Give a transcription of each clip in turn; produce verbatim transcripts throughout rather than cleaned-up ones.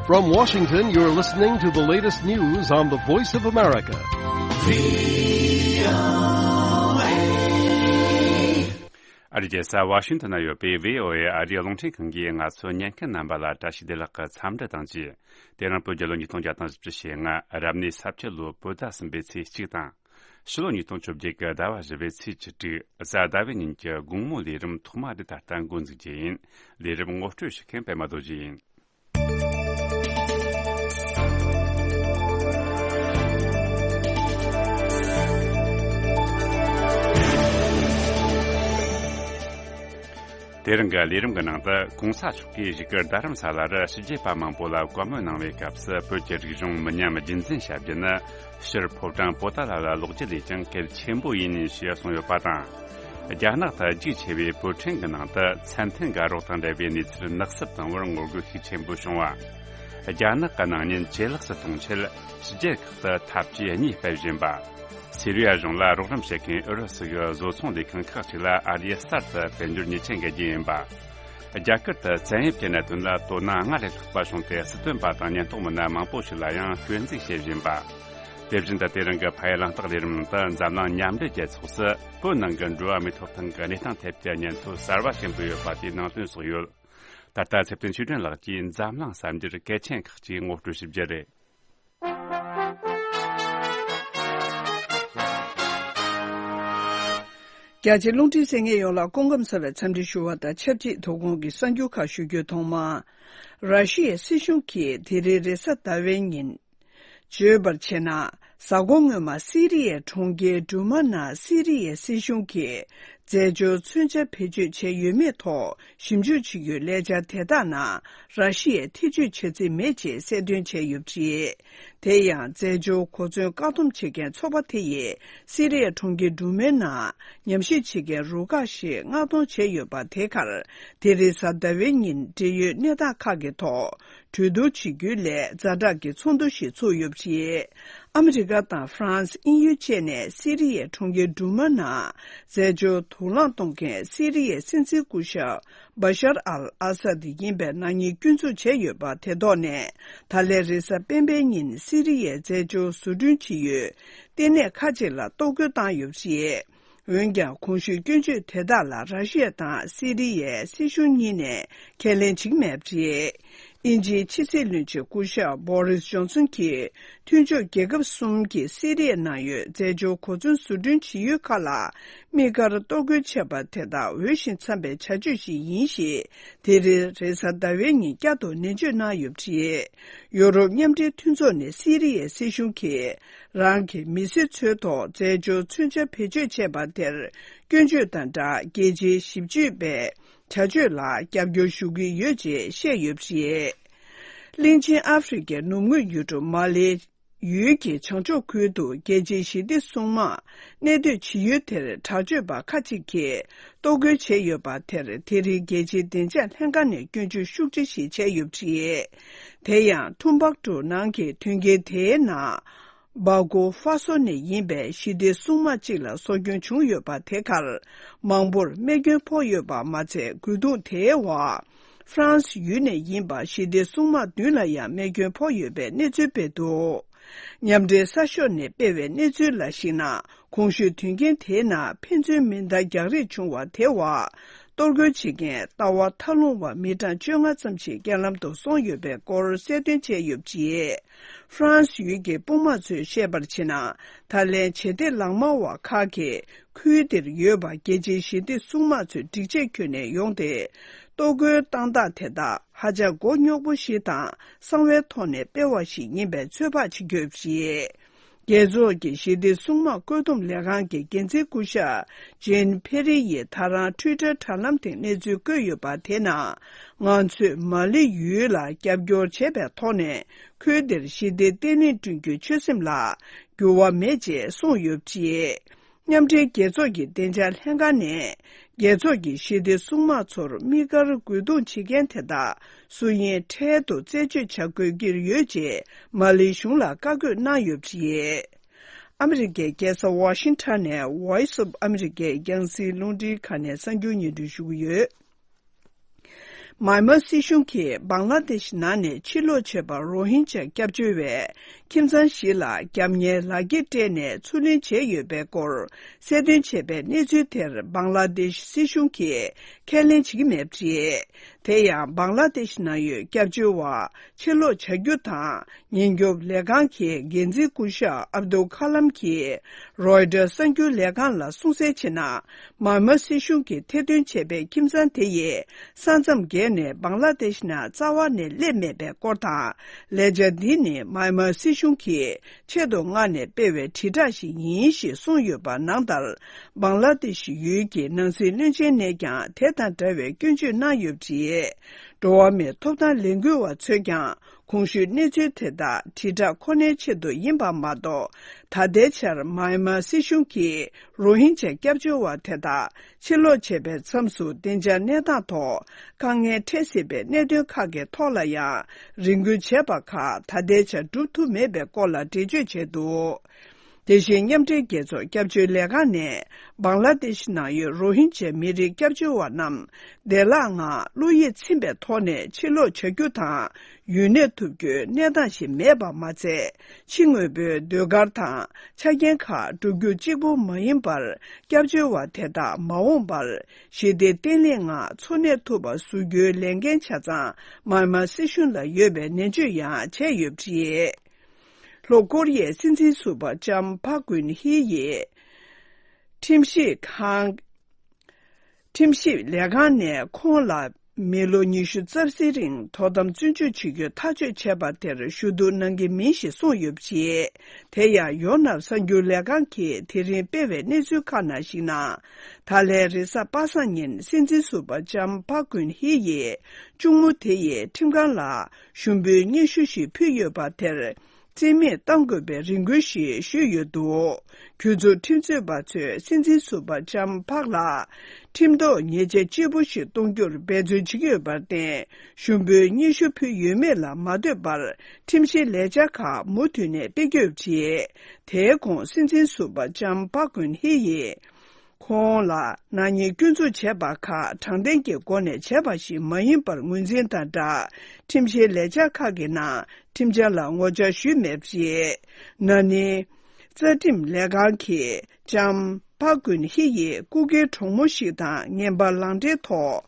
From Washington, you're listening to the latest news on the Voice of America. ཨ་རི་རྒྱལ་ས་ཝ་ཤིང་ཊོན་ན་ཡོད་པའི་བྷི་ཨོ་ཨེ་ཨ་རིའི་རླུང་འཕྲིན་ཁང་གིས་ང་ཚོའི་ཉན་མཁན་རྣམ་པ་ལ་བཀྲ་ཤིས་བདེ་ལེགས་ཀྱི་འཚམས་འདྲི་དང་བཅས། དེ་རིང་བོད་རྒྱལ་ལོ་ཉིས་སྟོང་བརྒྱ་དང་བཞི་བཅུ་ཞེ་ལྔ་རབ་གནས་ས་བཅུ་ལོའི་བོད་ཟླ་གསུམ་པའི་ཚེས་གཅིག་དང་། ཕྱི་ལོ་ཉིས་སྟོང་བཅོ་བརྒྱད་ཀྱི་ཟླ་བ་བཞི་པའི་ཚེས་བཅུ་དྲུག་གཟའ་ཟླ་བའི་ཉིན་གྱི་དགོང་མོའི་ལས་རིམ་ཐོག་མ་འདི་ད་ལྟ་འགོ་འཛུགས་རྒྱུ་ཡིན། ལས་རིམ་ངོ་སྤྲོད་ཞུ་མཁན་པད་མ་རྡོ་རྗེ་ཡིན། དེ་རིང་གི་ལས་རིམ་གྱི་ནང་དུ། གོང་ས་མཆོག་གིས་བཞུགས་སྒར་རྡ་རམ་ས་ལར་ཕྱི་རྒྱལ་པ་མང་པོ་ལ་བཀའ་མོལ་གནང་བའི་སྐབས་སུ། བོད་ཀྱི་རིག་གཞུང་མི་ཉམས་རྒྱུན་འཛིན་བྱ་རྒྱུ་ནི་སྤྱིར་ཕོ་བྲང་པོ་ཏཱ་ལ་ལ་ལོག་རྒྱུ་ལས་ཀྱང་གལ་ཆེན་པོ་ཡིན་ཞེས་གསུངས་ཡོད་པ་དང་། རྒྱ་ནག་ཏུ་རྒྱུགས་ཆེ་བའི་བོད་ཕྲན་གྱི་ནང་དུ་མཚན་ལྡན་དགའ་རོགས་དང་འབྲེལ་བའི་གནས་ཚུལ་ནག་སུབ་བཏང་བར་ངོ་རྒོལ་ཤུགས་ཆེན་པོ་བྱུང་བ། རྒྱ་ནག་གི་སྣང་བརྙན་ཇེ་ལེགས་སུ་གཏོང་ཆེད་ཕྱི་རྒྱལ་ཁག་ཏུ་ཐབས་ཇུས་གཉིས་སྤེལ་བཞིན་པ། སི་རི་ཡ་གཞུང་ལ་རོགས་རམ་བྱེད་མཁན་ཨུ་རུ་སུ་གི་བཟོ་ཚོང་ལས་ཁང་ཁག་ཅིག་ལ་ཨ་རིས་གསར་དུ་དཔལ་འབྱོར་ཉེས་ཆད་འགེལ་རྒྱུ་ཡིན་པ། རྒྱ་གར་དུ་བཙན་གཡེམ་གྱི་གནད་དོན་ལ་དོ་སྣང་སྔར་ལས་ལྷག་པ་བྱུང་སྟེ། སྲིད་དོན་པ་དང་ཉེན་རྟོག་མི་སྣ་མང་པོ་ཞིག་ལ་ཡང་སྐྱོན་འཛུགས་བྱེད་བཞིན་པ། དེ་བཞིན་དུ་དེ་རིང་གི་ཕ་ཡུལ་གླེང་སྟེགས་ལས་རིམ་ནང་དུ། འཛམ་གླིང་མཉམ་འབྲེལ་རྒྱལ་ཚོགས་སུ་བོད་ནང་གི་འགྲོ་བ་མིའི་ཐོབ་ཐང་གི་གནས་སྟངས་ཐད་ཀྱི་སྙན་ཐོ་གསར་བ་ཞིག་འབུལ་ཡོད་པ་དེའི་ནང་དོན་སོགས་ཡོད། ད་ལྟ་ཚེ་བརྟན་ཆོས་སྒྲོན་ལགས་ཀྱིས་འཛམ་གླིང་གསར་འགྱུར་གལ་ཆེན་ཁག་ཅིག་ངོ་སྤྲོད་ཞུ་རྒྱུ་རེད། རྒྱ་ཆེའི་རླུང་འཕྲིན་གསན་མཁན་ཡོངས་ལ་སྐུ་ཁམས་བཟང་བའི་འཚམས་འདྲི་ཞུ་བ་དང་ཆབས་ཅིག་དོ་དགོང་གི་གསར་འགྱུར་ཁག་ཞུ་རྒྱུའི་ཐོག་མར། ར་ཤི་ཡའི་སྲིད་གཞུང་གིས་དེ་རིང་རེས་གཟའ་ཟླ་བའི་ཉིན། བརྗོད་པར་བྱས་ན། གཟའ་འཁོར་སྔོན་མ་སི་རི་ཡའི་གྲོང་ཁྱེར་འབྲུ་མ་ནང་སི་རི་ཡའི་སྲིད་གཞུང་གིས་རྫས་སྦྱོར་མཚོན་ཆ་བེད་སྤྱོད་བྱས་ཡོད་མེད་ཐོག་ཞིབ་འཇུག་བྱེད་རྒྱུའི་ལས་འཆར་དེ་དག་ནང་ར་ཤི་ཡས་ཐེ་བྱུས་བྱ་རྩིས་མེད་ཅེས་གསལ་སྟོན་བྱས་ཡོད་པ་རེད། དེ་ཡང་རྫས་སྦྱོར་གོ་མཚོན་བཀག་སྡོམ་བྱེད་མཁན་ཚོགས་པ་དེ་ཡིས་སི་རི་ཡའི་གྲོང་ཁྱེར་འབྲུ་མའི་ནང་ཉམས་ཞིབ་བྱེད་མཁན་རུ་ཁག་ཞིག་མངགས་གཏོང་བྱས་ཡོད་པ་དེ་གར། དེ་རིང་གཟའ་ཟླ་བའི་ཉིན་འབྲེལ་ཡོད་གནས་སྟངས་ཁག་གི་ཐོག་གྲོས་བསྡུར་བྱེད་རྒྱུའི་སླད་ཛ་དྲག་གི་ཚོགས་འདུ་ཞིག་ཚུགས་ཡོད་པ་རེད། ཨ་མི་རི་ཀ་དང་ཧྥ་རན་སི། དབྱིན་ཡུལ་བཅས་ནས་སི་རི་ཡའི་གྲོང་ཁྱེར་འབྲུ་མ་ནང་རྫས་སྦྱོར་དོགས་སློང་གཏོང་མཁན་སི་རི་ཡའི་སྲིད་འཛིན་སྐུ་ཞབས་བ་ཤར་ཨལ་ཨ་སད་ཡིན་པའི་ནག་ཉེས་སྐྱོན་འཛུགས་བྱས་ཡོད་པ་དེ་ཐོག་ནས། ད་ལན་རེས་གཟའ་སྤེན་པའི་ཉིན་སི་རི་ཡའི་རྫས་སྦྱོར་བཟོ་སྐྲུན་བྱེད་ཡུལ་ལྟེ་གནས་ཁག་ཅིག་ལ་གཏོར་རྒོལ་བཏང་ཡོད་པ་རེད། འོན་ཀྱང་གོང་ཞུས་སྐྱོན་བརྗོད་དེ་དག་ལ་ར་ཤི་ཡ་དང་སི་རི་ཡའི་སྲིད་གཞུང་གཉིས་ནས་ཁས་ལེན་བྱེད་ཀྱི་མེད་པ་རེད། དབྱིན་ཇིའི་ཕྱི་སྲིད་བློན་ཆེན་སྐུ་ཞབས་བོ་རིས་ཇོན་སོན་གྱིས། མཐུན་ཕྱོགས་རྒྱལ་ཁབ་གསུམ་གྱིས་སི་རི་ཡའི་ནང་ཡོད་རྫས་སྦྱོར་གོ་མཚོན་བཟོ་སྐྲུན་བྱེད་ཡུལ་ཁག་ལ་དམིགས་བཀར་གཏོར་རྒོལ་བྱས་པ་དེ་དག་འོས་ཤིང་འཚམ་པའི་བྱ་སྤྱོད་ཞིག་ཡིན་ཞེས། དེ་རིང་རེས་གཟའ་ཟླ་བའི་ཉིན་བསྐྱར་དུ་ནན་བརྗོད་གནང་ཡོད་པ་རེད། ཡོ་རོབ་མཉམ་འབྲེལ་མཐུན་ཚོགས་ནས་སི་རི་ཡའི་སྲིད་གཞུང་གིས། རང་གི་མི་སེར་ཚོའི་ཐོག་རྫས་སྦྱོར་མཚོན་ཆ་བེད་སྤྱོད་བྱས་པ་དེར་སྐྱོན་བརྗོད་དང་སྦྲགས། རྒྱལ་སྤྱིའི་ཞིབ་དཔྱོད་པས་བྱ་སྤྱོད་ལ་རྒྱབ་སྐྱོར་ཞུ་གི་ཡོད་ཅེས་བཤད་ཡོད་པ་རེད། གླིང་ཆེན་ཨ་ཧྥེ་རི་ཁའི་ནུབ་ངོས་ཡུལ་གྲུ་མ་ལེ་ཡུལ་གྱི་བྱང་ཕྱོགས་ཁུལ་དུ་རྒྱལ་སྤྱིའི་ཞི་བདེ་སྲུང་དམག་གནས་སྡོད་བྱེད་ཡུལ་དེར་དྲག་སྤྱོད་པ་ཁག་ཅིག་གིས་གཏོར་རྒོལ་བྱས་ཡོད་པ་དེར། དེ་རིང་རྒྱལ་སྤྱིའི་བདེ་འཇགས་ལྷན་ཁང་ནས་སྐྱོན་བརྗོད་ཤུགས་ཆེ་ཞིག་བྱས་ཡོད་པ་རེད། དེ་ཡང་ཐུམ་བཀ་ཀྲུ་ནང་གི་དོན་རྐྱེན་དེའི་ནང་། སྦ་ཀོ་ཧྥ་སོ་ནས་ཡིན་པའི་ཞི་བདེ་སྲུང་དམག་ཅིག་ལ་སྲོག་སྐྱོན་བྱུང་ཡོད་པ་དེ་གར། མང་པོར་རྨས་སྐྱོན་ཕོག་ཡོད་པ་མ་ཚད། རྒོལ་རྡུང་དེའི་འོག་ཧྥ་རན་སི་ཡུལ་ནས་ཡིན་པ་ཞི་བདེ་སྲུང་དམག་བདུན་ལ་ཡང་རྨས་སྐྱོན་ཕོག་ཡོད་པའི་གནས་ཚུལ་སྤེལ་འདུག་མཉམ་འབྲེལ་གསར་ཤོག་ནས་སྤེལ་བའི་གནས་ཚུལ་ལ་གཞིགས་ན། གོང་ཞུས་དོན་རྐྱེན་དེའི་ནང་ཕན་ཚུན་མེ་མདའ་རྒྱག་རེས་བྱུང་བ་དེའི་འོག་གཏོར་རྒོལ་བྱེད་མཁན་ལྟ་བ་མཐའ་ལྷུང་བ་མི་གྲངས་བཅོ་ལྔ་ཙམ་ཞིག་རྐྱེན་ལམ་དུ་སོང་ཡོད་པའི་སྐོར་གསལ་སྟོན་བྱས་ཡོད་པ་རེད། ཧྥ་རན་སི་ཡུལ་གྱི་དཔུང་དམག་ཚོས་བཤད་པར་བྱས་ན། ད་ལན་བྱེད་གཏེ་ལག་དམར་བ་ཁག་གིས་ཁུལ་དེར་ཡོད་པ་རྒྱལ་སྤྱིའི་ཞི་བདེ་སྲུང་དམག་ཚོས་སྒྲིག་ཆས་གྱོན་ནས་ཡོང་སྟེ། གཏོར་རྒོལ་བཏང་སྟངས་དེ་དག་ཧ་ཅང་མགོ་རྙོག་པོ་ཞིག་དང་གསང་བའི་ཐོག་ནས་སྤེལ་བ་ཞིག་ཡིན་པའི་ཚོད་དཔག་བྱེད་ཀྱི་ཡོད་པ་རེད། རྒྱལ་ཚོགས་ཀྱི་ཞི་བདེ་སྲུང་དམག་བཀོད་འདོམས་ལས་ཁང་གི་འགན་འཛིན་སྐུ་ཞབས་ཇེན་ཕེ་རི་ཡིས་ད་རང་ཊུའི་ཊར་དྲ་ལམ་སྟེང་གནས་ཚུལ་བཀོད་ཡོད་པ་དེ་ནང་། ང་ཚོས་མ་ལི་ཡུལ་ལ་རྒྱབ་སྐྱོར་བྱས་པའི་ཐོག་ནས་ཁུལ་དེར་ཞི་བདེ་བརྟན་ལྷིང་བསྐྲུན་རྒྱུའི་ཆོད་སེམས་ལ་འགྱུར་བ་མེད་ཅེས་གསུངས་ཡོད་པ་རེད། མཉམ་འབྲེལ་རྒྱལ་ཚོགས་ཀྱི་བདེ་འཇགས་ལྷན་ཁང་ནས། རྒྱལ་ཚོགས་ཀྱི་ཞི་བདེ་སྲུང་དམག་ཚོར་དམིགས་བཀར་རྒོལ་རྡུང་བྱེད་མཁན་དེ་དག་སུ་ཡིན་འཕྲལ་དུ་རྩད་གཅོད་བྱ་དགོས་ཀྱི་ཡོད་ཅེས་མ་ལི་གཞུང་ལ་བཀའ་བཀོད་གནང་ཡོད་པ་རེད། ཨ་མི་རི་ཀའི་རྒྱལ་ས་ཝ་ཤིང་ཊོན་ནས་Voice of America རྒྱང་སྲིང་རླུང་འཕྲིན་ཁང་ནས་གསར་འགྱུར་སྙན་སྒྲོན་ཞུ་གི་ཡོད། མཱན་མཱ་སྲིད་གཞུང་གིས་བང་ལ་དེཤ་ནང་ནས་ཕྱིར་ལོག་བྱས་པ་རོ་ཧིན་ཇཱ་སྐྱབས་བཅོལ་བའི་ཁྱིམ་ཚང་ཞིག་ལ་རྒྱབ་གཉེར་ལག་འཁྱེར་སྤྲད་ནས་ཚུར་ལེན་བྱས་ཡོད་པའི་སྐོར་གསལ་སྟོན་བྱས་པའི་གནས་ཚུལ་དེར་བང་ལ་དེཤ་སྲིད་གཞུང་གིས་ཁས་ལེན་བྱེད་ཀྱི་མེད་པ་རེད། དེ་ཡང་བང་ལ་དེཤ་ནང་ཡོད་སྐྱབས་བཅོལ་བ་ཕྱིར་ལོག་བྱ་རྒྱུ་དང་། ཉེན་སྐྱོབ་ལས་ཁང་གི་འགན་འཛིན་སྐུ་ཞབས་ཨབ་དུལ་ཁ་ལམ་གྱིས་རོའི་ཊར་གསར་འགྱུར་ལས་ཁང་ལ་གསུངས་གསལ་བྱས་ན། མཱན་མཱ་སྲིད་གཞུང་གིས་ཐེར་འདོན་བྱས་པའི་ཁྱིམ་ཚང་དེ་ཡི་ས་མཚམས་བརྒལ་ནས་བང་ལ་དེཤ་ནང་རྩ་བ་ནས་སླེབས་མེད་པའི་སྐོར་དང་། ལས་འཆར་འདི་ནི་མཱན་མཱ་སྲིད་གཞུང་གིས་ཆེད་དུ་མངགས་ནས་སྤེལ་བའི་དྲིལ་བསྒྲགས་ཤིག་ཡིན་ཞེས་གསུངས་ཡོད་པ་ནང་ལྟར། བང་ལ་དེཤ་ཡུལ་གྱི་ནང་སྲིད་བློན་ཆེན་ནས་ཀྱང་དེ་དང་འདྲ་བའི་སྐྱོན་བརྗོད་གནང་ཡོད་པ་རེད། འགྲོ་བ་མིའི་ཐོབ་ཐང་ལས་འགུལ་བ་ཚོས་ཀྱང་། གོང་ཞུས་གནས་ཚུལ་དེ་དག་དྲིལ་བསྒྲགས་ཁོ་ནའི་ཆེད་དུ་ཡིན་པ་མ་གཏོགས། ད་ལྟའི་ཆར་མཱན་མཱ་སྲིད་གཞུང་གིས་རོ་ཧིན་ཇཱ་སྐྱབས་བཅོལ་བ་དེ་དག་ཕྱིར་ལོག་བྱས་པའི་མཚམས་སུ་བདེ་འཇགས་གནས་སྟངས་ཐོག་དཀའ་ངལ་འཕྲད་སྲིད་པའི་གནད་དོན་ཁག་གི་ཐོག་ལ་ཡང་རེ་སྐུལ་བྱས་པ་ཁག་ད་ལྟའི་ཆར་འགྲུབ་ཐུབ་མེད་པའི་སྐོར་ལ་འགྲེལ་བརྗོད་བྱས་འདུག་དེ་བཞིན་མཉམ་འབྲེལ་རྒྱལ་ཚོགས་སྐྱབས་བཅོལ་ལས་ཁང་ནས་བང་ལ་དེཤ་ནང་ཡོད་རོ་ཧིན་ཇཱ་མི་རིགས་སྐྱབས་བཅོལ་བ་རྣམས་བདེ་བླག་ངང་བློ་ཡིད་ཚིམ་པའི་ཐོག་ནས་ཕྱིར་ལོག་བྱ་རྒྱུ་དང་ཡུན་གནས་ཐུབ་རྒྱུའི་གནས་སྟངས་ཤིག་མེད་པ་མ་ཚད། ཕྱི་དངོས་པོའི་ཟློས་གར་དང་ཆ་རྐྱེན་ཁག་བསྒྲུབ་རྒྱུ་གཅིག་པུ་མ་ཡིན་པར། སྐྱབས་བཅོལ་བ་དེ་དག་མ་འོངས་པར་ཞི་བདེ་བརྟན་ལྷིང་ངང་འཚོ་གནས་ཐུབ་པ་བཟོ་རྒྱུའི་ལས་འགན་ཆ་ཚང་མཱན་མཱ་སྲིད་གཞུང་ལ་ཡོད་པའི་ནན་བརྗོད་ཡང་བྱས་ཡོད་པ་རེད། ལྷོ་ཀོ་རི་ཡའི་སྲིད་འཛིན་ཟུར་པ་ལྕམ་ཕག་ཀུན་ཧི་ཡིས་ཁྲིམས་ཞིབ་ཁང་། ཁྲིམས་ཞིབ་ལས་ཁང་ནས་ཁོང་ལ་མི་ལོ་ཉི་ཤུ་རྩ་བཞིའི་རིང་དོ་དམ་བཙོན་འཇུག་བྱེད་རྒྱུའི་ཐག་གཅོད་བྱས་པ་དེར་ཞུ་གཏུག་གནང་གི་མིན་ཞེས་གསུངས་ཡོད་པ་རེད། དེ་ཡང་ཡོ་ནབ་གསར་འགྱུར་ལས་ཁང་གིས་དེ་རིང་སྤེལ་བའི་གནས་ཚུལ་ཁག་ནང་བཞིན་ན། ད་ལན་རེས་གཟའ་པ་སངས་ཉིན་སྲིད་འཛིན་ཟུར་པ་ལྕམ་ཕག་ཀུན་ཧི་ཡིས་གཅུང་མོ་དེ་ཡིས་ཁྲིམས་ཁང་ལ་ཞུ་འབོད་སྙན་ཞུ་ཞིག་ཕུལ་ཡོད་པ་དེར། རྩིས་མེད་གཏང་དགོས་པའི་རེ་སྐུལ་ཞིག་ཞུས་ཡོད་འདུག་ཁུལ་ཚོགས་ཁྲིམས་རྩོད་པ་ཚོས་སྲིད་འཛིན་ཟུར་པ་ལྕམ་ཕག་ལ་ཁྲིམས་ཐོག་ཉེས་ཆད་ལྕི་པོ་ཞིག་གཏོང་རྒྱུར་འབད་བརྩོན་བྱེད་ཀྱི་ཡོད་པར་བརྟེན། ཞུ་འབོད་སྙན་ཞུ་ཕུལ་ཡོད་མེད་ལ་མ་ལྟོས་པར། ཁྲིམས་བཤེར་ལས་འཆར་ཁག་མུ་མཐུད་ནས་སྤེལ་རྒྱུ་ཡོད་པ་རེད། དེའི་གོང་སྲིད་འཛིན་ཟུར་པ་ལྕམ་ཕག་ཀུན་ཧི་ཡིས། ཁོང་ལ་ནག་ཉེས་སྐྱོན་འཛུགས་བྱས་པ་ཁག་དྲང་བདེན་གྱི་སྒོ་ནས་བྱས་པ་ཞིག་མ་ཡིན་པར་ངོས་འཛིན་དང་སྦྲགས། ཁྲིམས་བཤེར་ལས་འཆར་ཁག་གི་ནང་ཁྲིམས་འཆར་ལ་ངོ་བཅར་ཞུས་མེད་པ་རེད། ན་ནིང་། རྩ་ཁྲིམས་ལས་ཁང་གིས་ལྕམ་ཕག་ཀུན་ཧི་ཡིས་སྐུ་སྒེར་གྲོགས་མོ་ཞིག་དང་ངན་པ་ལག་འབྲེལ་ཐོག་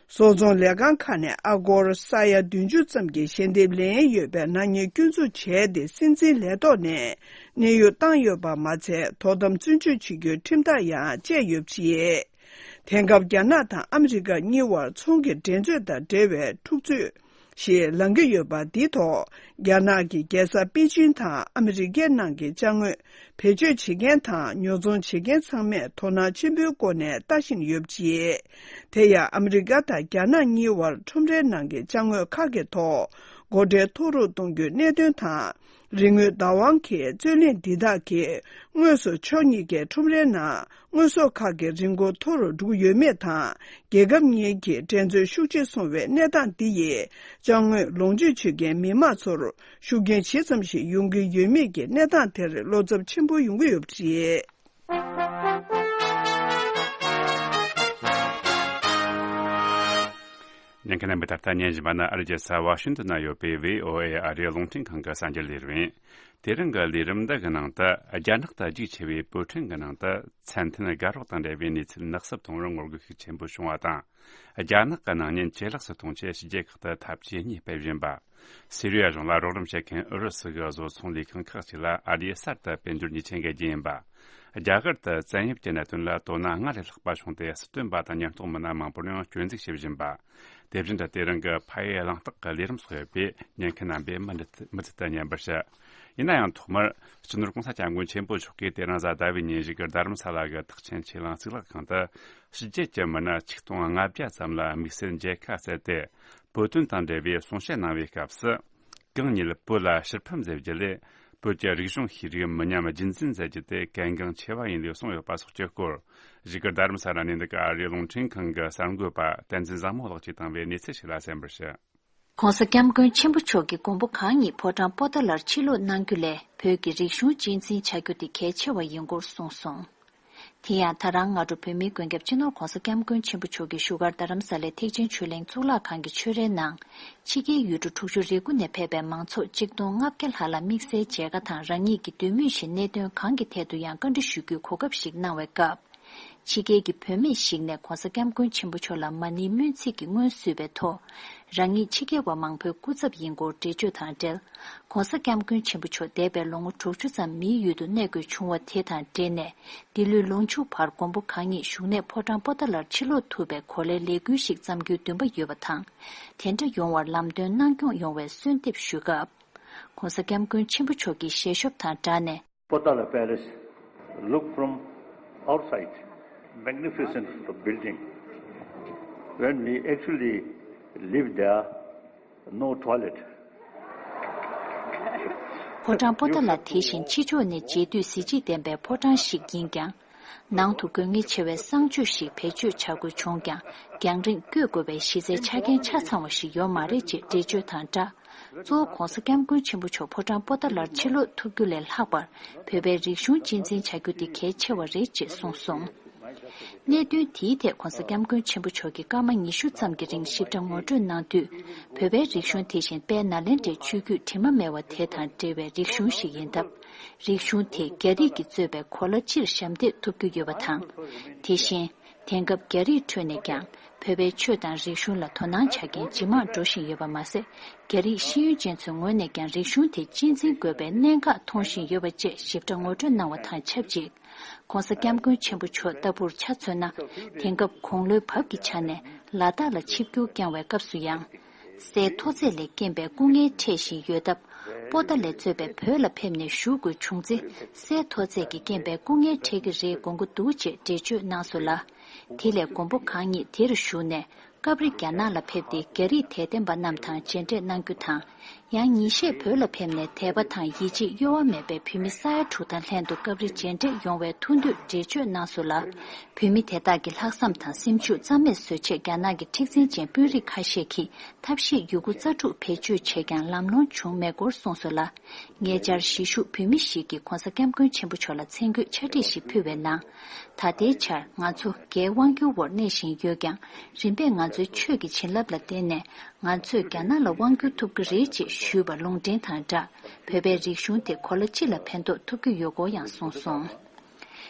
བཟོ་ཚོང་ལས་ཁང་ཁག་ནས་ཨ་སྒོར་ས་ཡ་བདུན་ཅུ་ཙམ་གྱི་ཞལ་འདེབས་ལེན་ཡོད་པའི་ནག་ཉེས་སྐྱོན་འཛུགས་བྱས་ཏེ། སྲིད་འཛིན་ལས་ཐོག་ནས་གནས་དབྱུང་བཏང་ཡོད་པ་མ་ཚད། དོ་དམ་བཙོན་འཇུག་བྱེད་རྒྱུའི་ཁྲིམས་ཐག་ཡང་བཅད་ཡོད་པ་རེད། དེང་སྐབས་རྒྱ་ནག་དང་ཨ་མི་རི་ཀ་གཉིས་བར་ཚོང་གི་འགྲན་རྩོད་དང་འབྲེལ་བའི་འཁྲུག་རྩོད་ཞིག་ལངས་ཀྱི་ཡོད་པ་འདིའི་ཐོག་རྒྱ་ནག་གི་རྒྱལ་ས་པེ་ཅིན་དང་ཨ་མི་རི་ཀའི་ནང་གི་ཅ་དངོས་བེད་སྤྱོད་བྱེད་མཁན་དང་ཉོ་ཚོང་བྱེད་མཁན་ཚང་མས་དོ་སྣང་ཆེན་པོའི་སྒོ་ནས་ལྟ་བཞིན་ཡོད་པ་རེད། དེ་ཡང་ཨ་མི་རི་ཀ་དང་རྒྱ་ནག་གཉིས་བར་ཁྲོམ་རའི་ནང་གི་ཅ་དངོས་ཁག་གི་ཐོག་སྒོ་ཁྲལ་མཐོ་རུ་གཏོང་རྒྱུའི་གནད་དོན་དང་། རིག་དངོས་བདག་དབང་གི་རྩོད་གླེང་འདི་དག་གིས་དངོས་སུ་ཕྱོགས་གཉིས་ཀའི་ཁྲོམ་རའི་ནང་དངོས་ཟོག་ཁག་གི་རིན་གོང་མཐོ་རུ་འགྲོ་གི་ཡོད་མེད་དང་། རྒྱལ་ཁབ་གཉིས་ཀྱི་འགྲན་རྩོད་ཤུགས་ཆེ་སོང་བའི་གནས་སྟངས་འདི་ཡིས་ཅ་དངོས་ལོངས་སྤྱོད་བྱེད་མཁན་མི་མང་ཚོར་ཤུགས་རྐྱེན་ཇི་ཙམ་ཞིག་ཡོང་གི་ཡོད་མེད་ཀྱི་གནས་སྟངས་དེར་བློ་འཚབ་ཆེན་པོ་ཡོང་གི་ཡོད་པ་རེད། ཉན་མཁན་རྣམ་པས་ད་ལྟ་ཉན་བཞིན་པ་ནི་ཨ་རིའི་རྒྱལ་ས་ཝ་ཤིང་ཏོན་ན་ཡོད་པའི་བྷི་ཨོ་ཨེ་ཨ་རིའི་རླུང་འཕྲིན་ཁང་གི་གསར་འགྱུར་ལས་རིམ་ཡིན། དེ་རིང་གི་ལས་རིམ་འདི་གི་ནང་དུ། རྒྱ་ནག་ཏུ་རྒྱུག་ཆེ་བའི་བོད་ཕྲན་གྱི་ནང་དུ་མཚན་ལྡན་དགའ་རོགས་དང་འབྲེལ་བའི་གནས་ཚུལ་ནག་སུབ་གཏོང་བར་ངོ་རྒོལ་ཤུགས་ཆེན་པོ་བྱུང་བ་དང་། རྒྱ་ནག་གི་ནང་ཉིན་ཇེ་ལེགས་སུ་གཏོང་ཆེད་ཕྱི་རྒྱལ་ཁག་ཏུ་འཐབ་ཇུས་གཉིས་སྤེལ་བཞིན་པ། སི་རི་ཡ་གཞུང་ལ་རོགས་རམ་བྱེད་མཁན་ཨུ་རུ་སུ་གི་བཟོ་ཚོང་ལས་ཁང་ཁག་ཅིག་ལ་ཨ་རིས་གསར་དུ་དཔལ་འབྱོར་ཉེས་ཆད་འགེལ་རྒྱུ་ཡིན་པ། རྒྱ་གར་དུ་བཙན་གཡེམ་གྱི་གནད་དོན་ལ་དོ་སྣང་སྔར་ལས་ལྷག་པ་བྱུང་སྟེ། སྲིད་དོན་པ་དང་ཉེན་རྟོག་མི་སྣ་མང་པོར་ཡང་སྐྱོན་འཛུགས་བྱེད་བཞིན་པ། དེ་བཞིན་དུ་དེ་རིང་གི་ཕ་ཡུལ་གླེང་སྟེགས་ཀྱི་ལས་རིམ་སོགས་ཡོད་པས། ཉན་མཁན་རྣམ་པས་མུ་མཐུད་མུ་མཐུད་དུ་ཉན་པར་ཞུ། ཡིན་ན་ཡང་ཐོག་མར་སྤྱི་ནོར་༸གོང་ས་༸སྐྱབས་མགོན་ཆེན་པོ་མཆོག་གིས་དེ་རིང་གཟའ་ཟླ་བའི་ཉིན་བཞུགས་སྒར་རྡ་རམ་ས་ལ་གི་ཐེག་ཆེན་ཆོས་གླིང་གཙུག་ལག་ཁང་དུ། ཕྱི་རྒྱལ་གྱི་མི་སྣ་ཆིག་སྟོང་ལྔ་བརྒྱ་ཙམ་ལ་དམིགས་བསལ་མཇལ་ཁ་བསྩལ་ཏེ། བོད་དོན་དང་འབྲེལ་བའི་གསུང་བཤད་གནང་བའི་སྐབས་སུ། གང་ཉིད་བོད་ལ་ཕྱིར་ཕམ་བཟོ་རྒྱུ་ལས། བོད་ཀྱི་རིག་གཞུང་ཤེས་རིག་མི་ཉམས་རྒྱུན་འཛིན་མཛད་རྒྱུ་དེ་གལ་འགངས་ཆེ་བ་ཡིན་ལུགས་གསུངས་ཡོད་པ་སོགས་ཀྱི་སྐོར། བཞུགས་སྒར་རྡ་རམ་ས་ལ་གནས་འདུག་ཨ་རིའི་རླུང་འཕྲིན་ཁང་གི་གསར་འགོད་པ་བསྟན་འཛིན་བཟང་མོ་ལགས་ཀྱིས་བཏང་བའི་གནས་ཚུལ་ཞིག་ལ་གསན་པར་ཞུ། ༸གོང་ས་༸སྐྱབས་མགོན་ཆེན་པོ་མཆོག་གིས་མགོན་པོ་གང་ཉིད་ཕོ་བྲང་པོ་ཏཱ་ལར་ཕྱིར་ལོག་གནང་རྒྱུ་ལས། བོད་ཀྱི་རིག་གཞུང་གཅེས་འཛིན་བྱ་རྒྱུ་དེ་གལ་ཆེ་བ་ཡིན་སྐོར་གསུངས་སོང་། དེ་ཡང་ད་རང་སྔ་དྲོ་བོད་མིའི་མགོན་སྐྱབས་སྤྱི་ནོར་༧གོང་ས་༧སྐྱབས་མགོན་ཆེན་པོ་མཆོག་གིས་བཞུགས་སྒར་རྡ་རམ་ས་ལའི་ཐེག་ཆེན་ཆོས་གླིང་གཙུག་ལག་ཁང་གི་ཆོས་རའི་ནང་། ཕྱི་རྒྱལ་ཡུལ་གྲུ་དྲུག་ཅུ་རེ་དགུ་ནས་ཕེབས་པའི་མང་ཚོགས་གཅིག་སྟོང་ལྔ་བརྒྱ་ལྷག་ལ་དམིགས་བསལ་མཇལ་ཁ་དང་རང་ཉིད་ཀྱི་འདོད་མོས་བཞིན་གནད་དོན་གང་གི་ཐད་དུ་ཡང་བཀའ་འདྲི་ཞུ་རྒྱུའི་གོ་སྐབས་ཤིག་གནང་བའི་སྐབས། ཕྱི་རྒྱལ་གྱི་བུད་མེད་ཞིག་ནས་༧གོང་ས་༧སྐྱབས་མགོན་ཆེན་པོ་མཆོག་ལ་མ་ཎིའི་སྨོན་ཚིག་གི་སྔོན་བསུས་པའི་ཐོག་རང་ཉིད་ཕྱི་རྒྱལ་བ་མང་པོའི་སྐུ་ཚབ་ཡིན་སྐོར་འགྲེལ་བརྗོད་དང་འབྲེལ། ༧གོང་ས་༧སྐྱབས་མགོན་ཆེན་པོ་མཆོག་འདས་པའི་ལོ་ངོ་དྲུག་ཅུ་ཙམ་མིའི་ཡུལ་དུ་གནས་དགོས་བྱུང་བ་དེ་དང་འབྲེལ་ནས། འདི་ལོའི་ལོ་མཇུག་བར་མགོན་པོ་གང་ཉིད་བཞུགས་གནས་ཕོ་བྲང་པོ་ཏཱ་ལར་ཕྱིར་ལོག་ཐུབ་པའི་གོ་ལའི་ལས་འགུལ་ཞིག་བརྩམ་རྒྱུའི་འདུན་པ་ཡོད་པ་དང་། དེ་འདྲ་ཡོང་བར་ལམ་སྟོན་གནང་སྐྱོང་ཡོང་བའི་གསོལ་འདེབས་ཞུས་སྐབས། ༧གོང་ས་༧སྐྱབས་མགོན་ཆེན་པོ་མཆོག་གིས་ཞལ་ཤོབ་དང་སྦྲགས་ནས། Potala Palace, look from outside, magnificent building. When we actually live there, no toilet. ཕོ་བྲང་པོ་ཏཱ་ལ་དེ་བཞིན་ཕྱི་ཕྱོགས་ནས་མཇལ་དུས་གཟི་བརྗིད་ལྡན་པའི་ཕོ་བྲང་ཞིག་ཡིན་ཀྱང་། ནང་དུ་དགོས་ངེས་ཆེ་བའི་གསང་སྤྱོད་ཞིག་བེད་སྤྱོད་བྱ་དགོས་བྱུང་ཀྱང་རྒྱང་རིང་བསྐྱོད་དགོས་པའི་གཞི་རྩའི་ཆ་རྐྱེན་ཆ་ཚང་བ་ཞིག་ཡོད་མ་རེད་ཅེས་འགྲེལ་བརྗོད་དང་སྦྲགས། གཙོ་བོ་༧གོང་ས་༧སྐྱབས་མགོན་ཆེན་པོ་མཆོག་ཕོ་བྲང་པོ་ཏཱ་ལར་ཕྱིར་ལོག་ཐུབ་རྒྱུ་ལས་ལྷག་པར་བོད་པའི་རིག་གཞུང་གཅེས་འཛིན་བྱ་རྒྱུ་དེ་གལ་ཆེ་བ་རེད་ཅེས་གསུངས་སོང་། གནད་དོན་དེའི་ཐད་༧གོང་ས་༧སྐྱབས་མགོན་ཆེན་པོ་མཆོག་གིས་སྐར་མ་ཉི་ཤུ་ཙམ་གྱི་རིང་ཞིབ་ཕྲ་ངོ་སྤྲོད་གནང་དུས། བོད་པའི་རིག་གཞུང་དེ་བཞིན་དཔལ་ནཱ་ལེནྡྲའི་ཆོས་བརྒྱུད་དྲི་མ་མེད་པ་དེ་དང་འབྲེལ་བའི་རིག་གཞུང་ཞིག་ཡིན་སྟབས། རིག་གཞུང་དེ་རྒྱ་རིགས་ཀྱིས་གཙོས་པའི་གོ་ལ་སྤྱིར་ཞབས་འདེགས་ཐུབ་རྒྱུ་ཡོད་པ་དང་། དེ་བཞིན། དེང་སྐབས་རྒྱ་རིགས་ཁྲོད་ནས་ཀྱང་བོད་པའི་ཆོས་དང་རིག་གཞུང་ལ་དོ་སྣང་བྱ་མཁན་ཇེ་མང་འགྲོ་བཞིན་ཡོད་པ་མ་ཟད། རྒྱ་རིགས་ཤེས་ཡོན་ཅན་ཚོའི་ངོས་ནས་ཀྱང་རིག་གཞུང་དེ་གཅེས་འཛིན་དགོས་པའི་གནད་འགག་མཐོང་བཞིན་ཡོད་པ་བཅས་ཞིབ་ཕྲ་ངོ་སྤྲོད་གནང་བ་དང་ཆབས་ཅིག ༸གོང་ས་༸སྐྱབས་མགོན་ཆེན་པོ་མཆོག་ལྟ་བུར་ཆ་མཚོན་ན། དེང་སྐབས་དགུང་ལོའི་བབ་ཀྱི་ཆ་ནས་ལ་དྭགས་ལ་ཆིབས་བསྒྱུར་བསྐྱངས་བའི་སྐབས་སུ་ཡང་། སའི་མཐོ་ཚད་ལས་རྐྱེན་པས་སྐུ་ངལ་འཕྲད་བཞིན་ཡོད་སྟབས། པོ་ཏཱ་ལས་གཙོས་པའི་བོད་ལ་ཕེབས་ནས་བཞུགས་དགོས་བྱུང་ཚེ། སའི་མཐོ་ཚད་ཀྱི་རྐྱེན་པས་སྐུ་ངལ་འཕྲད་ཀྱི་རེད་དགོངས་ཀྱི་འདུག་ཅེས་འགྲེལ་བརྗོད་གནང་སོང་ལ། དེ་ལས་མགོན་པོ་གང་ཉིད་དེར་བཞུགས་ནས། སྐབས་རེ་རྒྱ་ནག་ལ་ཕེབས་ཏེ་རྒྱ་རིགས་དད་ལྡན་པ་རྣམས་དང་མཇལ་འཕྲད་གནང་རྒྱུ་དང་། ཡང་ཉིན་ཤས་བོད་ལ་ཕེབས་ནས་དད་པ་དང་ཡིད་ཆེས་གཡོ་བ་མེད་པའི་བོད་མི་ས་ཡ་དྲུག་དང་ལྷན་དུ་སྐབས་རེ་མཇལ་འཕྲད་ཡོང་བའི་ཐུགས་འདོད་འགྲེལ་བརྗོད་གནང་སོང་ལ། བོད་མི་དེ་དག་གི་ལྷག་བསམ་དང་སེམས་ཤུགས་རྩ་མེད་བཟོ་ཆེད་རྒྱ་ནག་གི་མཁྲེགས་འཛིན་ཅན་དཔོན་རིགས་ཁ་ཤས་ཀྱིས་ཐབས་ཤེས་ཡོད་རྒུ་རྩལ་སྤྲུགས་བེད་སྤྱོད་བྱས་ཀྱང་ལམ་ལྷོང་བྱུང་མེད་སྐོར་གསུངས་སོང་ལ། ཉེ་ཆར་གཞིས་བཞུགས་བོད་མི་ཞིག་གིས་༸གོང་ས་༸སྐྱབས་མགོན་ཆེན་པོ་མཆོག་ལ་མཚན་བཀོད་ཕྱག་བྲིས་ཤིག་ཕུལ་བའི་ནང་། ད་ལྟའི་ཆར་ང་ཚོ་རྒྱའི་དབང་སྒྱུར་འོག་གནས་བཞིན་ཡོད་ཀྱང་། རིམ་པས་ང་ཚོའི་ཆོས་ཀྱི་བྱིན་རླབས་ལ་བརྟེན་ནས། ང་ཚོས་རྒྱ་ནག་ལ་དབང་བསྒྱུར་ཐུབ་ཀྱི་རེད་ཅེས་ཞུས་པ་ལུང་འདྲེན་དང་སྦྲགས། བོད་པའི་རིག་གཞུང་དེ་གོ་ལ་སྤྱི་ལ་ཕན་ཐོགས་ཐུབ་ཀྱི་ཡོད་སྐོར་ཡང་གསུངས་སོང་།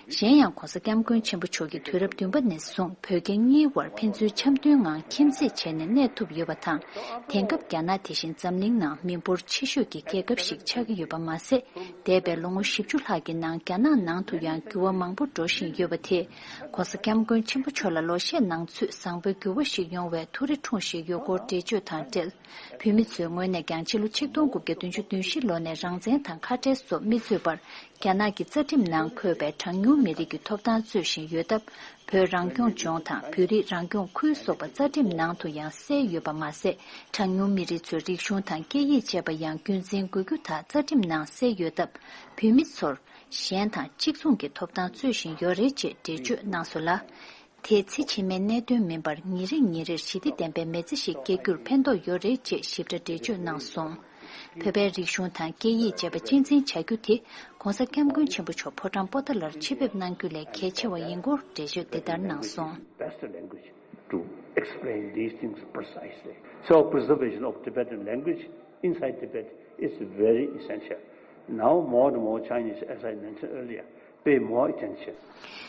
གཞན་ཡང་༸གོང་ས་༸སྐྱབས་མགོན་ཆེན་པོ་མཆོག་གིས་དུས་རབས་བདུན་པ་ནས་བཟུང་བོད་རྒྱ་གཉིས་དབར་ཕན་ཚུན་འཆམ་མཐུན་ངང་ཁྱིམ་མཚེས་བྱས་ནས་གནས་ཐུབ་ཡོད་པ་དང་། དེང་སྐབས་རྒྱ་ནག་དེ་བཞིན་འཛམ་གླིང་ནང་མི་འབོར་ཆེ་ཤོས་ཀྱི་རྒྱལ་ཁབ་ཞིག་ཆགས་ཀྱི་ཡོད་པ་མ་ཟད། འདས་པའི་ལོ་ངོ་བཞི་བཅུ་ལྷག་གི་ནང་རྒྱ་ནག་ནང་དུ་ཡང་འགྱུར་བ་མང་པོ་འགྲོ་བཞིན་ཡོད་པ་དེས། ༸གོང་ས་༸སྐྱབས་མགོན་ཆེན་པོ་མཆོག་ལ་ལོ་ཤས་ནང་ཚུད་བཟང་པོའི་འགྱུར་བ་ཞིག་ཡོང་བའི་ཐུགས་རེ་འཁྲུངས་བཞིན་ཡོད་སྐོར་འགྲེལ་བརྗོད་དང་འབྲེལ། བོད་མི་ཚོའི་ངོས་ནས་ཀྱང་ཕྱི་ལོ་ཆིག་སྟོང་དགུ་བརྒྱ་བདུན་ཅུ་དོན་བཞི་ལོ་ནས་རང་བཙན་དང་ཁ་བྲལ་སོགས་མི་རྩོད་པར། རྒྱ་ནག་གི་རྩ་ཁྲིམས་ནང་འཁོད་པའི་གྲངས་ཉུང་མི་རིགས་ཀྱི་ཐོབ་ཐང་རྩོད་བཞིན་ཡོད་སྟབས། བོད་རང་སྐྱོང་ལྗོངས་དང་བོད་རིགས་རང་སྐྱོང་ཁུལ་སོགས་པ་རྩ་ཁྲིམས་ནང་དུ་ཡང་གསལ་ཡོད་པ་མ་ཟད། གྲངས་ཉུང་མི་རིགས་ཚོའི་རིག་གཞུང་དང་སྐད་ཡིག་བཅས་པ་ཡང་རྒྱུན་འཛིན་དགོས་རྒྱུ་དག་རྩ་ཁྲིམས་ནང་གསལ་ཡོད་སྟབས། བོད་མི་ཚོར་གཞན་དང་གཅིག་མཚུངས་ཀྱི་ཐོབ་ཐང་རྩོད་བཞིན་ཡོད་རེད་ཅེས་འགྲེལ་བརྗོད་གནང་སོང་ལ། དེས་ཚེ་ཕྱི་མའི་གནད་དོན་མིན་པར་ཉིན་རེ་ཉིན་རེར་ཞི་བདེ་ལྡན་པའི་མི་ཚེ་ཞིག་སྐྱེལ་རྒྱུར་ཕན་ཐོགས་ཡོད་རེད་ཅེས་ཞིབ་ཕྲ་འགྲེལ་བརྗོད་གནང་སོང་། བོད་པའི་རིག་གཞུང་དང་སྐད་ཡིག་བཅས་པ་གཅེས་འཛིན་བྱ་རྒྱུ་དེ་༸གོང་ས་༸སྐྱབས་མགོན་ཆེན་པོ་མཆོག་ཕོ་བྲང་པོ་ཏཱ་ལར་ཆེད་ཕེབས་གནང་རྒྱུ་ལས་གལ་ཆེ་བ་ཡིན་སྐོར་འགྲེལ་བརྗོད་འདི་ལྟར་གནང་སོང་། Best language to explain these things precisely. So preservation of Tibetan language inside Tibet is very essential. Now more and more Chinese, as I mentioned earlier, pay more attention.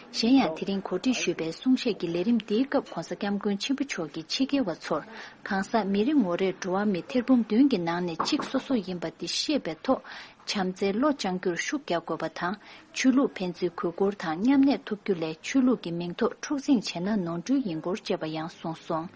གཞན་ཡང་དེ་རིང་གོ་སྒྲིག་ཞུས་པའི་གསུང་བཤད་ཀྱི་ལས་རིམ་འདིའི་སྐབས་༸གོང་ས་༸སྐྱབས་མགོན་ཆེན་པོ་མཆོག་གིས་ཕྱི་རྒྱལ་བ་ཚོར་གང་ཟག་མི་རེ་ངོ་རེར་འགྲོ་བ་མི་ཐེར་འབུམ་བདུན་གྱི་ནང་ནས་གཅིག་སོ་སོ་ཡིན་པ་འདི་ཤེས་པའི་ཐོག་བྱམས་བརྩེའི་བློ་བཅངས་རྒྱུར་ཤུགས་རྒྱག་དགོས་པ་དང་། ཆོས་ལུགས་ཕན་ཚུན་གུས་བཀུར་དང་མཉམ་གནས་ཐུབ་རྒྱུ་ལས་ཆོས་ལུགས་ཀྱི་མིང་ཐོག་འཁྲུག་འཛིང་བྱས་ན་ནོར་འཁྲུལ་ཡིན་སྐོར་བཅས་པ་ཡང་གསུངས་སོང་།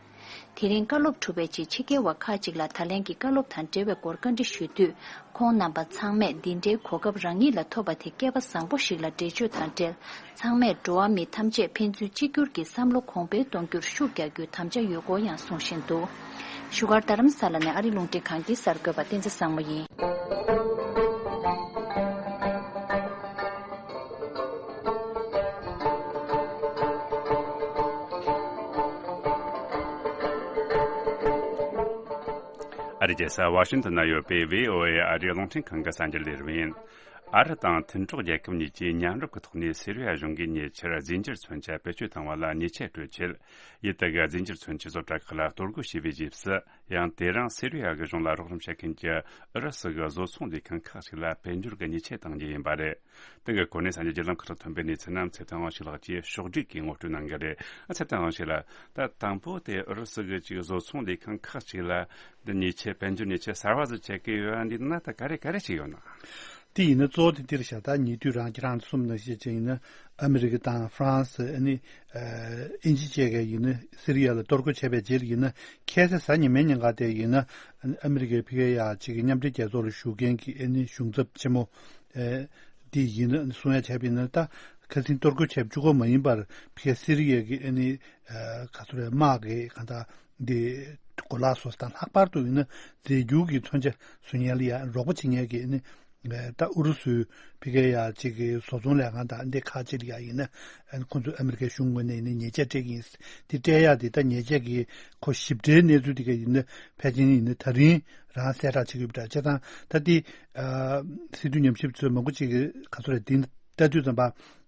དེ་རིང་བཀའ་སློབ་གྲུབ་པའི་རྗེས་ཕྱི་རྒྱལ་བ་ཁག་ཅིག་ལ་ད་ལན་གྱི་བཀའ་སློབ་དང་འབྲེལ་བའི་སྐོར་བཀའ་འདྲི་ཞུས་དུས། ཁོང་རྣམ་པ་ཚང་མས་འདི་འདྲའི་གོ་སྐབས་རང་ཉིད་ལ་ཐོབ་པ་དེ་སྐལ་པ་བཟང་པོ་ཞིག་ལ་འགྲེལ་བརྗོད་དང་འབྲེལ། ཚང་མས་འགྲོ་བ་མི་ཐམས་ཅད་ཕན་ཚུན་གཅིག་གྱུར་གྱི་བསམ་བློ་གོང་འཕེལ་གཏོང་རྒྱུར་ཤུགས་རྒྱག་རྒྱུའི་དམ་བཅའ་ཡོད་སྐོར་ཡང་གསུང་བཞིན་འདུག་བཞུགས་སྒར་རྡ་རམ་ས་ལ་ནས་ཨ་རི་རླུང་འཕྲིན་ཁང་གི་གསར་འགོད་པ་བསྟན་འཛིན་བཟང་མོ་ཡིན། ཨ་རིའི་རྒྱལ་ས་ཝ་ཤིང་ཏོན་ན་ཡོད་པའི་བྷི་ཨོ་ཨེ་ཨ་རིའི་རླུང་འཕྲིན་ཁང་གི་གསར་འགྱུར་ལས་རིམ་ཡིན། ཨ་རི་དང་མཐུན་གྲོགས་རྒྱལ་ཁབ་གཉིས་ཀྱིས་མཉམ་རུབ་ཀྱི་ཐོག་ནས་སི་རི་ཡ་གཞུང་གི་ཉེ་ཆར་རྫས་འགྱུར་མཚོན་ཆ་བེད་སྤྱོད་བཏང་བ་ལ་ཉེས་ཆད་གཏོད་ཆེད། ཡུལ་དེ་གི་རྫས་འགྱུར་མཚོན་ཆ་བཟོ་གྲྭ་ཁག་ལ་གཏོར་རྒོལ་བྱས་པའི་རྗེས་སུ། ཡང་དེ་རིང་སི་རི་ཡ་གི་གཞུང་ལ་རོགས་རམ་བྱེད་མཁན་གྱི་ཨུ་རུ་སུ་གི་བཟོ་ཚོང་ལས་ཁང་ཁག་ཅིག་ལ་དཔལ་འབྱོར་གྱི་ཉེས་ཆད་གཏང་རྒྱུ་ཡིན་པ་རེད། དེ་གི་གོ་གནས་ས་གནས་བརྒྱུད་ལམ་ཁག་ཏུ་ཐོན་པའི་གནས་ཚུལ་རྣམས་ཚེ་ཐང་དབང་ཕྱུག་ལགས་ཀྱིས་ཕྱོགས་སྒྲིག་གིས་ངོ་སྤྲོད་གནང་གི་རེད། ཨ་ཚེ་ཐང་དབང་ཕྱུག་ལགས། ད་དང་པོ་དེ་ཨུ་རུ་སུ་གི་ཅིག་བཟོ་ཚོང་ལས་ཁང་ཁག་ཅིག་ལ་འདི་ཉེས་ཆད་དཔལ་འབྱོར་ཉེས་ཆད་གསར་བ་ཟིག་བཅད་ཀྱི་ཡོད་ཨ། འདི་ན་ད་ག་རེ་ག་རེ་ཅིག་ཡོད་ན། དེ་ཡིན་ན་གཙོ་བོ་དེ་འདིར་བཞག་ད་ཉེ་དུས་རང་ཁྱེད་རང་ཚོ་གསུངས་ནང་བཞིན་ཅིག་ཡིན་ན་ཨ་མི་རི་ཀ་དང་ཧྥ་རན་སི་ཨ་ནི་ཨིན་ཇི་བཅས་ཀྱིས་ཡིན་ན་སི་རི་ཡ་ལ་གཏོར་རྒོལ་བྱས་པའི་རྗེས་ལ་ཡིན་ན་ཁ་སང་གཟའ་ཉི་མའི་ཉིན་ཀ་དེ་ཡིན་ན་ཨ་མི་རི་ཀའི་ཕ་གིའི་ཡ་ཅིག་མཉམ་འབྲེལ་རྒྱལ་ཚོགས་ལ་བཞུགས་མཁན་གྱི་ཨ་ནི་གཞུང་ཚབ་ཆེན་མོ། ཨེ། འདི་ཡིན་ན་གསུང་ཡ་བྱས་པ་ཡིན་ན་ད་ཁ་སང་གཏོར་རྒོལ་བྱས་བཅུག་གོ་མ་ཡིན་པར་ཕ་གི་སི་རི་ཡ་གི་ཨ་ནི་ཨ་ག་ཚོད་རེད་དམག་གི་གང་ལྟར་འདི་གོ་ལག་བཟོ་དང་ལྷག་པར་དུ་ཡིན་ན་རྫས་འགྱུར་གྱི་མཚོན་ཆ་བཟོ་མཁན་ལ་ཡ་རོགས་པ་བྱེད་མཁན་གྱི་ཨ་ནི་ཨ་ད་ཨུ་རུ་སུའི་ཕ་གི་ཡ་གཅིག་གི་བཟོ་ཚོང་ལས་ཁང་དང་འདི་ཁག་ཅིག་ལ་ཡ་ཡིན་ན་ཨ་ནི་ཁོང་ཚོས་ཨ་མི་རི་ཀའི་གཞུང་ངོས་ནས་ཡིན་ན་ཉེས་ཆད་སྤྲད་ཀྱི་ཡིན། འདི་སྤྲད་ཡ་འདི་ད་ཉེས་ཆད་ཀྱི་ཁོ་ཞིབ་ཕྲའི་གནས་ཚུལ་འདི་ག་ཡིན་ན་ཕལ་ཆེར་ཡིན་ན་ད་རིང་རང་གསལ་བསྒྲགས་བྱེད་ཀྱི་ཡོད་པ་འདྲ། བྱས་ཙང་ད་འདི་ཨ་སི་ཏུ་ཉམས་ཞིབ་ཚོས་མང་པོ་ཅིག་གིས་ག་ཚོད་རེད་འདི་ལྟ་དུས་ཙམ་པ་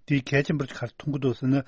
འདི་གལ་ཆེན་པོ་ག་རེ་མཐོང་གི་འདུག་ཟེར་ན།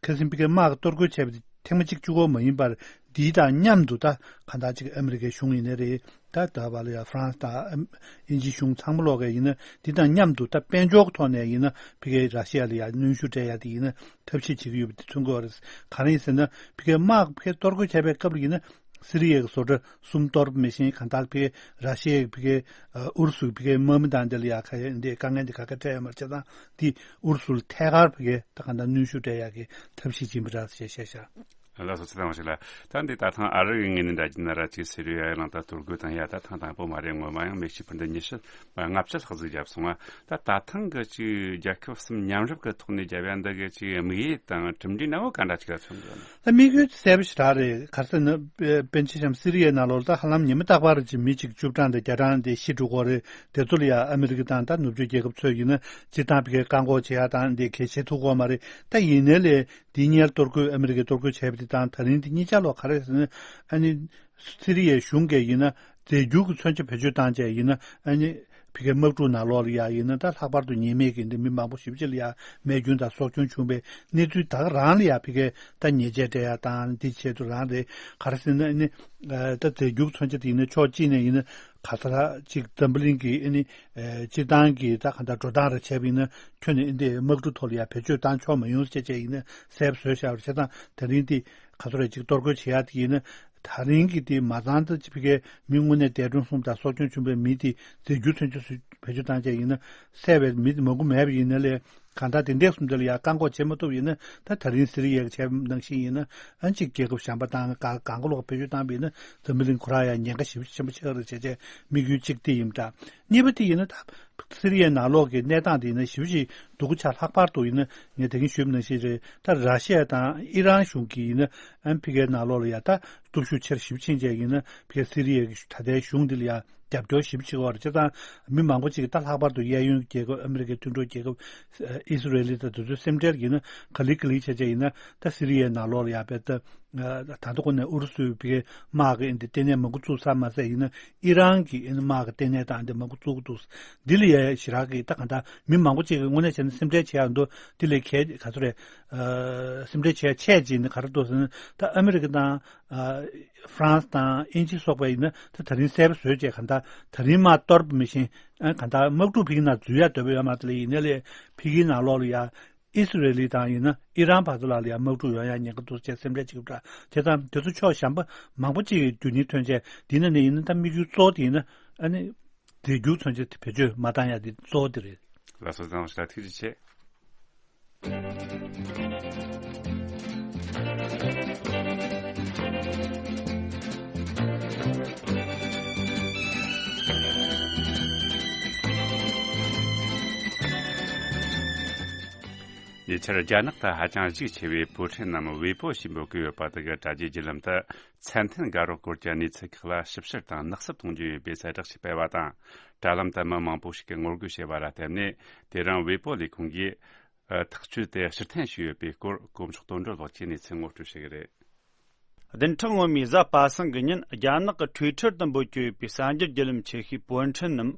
ཁ་སང་ཕ་གིའི་དམག་གི་གཏོར་རྒོལ་བྱས་པ་དེ་ཐེངས་མ་གཅིག་གཅིག་པོ་མ་ཡིན་པར་འདི་དང་མཉམ་དུ་ད་གང་ལྟར་ཅིག་ཨ་མི་རི་ཀའི་གཞུང་ཡིན་ནའི་རེད། ད་ད་བ་ལ་ཡ་ཧྥ་རན་སི་དང་ཨིན་ཇིའི་གཞུང་ཚང་མ་ལོག་གི་ཡིན་ན་འདི་དང་མཉམ་དུ་ད་དཔལ་འབྱོར་གྱི་ཐོག་ནས་ཡིན་ན་ཕ་གིའི་ར་ཤི་ཡ་ལ་ཡ་གནོན་ཤུགས་སྤྲད་ཡ་དེ་ཡིན་ན་ཐབས་ཤེས་བྱེད་ཀྱི་ཡོད་པ་དེ་མཚོན་གྱི་ཡོད་རེད། ག་རེ་ཡིན་ཟེར་ན་ཕ་གིའི་དམག་ཕ་གིའི་གཏོར་རྒོལ་བྱས་པའི་སྐབས་ལ་ཡིན་ན། སི་རི་ཡའི་བཟོ་གྲྭ་གསུམ་གཏོར་མེད་བཞིན་གང་ལྟར་ཕ་གི་ར་ཤི་ཡའི་ཕ་གི་ཨུ་རུ་སུའི་ཕ་གི་དམག་མི་དང་འདི་ལ་ཡ་ཁ་ཡ་འདི་དཀའ་ངལ་འདི་ག་ག་འཕྲད་ཡོད་མ་རེད། བྱས་ཙང་འདི་ཨུ་རུ་སུ་ལ་ཐད་ཀར་ཕ་གི་ད་གང་ལྟར་གནོན་ཤུགས་སྤྲད་ཡག་གི་ཐབས་ཤེས་བྱིན་པ་རེད་ཞེས་བཤད་ཤག་ལགས་སོ། ཚེ་དང་ཞིག་ལ་ད་འདི་ད་ཐེངས་ཨ་རི་གི་ངོས་ནས་འདྲ་གྱི་ན་ར་ཅིག་སི་རི་ཡའི་ནང་ད་གཏོར་རྒོལ་དང་ཡ་ད་ཐེངས་དང་པོ་མ་རེད། ངོ་མ་ཡང་མི་གཅིག་བར་འདི་ཉི་ཤུ་ལྔ་བཅུ་ལྷག་ཟིག་བརྒྱབ་སོང་ང་། ད་ད་ཐེངས་གི་ཅིག་རྒྱལ་ཁབ་གསུམ་མཉམ་རུབ་གི་ཐོག་ནས་བརྒྱབ་ཡ་འདི་གི་ཅིག་དམིགས་ཡུལ་དང་གྲུབ་འབྲས་སྣ་བོ་ག་འདྲ་ཅིག་ལ་མཚོན་དགོས་ན། ད་དམིགས་ཡུལ་གསལ་པོ་ཞེ་དྲག་རེད། ག་རེ་ཟེར་ན་པ་པཎ་ཆེན་བྱམས་སི་རི་ཡའི་ནང་ལོགས་ལ་ད་ཧ་ལམ་ཉི་མ་རྟག་པར་ཅིག་མི་ཅིག་བཅུ་གྲངས་དང་བརྒྱ་གྲངས་དེ་ཤི་འགྲོ་གི་རེད། དེ་ཚོ་ལ་ཡ་ཨ་མི་རི་ཀ་དང་ད་ནུབ་ཕྱོགས་རྒྱལ་ཁབ་ཚོས་ཡིན་ན་སྤྱིར་བཏང་ཕ་གིར་བཀག་འགོག་བྱེད་ཡ་དང་དེ་གལ་ཆེ་ཐུབ་ཀྱི་ཡོད་མ་རེད། ད་ཡིན་ནའི་ལས་འདི་སྔོན་གཏོར་རྒོལ་ཨ་མི་རི་ཀས་གཏོར་རྒོལ་བྱས་པ་དེ་དང་ད་རིང་དེ་གཉིས་ཆ་ལོག་ག་རེ་ཟེར་ན། ཨ་ནི་སི་རི་ཡའི་གཞུང་གིས་ཡིན་ན་རྫས་འགྱུར་གྱི་མཚོན་ཆ་བེད་སྤྱོད་བཏང་བྱས་ཡིན་ན་ཨ་ནི་ཕ་གིའི་དམག་འཁྲུག་ནང་ལོགས་ལ་ཡ་ཡིན་ན་ད་ལྷག་པར་དུ་ཉེས་མེད་ཀྱི་འདི་མི་མང་པོ་ཞེ་པོ་ཅིག་ལ་ཡ་རྨས་སྐྱོན་དང་སྲོག་སྐྱོན་བྱུང་བའི་གནས་ཚུལ་ད་ག་རང་ལ་ཡ་ཕ་གིས་ད་ཉེས་ཆད་སྤྲད་ཡ་དང་འདི་ཆེད་དུ་རང་རེད། ག་རེ་ཟེར་ན་ཨ་ནི་ད་རྫས་འགྱུར་གྱི་མཚོན་ཆ་དེ་ཡིན་ན་ཕྱོགས་གཅིག་ནས་ཡིན་ན་ག་ས་ལ་ཅིག་འཛམ་བུ་གླིང་གི་ཨ་ནི་སྤྱིར་བཏང་གི་ད་ག་འདྲ་འགྲོ་སྟངས་རེ་བྱས་པ་ཡིན་ན་ཁྱོན་ནས་ཨ་འདི་དམག་འཁྲུག་ཐོག་ལ་ཡ་བེད་སྤྱོད་བཏང་ཆོག་མ་ཡོང་ཟེར་བྱས་ཡིན་ན་གསལ་པོ་བཟོས་བཞག་པ་རེད། བྱས་ཙང་དེ་རིང་འདི་ག་ཚོད་རེ་ཅིག་གཏོར་རྒོལ་བྱེད་ཡ་དེ་ཡིན་ན། ད་རིང་གི་དེ་མ་ཚང་ད་ཅི་ཕ་གིའི་མི་དངོས་གནས་འདས་གྲོངས་སོང་དང་སྲོག་སྐྱོན་བྱུང་བའི་མི་དེ་རྫས་འགྱུར་མཚོན་ཆ་བེད་སྤྱོད་བཏང་བྱས་ཡིན་ན་བསད་པའི་མི་དེ་མང་པོ་མེད་པ་ཡིན་ན་ལས་གང་ལྟར་དེ་འདྲས་གསུམ་དེ་ལ་ཡང་བཀག་འགོག་བྱེད་མ་ཐུབ་ཡིན་ན་ད་ད་རིང་སི་རི་ཡའི་བྱས་ནང་བཞིན་ཡིན་ན་ཨ་ཅིག་རྒྱལ་ཁབ་གཞན་པ་དང་ག་གང་ག་ལོག་བེད་སྤྱོད་བཏང་བ་ཡིན་ན་འཛམ་བུ་གླིང་ཁོ་རང་ཡང་ཉེན་ཁ་ཞེ་པོ་ཆེན་པོ་ཆགས་རེད་བྱས་བྱས་དམིགས་ཡུལ་གཅིག་དེ་ཡིན་པ་འདྲ། གཉིས་པ་དེ་ཡིན་ན་ད་སི་རི་ཡའི་ནང་ལོགས་ཀྱི་གནས་སྟངས་དེ་ཡིན་ན་ཞེ་པོ་ཅིག་སྡུག་པོ་ཆགས། ལྷག་པར་དུ་ཡིན་ན་ངས་ད་གིན་ཞུས་པ་ནང་བཞིན་རེད། ད་ར་ཤི་ཡ་དང་ཨི་རན་གཞུང་གིས་ཡིན་ན་ཨ་ནི་ཕ་གིའི་ནང་ལོགས་ལ་ཡ་ད་སྟོབས་ཤུགས་ཆེར་ཞེ་པོ་ཕྱིན་བྱས་ཡིན་ན་ཕ་གིའི་སི་རི་ཡའི་ད་ལྟའི་གཞུང་འདི་ལ་ཡ་རྒྱབ་སྐྱོར་ཞེ་པོ་བྱེད་ཀྱི་ཡོད་རེད། བྱས་ཙང་མི་མང་པོ་ཅིག་གིས་ད་ལྷག་པར་དུ་གཡས་གཡོན་རྒྱལ་ཁབ་ཨ་མི་རི་ཀའི་མཐུན་གྲོགས་རྒྱལ་ཁབ་ཨི་སི་རེལ་དང་དེ་ཚོའི་སེམས་ཁྲལ་ཡིན་ན་ག་ལེ་ག་ལེ་བྱས་བྱས་ཡིན་ན་ད་སི་རི་ཡའི་ནང་ལོགས་ལ་ཡ་དཔེ་ད། ད་ལྟ་ཁོ་ནས་ཨུ་རུ་སུའི་ཕ་གིའི་དམག་གི་འདི་ལྟེ་གནས་མང་པོ་བཙུགས་ཚར་མ་ཟད་ཡིན་ན་ཨི་རན་གྱི་དམག་གི་ལྟེ་གནས་དང་འདི་མང་པོ་བཙུགས་འདུག་འདི་ལ་ཡ་ཞེ་དྲག་གི་ད་གང་ལྟར་མི་མང་པོ་ཅིག་གི་དངོས་གནས་བྱས་ན་སེམས་ཁྲལ་བྱེད་ཡག་འདུག་འདི་ལས་གལ་ག་ཚོད་རེད། སེམས་ཁྲལ་བྱེད་ཡག་ཆེ་ཅིག་ནི་ག་རེ་འདུག་ཟེར་ན་ད་ཨ་མི་རི་ཀ་དང་ཧྥ་རན་སི་དང་དབྱིན་ཇི་སོགས་པ་ཡིན་ན་ད་ད་རིང་གསལ་པོ་བཟོས་བྱས་གང་ལྟར་ད་རིང་དམག་གཏོར་མི་ཤེས་གང་ལྟར་དམག་འཁྲུག་ཕ་གི་ནང་འཛུལ་ཡག་འདོད་པ་ཡོད་མ་རེད། དེ་ལས་ཡིན་ན་ལས་ཕ་གིའི་ནང་ལོགས་ལ་ཡ། ཨི་སི་རེལ་དང་ཡིན་ན་ཨི་རན་བར་དུ་ལ་ལ་ཡང་དམག་འཁྲུག་ཡོང་ཡ་ཉེན་ཁ་འདུག་ཅེས་སེམས་ཁྲལ་བྱེད་ཀྱི་འདུག་དེ་ཙམ་དེ་ཚོ་ཕྱོགས་གཞན་པ་མང་པོ་ཅིག་གི་རྒྱུ་ནི་ཐོན་བྱས་འདི་ན་ནི་ཡིན་ན་ད་དམིགས་ཡུལ་གཙོ་བོ་དེ་ཡིན་ན་ཨ་ནི་རྫས་འགྱུར་མཚོན་ཆ་དེ་བེད་སྤྱོད་མ་བཏང་ཡ་དེ་གཙོ་བོ་དེ་རེད། ལགས་སོ། ཚང་ཞིག་ལ་ཐུགས་རྗེ་ཆེ། ཉེ་ཆར་རྒྱ་ནག་ཏུ་ཧ་ཅང་གཞིས་ཆེ་བའི་བོད་ཕྲན་རྣམས་ཝེ་པོ་ཞེས་འབོད་ཀྱི་ཡོད་པ་དེ་གི་དྲ་རྒྱའི་བརྒྱུད་ལམ་དུ་ཚད་ལྡན་དགའ་རོགས་སྐོར་གྱི་གནས་ཚུལ་ཁག་ལ་ཞིབ་བཤེར་དང་ནག་སུབ་གཏོང་རྒྱུ་ཡིན་པའི་གསལ་བསྒྲགས་ཤིག་སྤེལ་བ་དང་། དྲ་ལམ་དུ་མི་མང་པོ་ཞིག་གིས་ངོ་རྒོལ་བྱས་པ་ལ་བརྟེན་ནས་དེ་རིང་ཝེ་པོ་ལས་ཁུངས་ཀྱིས་ཐག་གཅོད་དེ་ཕྱིར་འཐེན་བྱས་ཡོད་པའི་སྐོར་གོ་མཆོག་དོན་གྲུབ་ལགས་ཀྱིས་གནས་ཚུལ་ངོ་སྤྲོད་བྱེད་ཀྱི་རེད། བདུན་ཕྲག་སྔོན་མའི་གཟའ་པ་སངས་ཀྱི་ཉིན། རྒྱ་ནག་གི་ཊུའི་ཊར་དུ་འབོད་སྐྱོད་ཡོད་པའི་གསར་འགྱུར་བརྒྱུད་ལམ་ཆེ་ཤོས་པོན་ཁྲིན་ནམ།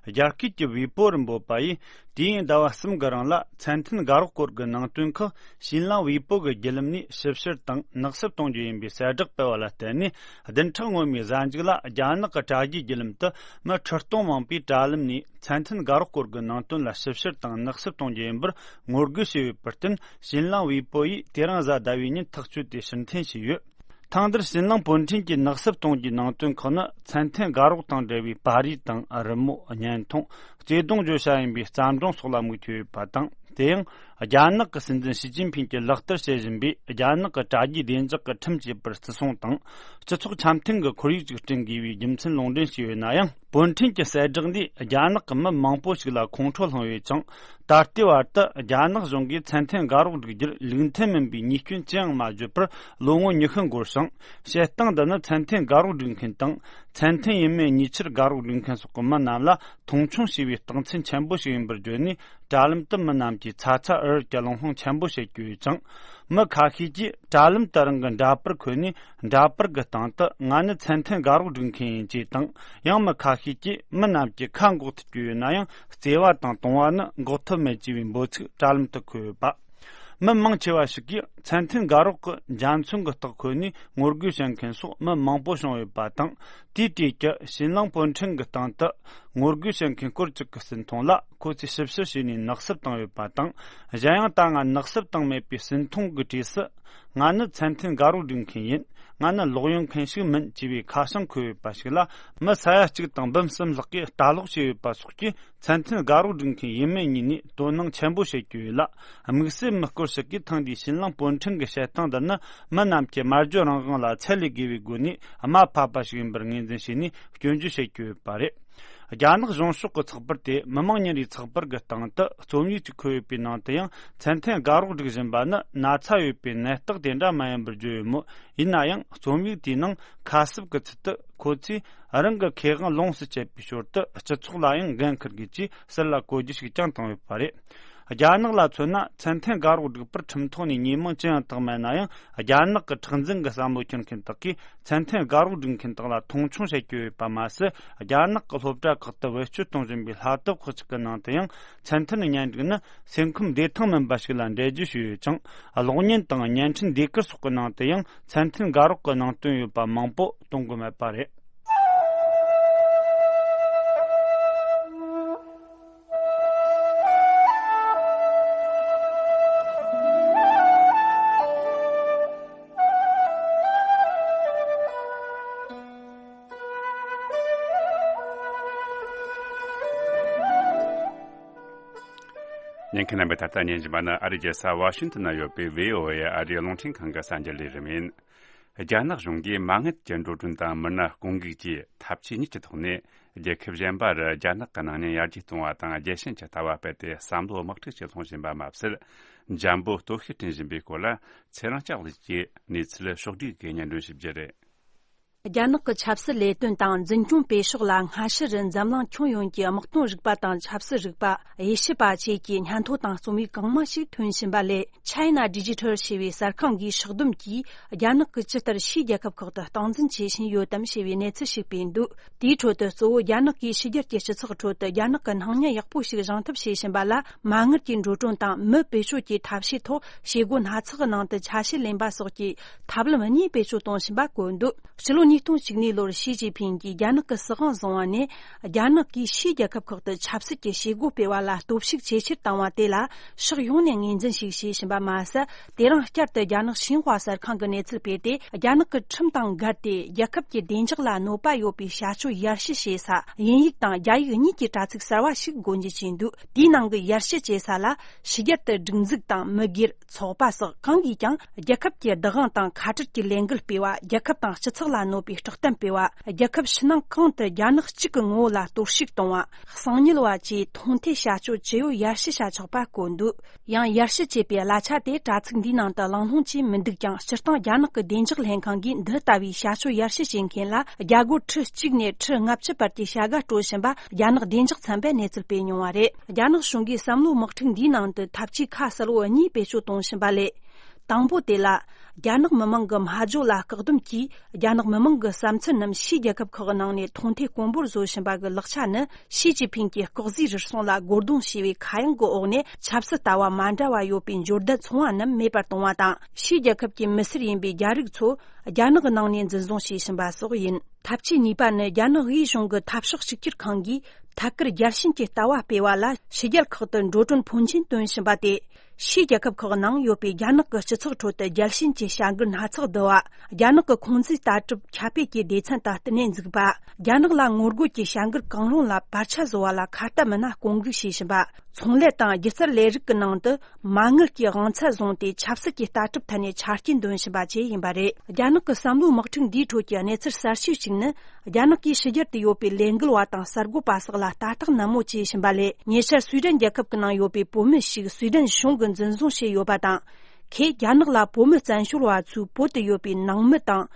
རྒྱ་སྐད་ཀྱི་ཝི་པོ་རུ་འབོད་པ་ཡིས། དུས་ཡུན་ཟླ་བ་གསུམ་གྱི་རིང་ལ། མཚན་ཐོན་དགའ་རོགས་སྐོར་གྱི་ནང་དོན་ཁག་ཤིན་ལང་ཝི་པོ་གི་བརྒྱུད་ལམ་ནས་ཞིབ་བཤེར་དང་ནག་བསུབ་གཏོང་རྒྱུ་ཡིན་པའི་གསལ་བསྒྲགས་སྤེལ་བ་ལ་བརྟེན་ནས། བདུན་ཕྲག་སྔོན་མའི་གཟའ་མཇུག་ལ། རྒྱ་ནག་གི་དྲ་རྒྱའི་བརྒྱུད་ལམ་དུ་མི་ཁྲི་སྟོང་མང་པོས་དྲ་ལམ་ནས། མཚན་ཐོན་དགའ་རོགས་སྐོར་གྱི་ནང་དོན་ལ་ཞིབ་བཤེར་དང་ནག་བསུབ་གཏོང་རྒྱུ་ཡིན་པར་ངོ་རྒོལ་བྱས་ཡོད་པར་བརྟེན། ཤིན་ལང་ཝི་པོ་ཡིས་དེ་རིང་གཟའ་ཟླ་བའི་ཉིན་ཐག་གཅོད་དེ་ཕྱིར་འཐེན་བྱས་ཡོད། ཐེངས་འདིར་ཤིན་ལང་པོན་ཁྲིན་གྱིས་ནག་བསུབ་གཏོང་རྒྱུའི་ནང་དོན་ཁག་ནི། མཚན་ཐོན་དགའ་རོགས་དང་འབྲེལ་བའི་པར་རིས་དང་། རི་མོ། བརྙན་ཐུང་། བརྩེ་དུང་བརྗོད་བྱ་ཡིན་པའི་བརྩམས་སྒྲུང་སོགས་ལ་དམིགས་ཡོད་པ་དང་། དེ་ཡང་། རྒྱ་ནག་གི་སྲིད་འཛིན་ཞི་ཅིན་ཕིང་གིས་ལག་བསྟར་བྱེད་བཞིན་པའི། རྒྱ་ནག་གི་དྲ་རྒྱའི་བདེ་འཇགས་ཀྱི་ཁྲིམས་ཅེས་པར་བརྩི་སྲུང་དང་། སྤྱི་ཚོགས་འཆམ་མཐུན་གྱི་ཁོར་ཡུག་ཅིག་བསྐྲུན་དགོས་པའི་རྒྱུ་མཚན་ལུང་འདྲེན་བྱས་ཡོད་ན་ཡང་། པོན་ཁྲིན་གྱི་གསལ་བསྒྲགས་འདིས། རྒྱ་ནག་གི་མི་མང་པོ་ཞིག་ལ་ཁོང་ཁྲོ་སློང་ཡོད་ཅིང་། ད་ལྟའི་བར་དུ། རྒྱ་ནག་གཞུང་གིས་མཚན་ཐོན་དགའ་རོགས་སྒྲིག་རྒྱུར་ལུགས་མཐུན་མིན་པའི་ཉེས་སྐྱོན་ཅི་ཡང་མ་བརྗོད་པར། ལོ་ངོ་ཉི་ཤུ་འགོར་ཞིང་། བྱེད་སྟངས་འདི་ནི། མཚན་ཐོན་དགའ་རོགས་སྒྲིག་མཁན་དང་། མཚན་ཐོན་ཡིན་མིན་ཉེ་ཆར་དགའ་རོགས་སྒྲིག་མཁན་སོགས་ཀྱི་མི་རྣམས་ལ། མཐོང་ཆུང་བྱས་པའི་རྟགས་མཚན་ཆེན་པོ་ཞིག་ཡིན་པར་བརྗོད་ནས། དྲ་ལམ་དུ་མི་རྣམས་ཀྱིས་ཚ་ཚ་འུར་འུར་གྱི་གླེང་སློང་ཆེན་པོ་བྱེད་ཀྱི་ཡོད་ཅིང་། མི་ཁ་ཤས་ཀྱིས་དྲ་ལམ་དུ་རང་གི་འདྲ་པར་འཁོད་ནས། འདྲ་པར་གྱི་སྟེང་དུ། ང་ནི་མཚན་ཐོན་དགའ་རོགས་སྒྲིག་མཁན་ཡིན་ཅེས་དང་། ཡང་མི་ཁ་ཤས་ཀྱིས། མི་རྣམས་ཀྱིས་ཁ་འགོག་ཐུབ་ཀྱི་ཡོད་ན་ཡང་། བརྩེ་བ་དང་དུང་བ་ནི་འགོག་ཐབས་མེད་ཅེས་པའི་འབོད་ཚིག་དྲ་ལམ་དུ་འཁོད་ཡོད་པ། མི་མང་ཆེ་བ་ཞིག་གིས། མཚན་ཐོན་དགའ་རོགས་ཀྱི་འཇའ་ཚོན་གྱི་རྟགས་འཁོད་ནས་ངོ་རྒོལ་བྱེད་མཁན་སོགས་མི་མང་པོ་བྱུང་ཡོད་པ་དང་། དེའི་གྲས་ཀྱི་ཤིན་ལང་པོན་ཁྲིན་གྱི་སྟེང་དུ་ངོ་རྒོལ་བྱེད་མཁན་སྐོར་གཅིག་གི་སྲིད་ཐོང་ལ། ཁོ་ཚོས་ཞིབ་བཤེར་བྱས་ནས་ནག་བསུབ་བཏང་ཡོད་པ་དང་། གཞན་ཡང་། ད་སྔ་ནག་བསུབ་བཏང་མེད་པའི་སྲིད་ཐོང་གི་གྲས་སུ། ང་ནི་མཚན་ཐོན་དགའ་རོགས་སྒྲིག་མཁན་ཡིན། ང་ནི་ལོག་གཡེམ་མཁན་ཞིག་མིན་ཅེས་པའི་ཁ་བྱང་འཁོད་ཡོད་པ་ཞིག་ལ། མི་ས་ཡ་གཅིག་དང་འབུམ་གསུམ་ལྷག་གིས་ལྟ་ཀློག་བྱས་ཡོད་པ་སོགས་ཀྱིས། མཚན་ཐོན་དགའ་རོགས་སྒྲིག་མཁན་ཡིན་མིན་གཉིས་ནས་དོ་སྣང་ཆེན་པོ་བྱེད་ཀྱི་ཡོད་ལ། དམིགས་བསལ་མི་སྐོར་ཞིག་གིས་ཐེངས་འདིའི་ཤིན་ལང་པོན་ཁྲིན་གྱི་བཤད་སྟངས་འདི་ནི། མི་རྣམས་ཀྱི་སྨྲ་བརྗོད་རང་དབང་ལ་ཚད་ལས་བརྒལ་བའི་སྒོ་ནས་དམའ་ཕབ་པ་ཞིག་ཡིན་པར་ངོས་འཛིན་བྱས་ནས་སྐྱོན་བརྗོད་བྱེད་ཀྱི་ཡོད་པ་རེད། རྒྱ་ནག་གཞུང་ཕྱོགས་ཀྱི་ཚགས་པར་དེ། མི་དམངས་ཉིན་རེའི་ཚགས་པར་གྱི་སྟེང་དུ་རྩོམ་ཡིག་ཅིག་འཁོད་ཡོད་པའི་ནང་དུ་ཡང་། མཚན་ཐོན་དགའ་རོགས་སྒྲིག་བཞིན་པ་ནི་ན་ཚ་ཡོད་པའི་ནད་རྟགས་དེ་འདྲ་མ་ཡིན་པར་བརྗོད་ཡོད་མོད། ཡིན་ན་ཡང་། རྩོམ་ཡིག་དེའི་ནང་ཁ་གསབ་ཀྱི་ཚུལ་དུ། ཁོ་ཚོས་རང་གི་ཁེ་དབང་ལོངས་སུ་སྤྱད་པའི་ཞོར་དུ། སྤྱི་ཚོགས་ལ་ཡང་འགན་འཁུར་དགོས་ཅེས་ཟུར་ལ་གོ་རྒྱུ་ཞིག་ཀྱང་བཏང་ཡོད་པ་རེད། རྒྱ་ནག་ལ་མཚོན་ན། མཚན་ཐོན་དགའ་རོགས་སྒྲིག་པར་ཁྲིམས་ཐོག་ནས་ཉེས་མིང་ཅི་ཡང་བཏགས་མེད་ན་ཡང་། རྒྱ་ནག་གི་མཁྲེགས་འཛིན་གྱི་བསམ་བློ་འཁྱེར་མཁན་དག་གིས། མཚན་ཐོན་དགའ་རོགས་སྒྲིག་མཁན་དག་ལ་མཐོང་ཆུང་བྱེད་ཀྱི་ཡོད་པ་མ་ཟད། རྒྱ་ནག་གི་སློབ་གྲྭ་ཁག་ཏུ་བེད་སྤྱོད་གཏོང་བཞིན་པའི་སློབ་དེབ་ཁག་ཅིག་གི་ནང་དུ་ཡང་། མཚན་ཐོན་གཉེན་སྒྲིག་ནི་སེམས་ཁམས་བདེ་ཐང་མིན་པ་ཞིག་ལ་འགྲེལ་བརྗོད་བྱས་ཡོད་ཅིང་། གློག་བརྙན་དང་བརྙན་འཕྲིན་ཟློས་གར་སོགས་ཀྱི་ནང་དུ་ཡང་། མཚན་ཐོན་དགའ་རོགས་ཀྱི་ནང་དོན་ཡོད་པ་མང་པོ་གཏོང་གི་མེད་པ་རེད། ཉན་མཁན་རྣམ་པས་ད་ལྟ་ཉན་བཞིན་པ་ནི། ཨ་རིའི་རྒྱལ་ས་ཝ་ཤིང་ཏོན་ན་ཡོད་པའི་བྷི་ཨོ་ཨེ་ཨ་རིའི་རླུང་འཕྲིན་ཁང་གི་གསར་འགྱུར་ལས་རིམ་ཡིན། རྒྱ་ནག་གཞུང་གིས་མ་དངུལ་གྱི་འགྲོ་གྲོན་དང་མི་སྣ་སྐོང་འགུག་བཅས་ཐབས་ཇུས་གཉིས་ཀྱི་ཐོག་ནས། རྒྱལ་ཁབ་གཞན་པར་རྒྱ་ནག་གི་སྣང་བརྙན་ཡར་རྒྱས་གཏོང་བ་དང་། རྒྱལ་ཞེན་གྱི་ལྟ་བ་སྤེལ་ཏེ། བསམ་བློ་དམག་འཁྲུག་ཅིག་སློང་བཞིན་པ་མ་ཟད། འཇམ་པོ་གཏོར་བཤིག་བསྐྲུན་བཞིན་པའི་སྐོར་ལ། ཚེ་རིང་ལྕགས་ལེགས་ཀྱིས་གནས་ཚུལ་ཕྱོགས་བསྒྲིགས་སྒོས་སྙན་སྒྲོན་ཞུ་རྒྱུ་རེད། རྒྱ་ནག་གི་ཆབ་སྲིད་ལས་དོན་དང་། འཛིན་སྐྱོང་སྤེལ་ཕྱོགས་ལ་སྔ་ཕྱི་རུ་འཛམ་གླིང་ཁྱོན་ཡོངས་ཀྱི་དམག་དོན་རིག་པ་དང་། ཆབ་སྲིད་རིག་པ། དབྱེ་ཞིབ་པ་བཅས་ཀྱི་སྙན་ཐོ་དང་རྩོམ་ཡིག་གང་མང་ཞིག་ཐོན་བཞིན་པ་ལས། China Digital ཞེས་པའི་གསར་ཁང་གིས་ཕྱོགས་བསྡོམས་ཀྱིས། རྒྱ་ནག་གིས་ཇི་ལྟར་ཕྱིའི་རྒྱལ་ཁབ་ཁག་ཏུ་སྟངས་འཛིན་བྱེད་བཞིན་ཡོད་དམ་ཞེས་པའི་གནས་ཚུལ་ཞིག་སྤེལ་འདུག་དེའི་ཁྲོད་དུ། གཙོ་བོ་རྒྱ་ནག་གིས་ཕྱི་རྒྱལ་གྱི་སྤྱི་ཚོགས་ཁྲོད་དུ། རྒྱ་ནག་གི་སྣང་བརྙན་ཡག་པོ་ཞིག་བཞེངས་ཐབས་བྱེད་བཞིན་པ་ལ། མ་དངུལ་གྱི་འགྲོ་གྲོན་དང་། མི་བེད་སྤྱོད་ཀྱི་ཐབས་ཤེས་ཐོག་བྱེད་སྒོ་སྣ་ཚོགས་ཀྱི་ནང་དུ་ཆ་ཤས་ལེན་པ་སོགས་ཀྱི་ཐབས་ལམ་གཉིས་བེད་སྤྱོད་གཏོང་བཞིན་པ་བཀོད་འདུག་ཕྱི་ལོ་ཉིས་སྟོང་གཅིག་གནས་ལོར་ཞི་ཅིན་ཕིང་གིས་རྒྱ་ནག་གི་སྲིད་དབང་བཟུང་བ་ནས། རྒྱ་ནག་གིས་ཕྱིའི་རྒྱལ་ཁབ་ཁག་ཏུ་ཆབ་སྲིད་ཀྱི་བྱེད་སྒོ་སྤེལ་བ་ལ་སྟོབས་ཤུགས་ཇེ་ཆེར་བཏང་བ་དེ་ལ། ཕྱོགས་ཡོངས་ནས་ངོས་འཛིན་ཞིག་བྱས་བཞིན་པ་མ་ཟད། དེ་རིང་བསྐྱར་དུ་རྒྱ་ནག་ཤིན་ཧྭ་གསར་ཁང་གི་གནས་ཚུལ་སྤེལ་ཏེ། རྒྱ་ནག་གི་ཁྲིམས་དང་འགལ་ཏེ། རྒྱལ་ཁབ་ཀྱི་བདེ་འཇགས་ལ་གནོད་པ་ཡོད་པའི་བྱ་སྤྱོད་ཡར་ཞུ་བྱེད་ས། དབྱིན་ཡིག་དང་རྒྱ་ཡིག་གཉིས་ཀྱི་དྲ་ཚིགས་གསར་བ་ཞིག་སྒོ་འབྱེད་བྱས་འདུག་དེའི་ནང་གི་ཡར་ཞུ་བྱེད་ས་ལ། ཕྱི་རྒྱལ་དུ་སྒྲིག་འཛུགས་དང་། མི་སྒེར། ཚོགས་པ་སོགས་གང་གིས་ཀྱང་། རྒྱལ་ཁབ་ཀྱི་བདག་དབང་དང་ཁ་བྲལ་གྱི་ལས་འགུལ་སྤེལ་བ། རྒྱལ་ཁབ་དང་སྤྱི་ཚོགས་ལ་གནོད་པའི་སྐྲག་གཏམ་སྤེལ་བ། རྒྱལ་ཁབ་ཕྱི་ནང་གང་དུ་རྒྱ་ནག་གཅིག་གི་ངོ་བོ་ལ་གཏོར་བཤིག་གཏོང་བ། གསང་ཉུལ་བ་བཅས་མཐོང་ཐོས་བྱ་སྤྱོད་ཇི་ཡོད་ཡར་ཞུ་བྱ་ཆོག་པ་བཀོད་འདུག་ཡང་ཡར་ཞུ་བྱས་པའི་གླ་ཆ་དེ་དྲ་ཚིགས་འདིའི་ནང་དུ་གླེང་སློང་བྱས་མི་འདུག་ཀྱང་། སྤྱིར་བཏང་རྒྱ་ནག་གི་བདེ་འཇགས་ལྷན་ཁང་གིས་འདི་ལྟ་བུའི་བྱ་སྤྱོད་ཡར་ཞུ་བྱེད་མཁན་ལ། རྒྱ་སྒོར་ཁྲི་གཅིག་ནས་ཁྲི་ལྔ་བཅུ་བར་གྱི་བྱ་དགའ་སྤྲོད་བཞིན་པ། རྒྱ་ནག་བདེ་འཇགས་ཚན་པས་གནས་ཚུལ་སྤེལ་མྱོང་བ་རེད། རྒྱ་ནག་གཞུང་གིས་བསམ་བློའི་དམག་འཁྲུག་འདིའི་ནང་དུ་ཐབས་ཇུས་ཁ་གསལ་བོ་གཉིས་བེད་སྤྱོད་གཏོང་བཞིན་པ་ལས། དང་པོ་དེ་ལ། རྒྱ་ནག་མི་མང་གི་སྨྲ་བརྗོད་ལ་བཀག་སྡོམ་གྱིས། རྒྱ་ནག་མི་མང་གི་བསམ་ཚུལ་རྣམས་ཕྱིའི་རྒྱལ་ཁབ་ཁག་གི་ནང་ནས་མཐོང་ཐོས་དཀོན་པོར་བཟོ་བཞིན་པ་གི་ལག་ཆ་ནི། ཞི་ཅིན་ཕིང་གིས་སྐོག་ཟའི་རུལ་སུངས་ལ་རྒོལ་རྡུང་བྱས་པའི་ཁ་གཡང་གི་འོག་ནས། ཆབ་སྲིད་ལྟ་བ་མ་འདྲ་བ་ཡོད་པའི་འབྱོར་ལྡན་ཚོང་བ་རྣམས་མེད་པར་གཏོང་བ་དང་། ཕྱིའི་རྒྱལ་ཁབ་ཀྱི་མི་སེར་ཡིན་པའི་རྒྱ་རིགས་ཚོ། རྒྱ་ནག་གི་ནང་ནས་འཛིན་བཟུང་བྱས་ཕྱིན་པ་སོགས་ཡིན། ཐབས་ཇུས་གཉིས་པ་ནི། རྒྱ་ནག་དབུས་གཞུང་གི་འཐབ་ཕྱོགས་གཅིག་གྱུར་ཁང་གིས་ཐད་ཀར་རྒྱལ་ཕྱིན་གྱི་ལྟ་བ་སྤེལ་བ་ལ། ཕྱི་རྒྱལ་ཁག་ཏུ་འགྲོ་གྲོན་ཕོན་ཆེན་བཏོན་བཞིན་པ་སྟེ། ཕྱིའི་རྒྱལ་ཁབ་ཁག་ནང་ཡོད་པའི་རྒྱ་ནག་གི་སྤྱི་ཚོགས་ཁྲོད་དུ་རྒྱལ་ཕྱིན་གྱི་བྱ་འགུལ་སྣ་ཚོགས་བསྡུ་བ། རྒྱ་ནག་གི་ཁོང་ཚོའི་ལྟ་གྲུབ་ཁྱབ་སྤེལ་གྱི་སྡེ་ཚན་དང་བསྟུན་ནས་འཛུགས་པ། རྒྱ་ནག་ལ་ངོ་རྒོལ་གྱི་བྱ་འགུལ་གང་རུང་ལ་བར་ཆད་བཟོ་བ་ལ་ཁ་གཏད་མི་སྣ་བསྐོང་འཛུགས་བྱས་ཕྱིན་པ། ཚོང་ལས་དང་སྒྱུ་རྩལ་ལས་རིགས་ཀྱི་ནང་དུ། མ་དངུལ་གྱི་དབང་ཚད་བཟུང་སྟེ། ཆབ་སྲིད་ཀྱི་ལྟ་གྲུབ་ཐད་ནས་ཆ་རྐྱེན་འདོན་བཞིན་པ་བཅས་ཡིན་པ་རེད། རྒྱ་ནག་གི་བསམ་བློའི་དམག་འཁྲུག་འདིའི་ཁྲོད་ཀྱི་གནས་ཚུལ་གསར་ཤོས་ཤིག་ནི། རྒྱ་ནག་གིས་ཕྱི་རྒྱལ་དུ་ཡོད་པའི་ལས་འགུལ་བ་དང་གསར་འགོད་པ་སོགས་ལ་ལྟ་རྟོག་ནན་མོ་བྱེད་བཞིན་པ་ལས། ཉེ་ཆར་སུའེ་ཏེན་རྒྱལ་ཁབ་ཀྱི་ནང་ཡོད་པའི་བོད་མི་ཞིག་སུའེ་ཏེན་གཞུང་གིས་འཛིན་བཟུང་བྱས་ཡོད་པ་དང་། ཁོས་རྒྱ་ནག་ལ་བོད་མི་བཙན་བྱོལ་བ་ཚོས་བོད་དུ་ཡོད་པའི་ནང་མི་དང་།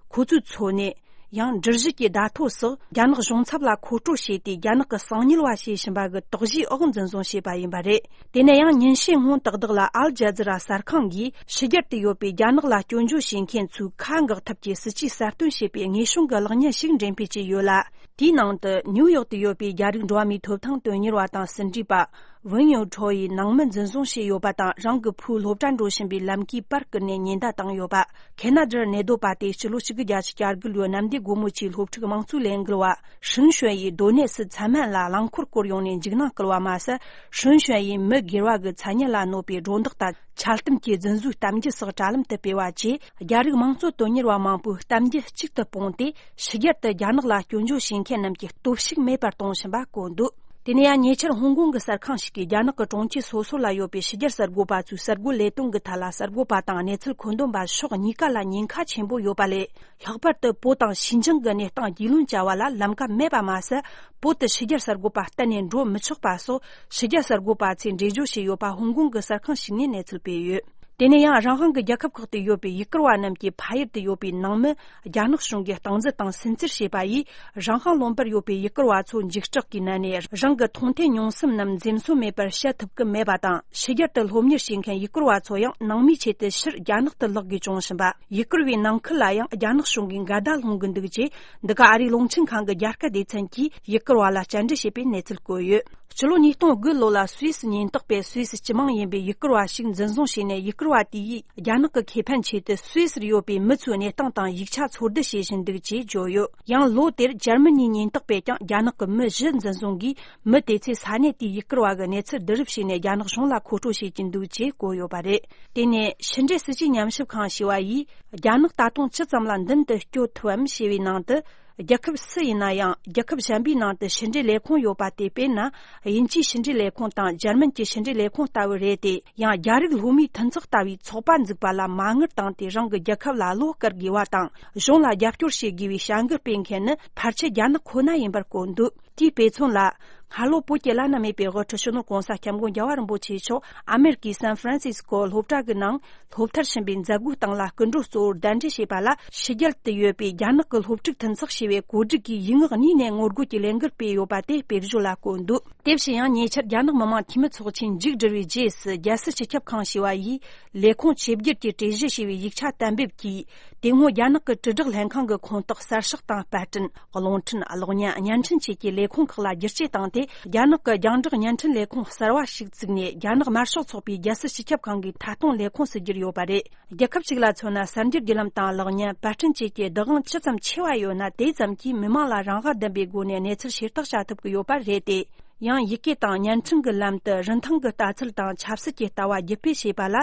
ཁོ་ཚོའི་འཚོ་གནས། ཡང་། འགྲུལ་བཞུད་ཀྱི་བརྡ་ཐོ་སོགས་རྒྱ་ནག་གཞུང་ཚབ་ལ་མཁོ་སྤྲོད་བྱས་ཏེ། རྒྱ་ནག་གི་གསང་ཉུལ་བ་བྱེད་བཞིན་པ་གི་དོགས་གཞིའི་འོག་འཛིན་བཟུང་བྱས་པ་ཡིན་པ་རེད། དེ་ནས་ཡང་། ཉིན་ཤས་སྔོན་ཏག་ཏག་ལ་ཨལ་ཇ་ཛི་ར་གསར་ཁང་གིས། ཕྱི་རྒྱལ་དུ་ཡོད་པའི་རྒྱ་ནག་ལ་སྐྱོན་བརྗོད་བྱེད་མཁན་ཚོའི་ཁ་འགག་ཐབས་ཀྱི་སྲིད་ཇུས་གསར་བཏོན་བྱས་པའི་དངོས་བྱུང་གི་གློག་བརྙན་ཞིག་འགྲེམས་སྤེལ་བྱས་ཡོད་ལ། དེའི་ནང་དུ། ནིའུ་ཡོག་ཏུ་ཡོད་པའི་རྒྱ་རིགས་འགྲོ་བ་མིའི་ཐོབ་ཐང་དོན་གཉེར་བ་དང་ཟིན་བྲིས་པ། ཝུན་ཡོ་ཁྲོ་ཡི་ནང་མི་འཛིན་བཟུང་བྱས་ཡོད་པ་དང་། རང་གི་བུའི་སློབ་གྲྭ་འགྲོ་བཞིན་པའི་ལམ་ཀའི་པར་བསྐུར་ནས་ཉེན་བརྡ་བཏང་ཡོད་པ། ཁེ་ན་ཌར་གནས་སྡོད་པ་དེ་སྤྱི་ལོ་གཅིག་དགུ་བརྒྱད་ཅུ་གྱ་དགུ་ལོའི་གནམ་བདེ་སྒོ་མོ་ཆེའི་སློབ་ཕྲུག་དམངས་གཙོའི་ལས་འགུལ་བ་ཧྲུན་ཞོན་ཡི་སྡོད་གནས་སུ་མཚན་སྨད་ལ་རླངས་འཁོར་བསྐོར་ཡོང་ནས་འཇིགས་སྣང་བསྐུལ་བ་མ་ཟད། ཧྲུན་ཞོན་ཡི་མི་སྒེར་བ་གི་མཚན་སྙན་ལ་གནོད་པའི་སྒྲོ་འདོགས་དང་། ཆ་བསྟན་གྱི་རྫུན་བཟོའི་གཏམ་རྒྱུད་སོགས་དྲ་ལམ་དུ་སྤེལ་བ་བཅས། རྒྱ་རིགས་དམངས་གཙོ་དོན་གཉེར་བ་མང་པོའི་གཏམ་རྒྱུད་གཅིག་ཏུ་སྤུངས་ཏེ། ཕྱི་རྒྱལ་དུ་རྒྱ་ནག་ལ་སྐྱོན་བརྗོད་བྱེད་མཁན་རྣམས་ཀྱི་སྟོབས་ཤུགས་མེད་པར་གཏོང་བཞིན་པ་བཀོད་འདུག་དེ་ནས་ཡང་། ཉེ་ཆར་ཧོང་ཀོང་གི་གསར་ཁང་ཞིག་གིས། རྒྱ་ནག་གི་གྲོང་ཁྱེར་སོ་སོ་ལ་ཡོད་པའི་ཕྱི་རྒྱལ་གསར་འགོད་པ་ཚོའི་གསར་འགོད་ལས་དོན་གྱི་ཐད་ལ་གསར་འགོད་པ་དང་གནས་ཚུལ་མཁོ་འདོན་པ་ཕྱོགས་གཉིས་ཀ་ལ་ཉེན་ཁ་ཆེན་པོ་ཡོད་པ་ལས། ལྷག་པར་དུ་བོད་དང་ཞིན་ཅང་གི་གནས་སྟངས་རྒྱུས་ལོན་བྱ་བ་ལ་ལམ་ཀ་མེད་པ་མ་ཟད། བོད་དུ་ཕྱི་རྒྱལ་གསར་འགོད་པ་གཏན་ནས་འགྲོ་མི་ཆོག་པ་སོགས། ཕྱི་རྒྱལ་གསར་འགོད་པ་ཚོས་འགྲེལ་བརྗོད་བྱས་ཡོད་པ་ཧོང་ཀོང་གི་གསར་ཁང་ཞིག་ནས་གནས་ཚུལ་སྤེལ་ཡོད། དེ་ནས་ཡང་། རང་དབང་གི་རྒྱལ་ཁབ་ཁག་ཏུ་ཡོད་པའི་ཡུ་གུར་བ་རྣམས་ཀྱི་ཕ་ཡུལ་དུ་ཡོད་པའི་ནང་མི། རྒྱ་ནག་གཞུང་གིས་སྟངས་འཛིན་དང་སུན་གཙེར་བྱས་པ་ཡིས། རང་དབང་ལུང་པར་ཡོད་པའི་ཡུ་གུར་བ་ཚོ་འཇིགས་སྐྲག་གིས་མནར་ནས། རང་གི་མཐོང་ཐོས་མྱོང་སེམས་རྣམས་འཛེམ་ཟོན་མེད་པར་བཤད་ཐུབ་ཀྱི་མེད་པ་དང་། ཕྱི་རྒྱལ་དུ་སློབ་གཉེར་བྱེད་མཁན་ཡུ་གུར་བ་ཚོ་ཡང་། ནང་མིའི་ཆེད་དུ་ཕྱིར་རྒྱ་ནག་ཏུ་ལོག་དགོས་བྱུང་བཞིན་པ། ཡུ་གུར་བའི་ནང་ཁུལ་ལ་ཡང་། རྒྱ་ནག་གཞུང་གིས་འགལ་ཟླ་སློང་གི་འདུག་ཅེས། འདི་ག་ཨ་རིའི་རླུང་འཕྲིན་ཁང་གི་རྒྱ་སྐད་སྡེ་ཚན་གྱིས་ཡུ་གུར་བ་ལ་བཅར་འདྲི་བྱས་པའི་གནས་ཚུལ་བཀོད་ཡོད། ཕྱི་ལོ་ཉིས་སྟོང་དགུ་ལོ་ལ་སུད་སི་ཉེན་རྟོག་པས་སུད་སི་སྤྱི་དམངས་ཡིན་པའི་ཡུ་གུར་བ་ཞིག་འཛིན་བཟུང་བྱས་ནས། ཡུ་གུར་བ་དེ་ཡིས་རྒྱ་ནག་གི་ཁེ་ཕན་ཆེད་དུ་སུད་སིར་ཡོད་པའི་མི་ཚོའི་གནས་སྟངས་དང་ཡིག་ཆ་འཚོལ་བསྡུ་བྱེད་བཞིན་འདུག་ཅེས་བརྗོད་ཡོད། ཡང་ལོ་དེར་འཇར་མ་ནིའི་ཉེན་རྟོག་པས་ཀྱང་རྒྱ་ནག་གི་མི་བཞི་འཛིན་བཟུང་གིས། མི་དེ་ཚོས་ས་གནས་དེའི་ཡུ་གུར་བ་གི་གནས་ཚུལ་བསྡུ་རུབ་བྱས་ནས། རྒྱ་ནག་གཞུང་ལ་མཁོ་སྤྲོད་བྱེད་ཀྱི་འདུག་ཅེས་བཀོད་ཡོད་པ་རེད། དེ་ནས་ཕྱི་འབྲེལ་སྲིད་ཇུས་ཉམས་ཞིབ་ཁང་ཞེས་པ་ཡིས། རྒྱ་ནག་ད་དུང་ཅི་ཙམ་ལ་མདུན་དུ་སྐྱོད་ཐུབ་བམ་ཞེས་པའི་ནང་དུ། རྒྱལ་ཁབ་སུ་ཡིན་ན་ཡང་། རྒྱལ་ཁབ་གཞན་པའི་ནང་དུ་ཕྱི་འབྲེལ་ལས་ཁུངས་ཡོད་པ་སྟེ། དཔེར་ན། དབྱིན་ཇིའི་ཕྱི་འབྲེལ་ལས་ཁུངས་དང་འཇར་མན་གྱི་ཕྱི་འབྲེལ་ལས་ཁུངས་ལྟ་བུ་རེད་དེ། ཡང་། རྒྱ་རིགས་སློབ་མའི་མཐུན་ཚོགས་ལྟ་བུའི་ཚོགས་པ་འཛུགས་པ་ལ་མ་དངུལ་བཏང་སྟེ། རང་གི་རྒྱལ་ཁབ་ལ་བློ་དཀར་དགོས་པ་དང་། གཞུང་ལ་རྒྱབ་སྐྱོར་བྱེད་དགོས་པའི་བྱ་འགུལ་སྤེལ་མཁན་ནི། ཕལ་ཆེར་རྒྱ་ནག་ཁོ་ན་ཡིན་པར་བཀོད་འདུག་དེའི་དཔེ་མཚོན་ལ། སྔ་ལོ་བོད་ཀྱི་བླ་ན་མེད་པའི་དབུ་ཁྲིད་སྤྱི་ནོར་༸གོང་ས་༸སྐྱབས་མགོན་རྒྱལ་བ་རིན་པོ་ཆེ་མཆོག་ཨ་མེ་རི་ཀའི་སན་ཧྥ་རན་སིས་ཀོ་སློབ་གྲྭ་གི་ནང་སློབ་མཐར་ཕྱིན་པའི་མཛད་སྒོའི་སྟེང་ལ་སྐུ་མགྲོན་གཙོ་བོར་གདན་འདྲེན་བྱས་པ་ལ། ཕྱི་རྒྱལ་དུ་ཡོད་པའི་རྒྱ་ནག་གི་སློབ་ཕྲུག་མཐུན་ཚོགས་ཞེས་པའི་གོ་སྒྲིག་གིས་ཡིག་ངག་གཉིས་ནས་ངོ་རྒོལ་གྱི་ལས་འགུལ་སྤེལ་ཡོད་པ་དེ་དཔེར་བརྗོད་ལ་བཀོད་འདུག་དེ་བཞིན་ཡང་། ཉེ་ཆར་རྒྱ་ནག་མི་དམངས་འཐུས་མི་ཚོགས་ཆེན་མཇུག་བསྒྲིལ་བའི་རྗེས་སུ། རྒྱལ་སྲིད་སྤྱི་ཁྱབ་ཁང་ཞེས་པ་ཡིས་ལས་ཁུངས་ཆེ་བསྒྱུར་གྱི་གྲོས་གཞི་ཞེས་པའི་ཡིག་ཆ་གཏན་འབེབས་ཀྱིས། དེ་སྔོན་རྒྱ་ནག་གི་དྲིལ་བསྒྲགས་ལྷན་ཁང་གི་ཁོངས་གཏོགས་གསར་ཤོག་དང་པར་སྐྲུན། གློག་འཕྲིན། གློག་བརྙན། བརྙན་འཕྲིན་བཅས་ཀྱི་ལས་ཁུངས་ཁག་ལ་བསྒྱུར་བཅོས་བཏང་སྟེ། རྒྱ་ནག་གི་རྒྱང་བསྒྲགས་བརྙན་འཕྲིན་ལས་ཁུངས་གསར་བ་ཞིག་བཙུགས་ནས། རྒྱ་ནག་དམར་ཤོག་ཚོགས་པའི་རྒྱལ་སྲིད་སྤྱི་ཁྱབ་ཁང་གི་མཐའ་སྟོངས་ལས་ཁུངས་སུ་གྱུར་ཡོད་པ་རེད། རྒྱལ་ཁབ་ཅིག་ལ་མཚོན་ན། གསར་འགྱུར་བརྒྱུད་ལམ་དང་། གློག་བརྙན། པར་སྐྲུན་བཅས་ཀྱི་བདག་དབང་ཇི་ཙམ་ཆེ་བ་ཡོད་ན། དེ་ཙམ་གྱིས་མི་མང་ལ་རང་དབང་ལྡན་པའི་སྒོ་ནས་གནས་ཚུལ་ཤེས་རྟོགས་བྱ་ཐུབ་ཀྱི་ཡོད་པ་རེད་དེ། ཡང་། ཡི་གེ་དང་བརྙན་འཕྲིན་གྱི་ལམ་དུ་རིན་ཐང་གི་ལྟ་ཚུལ་དང་ཆབ་སྲིད་ཀྱི་ལྟ་བ་བརྒྱུད་སྤེལ་བྱེད་པ་ལ།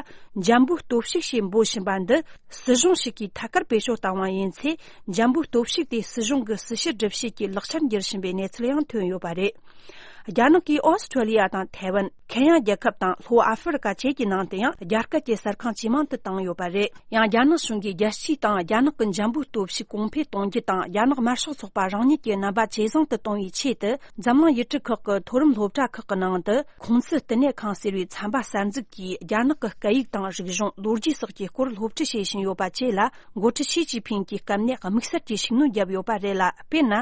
འཇམ་པོའི་སྟོབས་ཤུགས་ཞེས་འབོད་བཞིན་པ་འདི། སྲིད་གཞུང་ཞིག་གིས་ཐད་ཀར་བེད་སྤྱོད་བཏང་བ་ཡིན་ཚེ། འཇམ་པོའི་སྟོབས་ཤུགས་དེ་སྲིད་གཞུང་གི་སྲི་ཞུ་སྒྲུབ་བྱེད་ཀྱི་ལག་ཆར་འགྱུར་བཞིན་པའི་གནས་ཚུལ་ཡང་ཐོན་ཡོད་པ་རེད། རྒྱ་ནག་གིས་ཨོ་སི་ཁྲུ་ལི་ཡ་དང་ཐའེ་ཝན། ཁེན་ཡ་རྒྱལ་ཁབ་དང་ལྷོ་ཨ་ཧྥེ་རི་ཀ་བཅས་ཀྱི་ནང་དུ་ཡང་རྒྱ་སྐད་ཀྱི་གསར་ཁང་ཇེ་མང་དུ་བཏང་ཡོད་པ་རེད། ཡང་། རྒྱ་ནག་གཞུང་གིས་རྒྱལ་སྤྱིའི་སྟེང་རྒྱ་ནག་གི་འཇམ་པོའི་སྟོབས་ཤུགས་གོང་འཕེལ་གཏོང་རྒྱུ་དང་། རྒྱ་ནག་དམར་ཤོག་ཚོགས་པ་རང་ཉིད་ཀྱི་རྣམ་པ་ཇེ་བཟང་དུ་གཏོང་བའི་ཆེད་དུ། འཛམ་གླིང་ཡུལ་གྲུ་ཁག་གི་མཐོ་རིམ་སློབ་གྲྭ་ཁག་གི་ནང་དུ། ཁུང་ཙི་བསྟི་གནས་ཁང་ཟེར་བའི་ཚན་པ་གསར་འཛུགས་ཀྱིས། རྒྱ་ནག་གི་སྐད་ཡིག་དང་རིག་གཞུང་། ལོ་རྒྱུས་སོགས་ཀྱི་སྐོར་སློབ་ཁྲིད་བྱེད་བཞིན་ཡོད་པ་བཅས་ལ། འགོ་ཁྲིད་ཞི་ཅིན་ཕིང་གིས་སྐབས་ནས་དམིགས་བསལ་གྱི་ཤུགས་སྣོན་བརྒྱབ་ཡོད་པ་རེད་ལ། དཔེར་ན།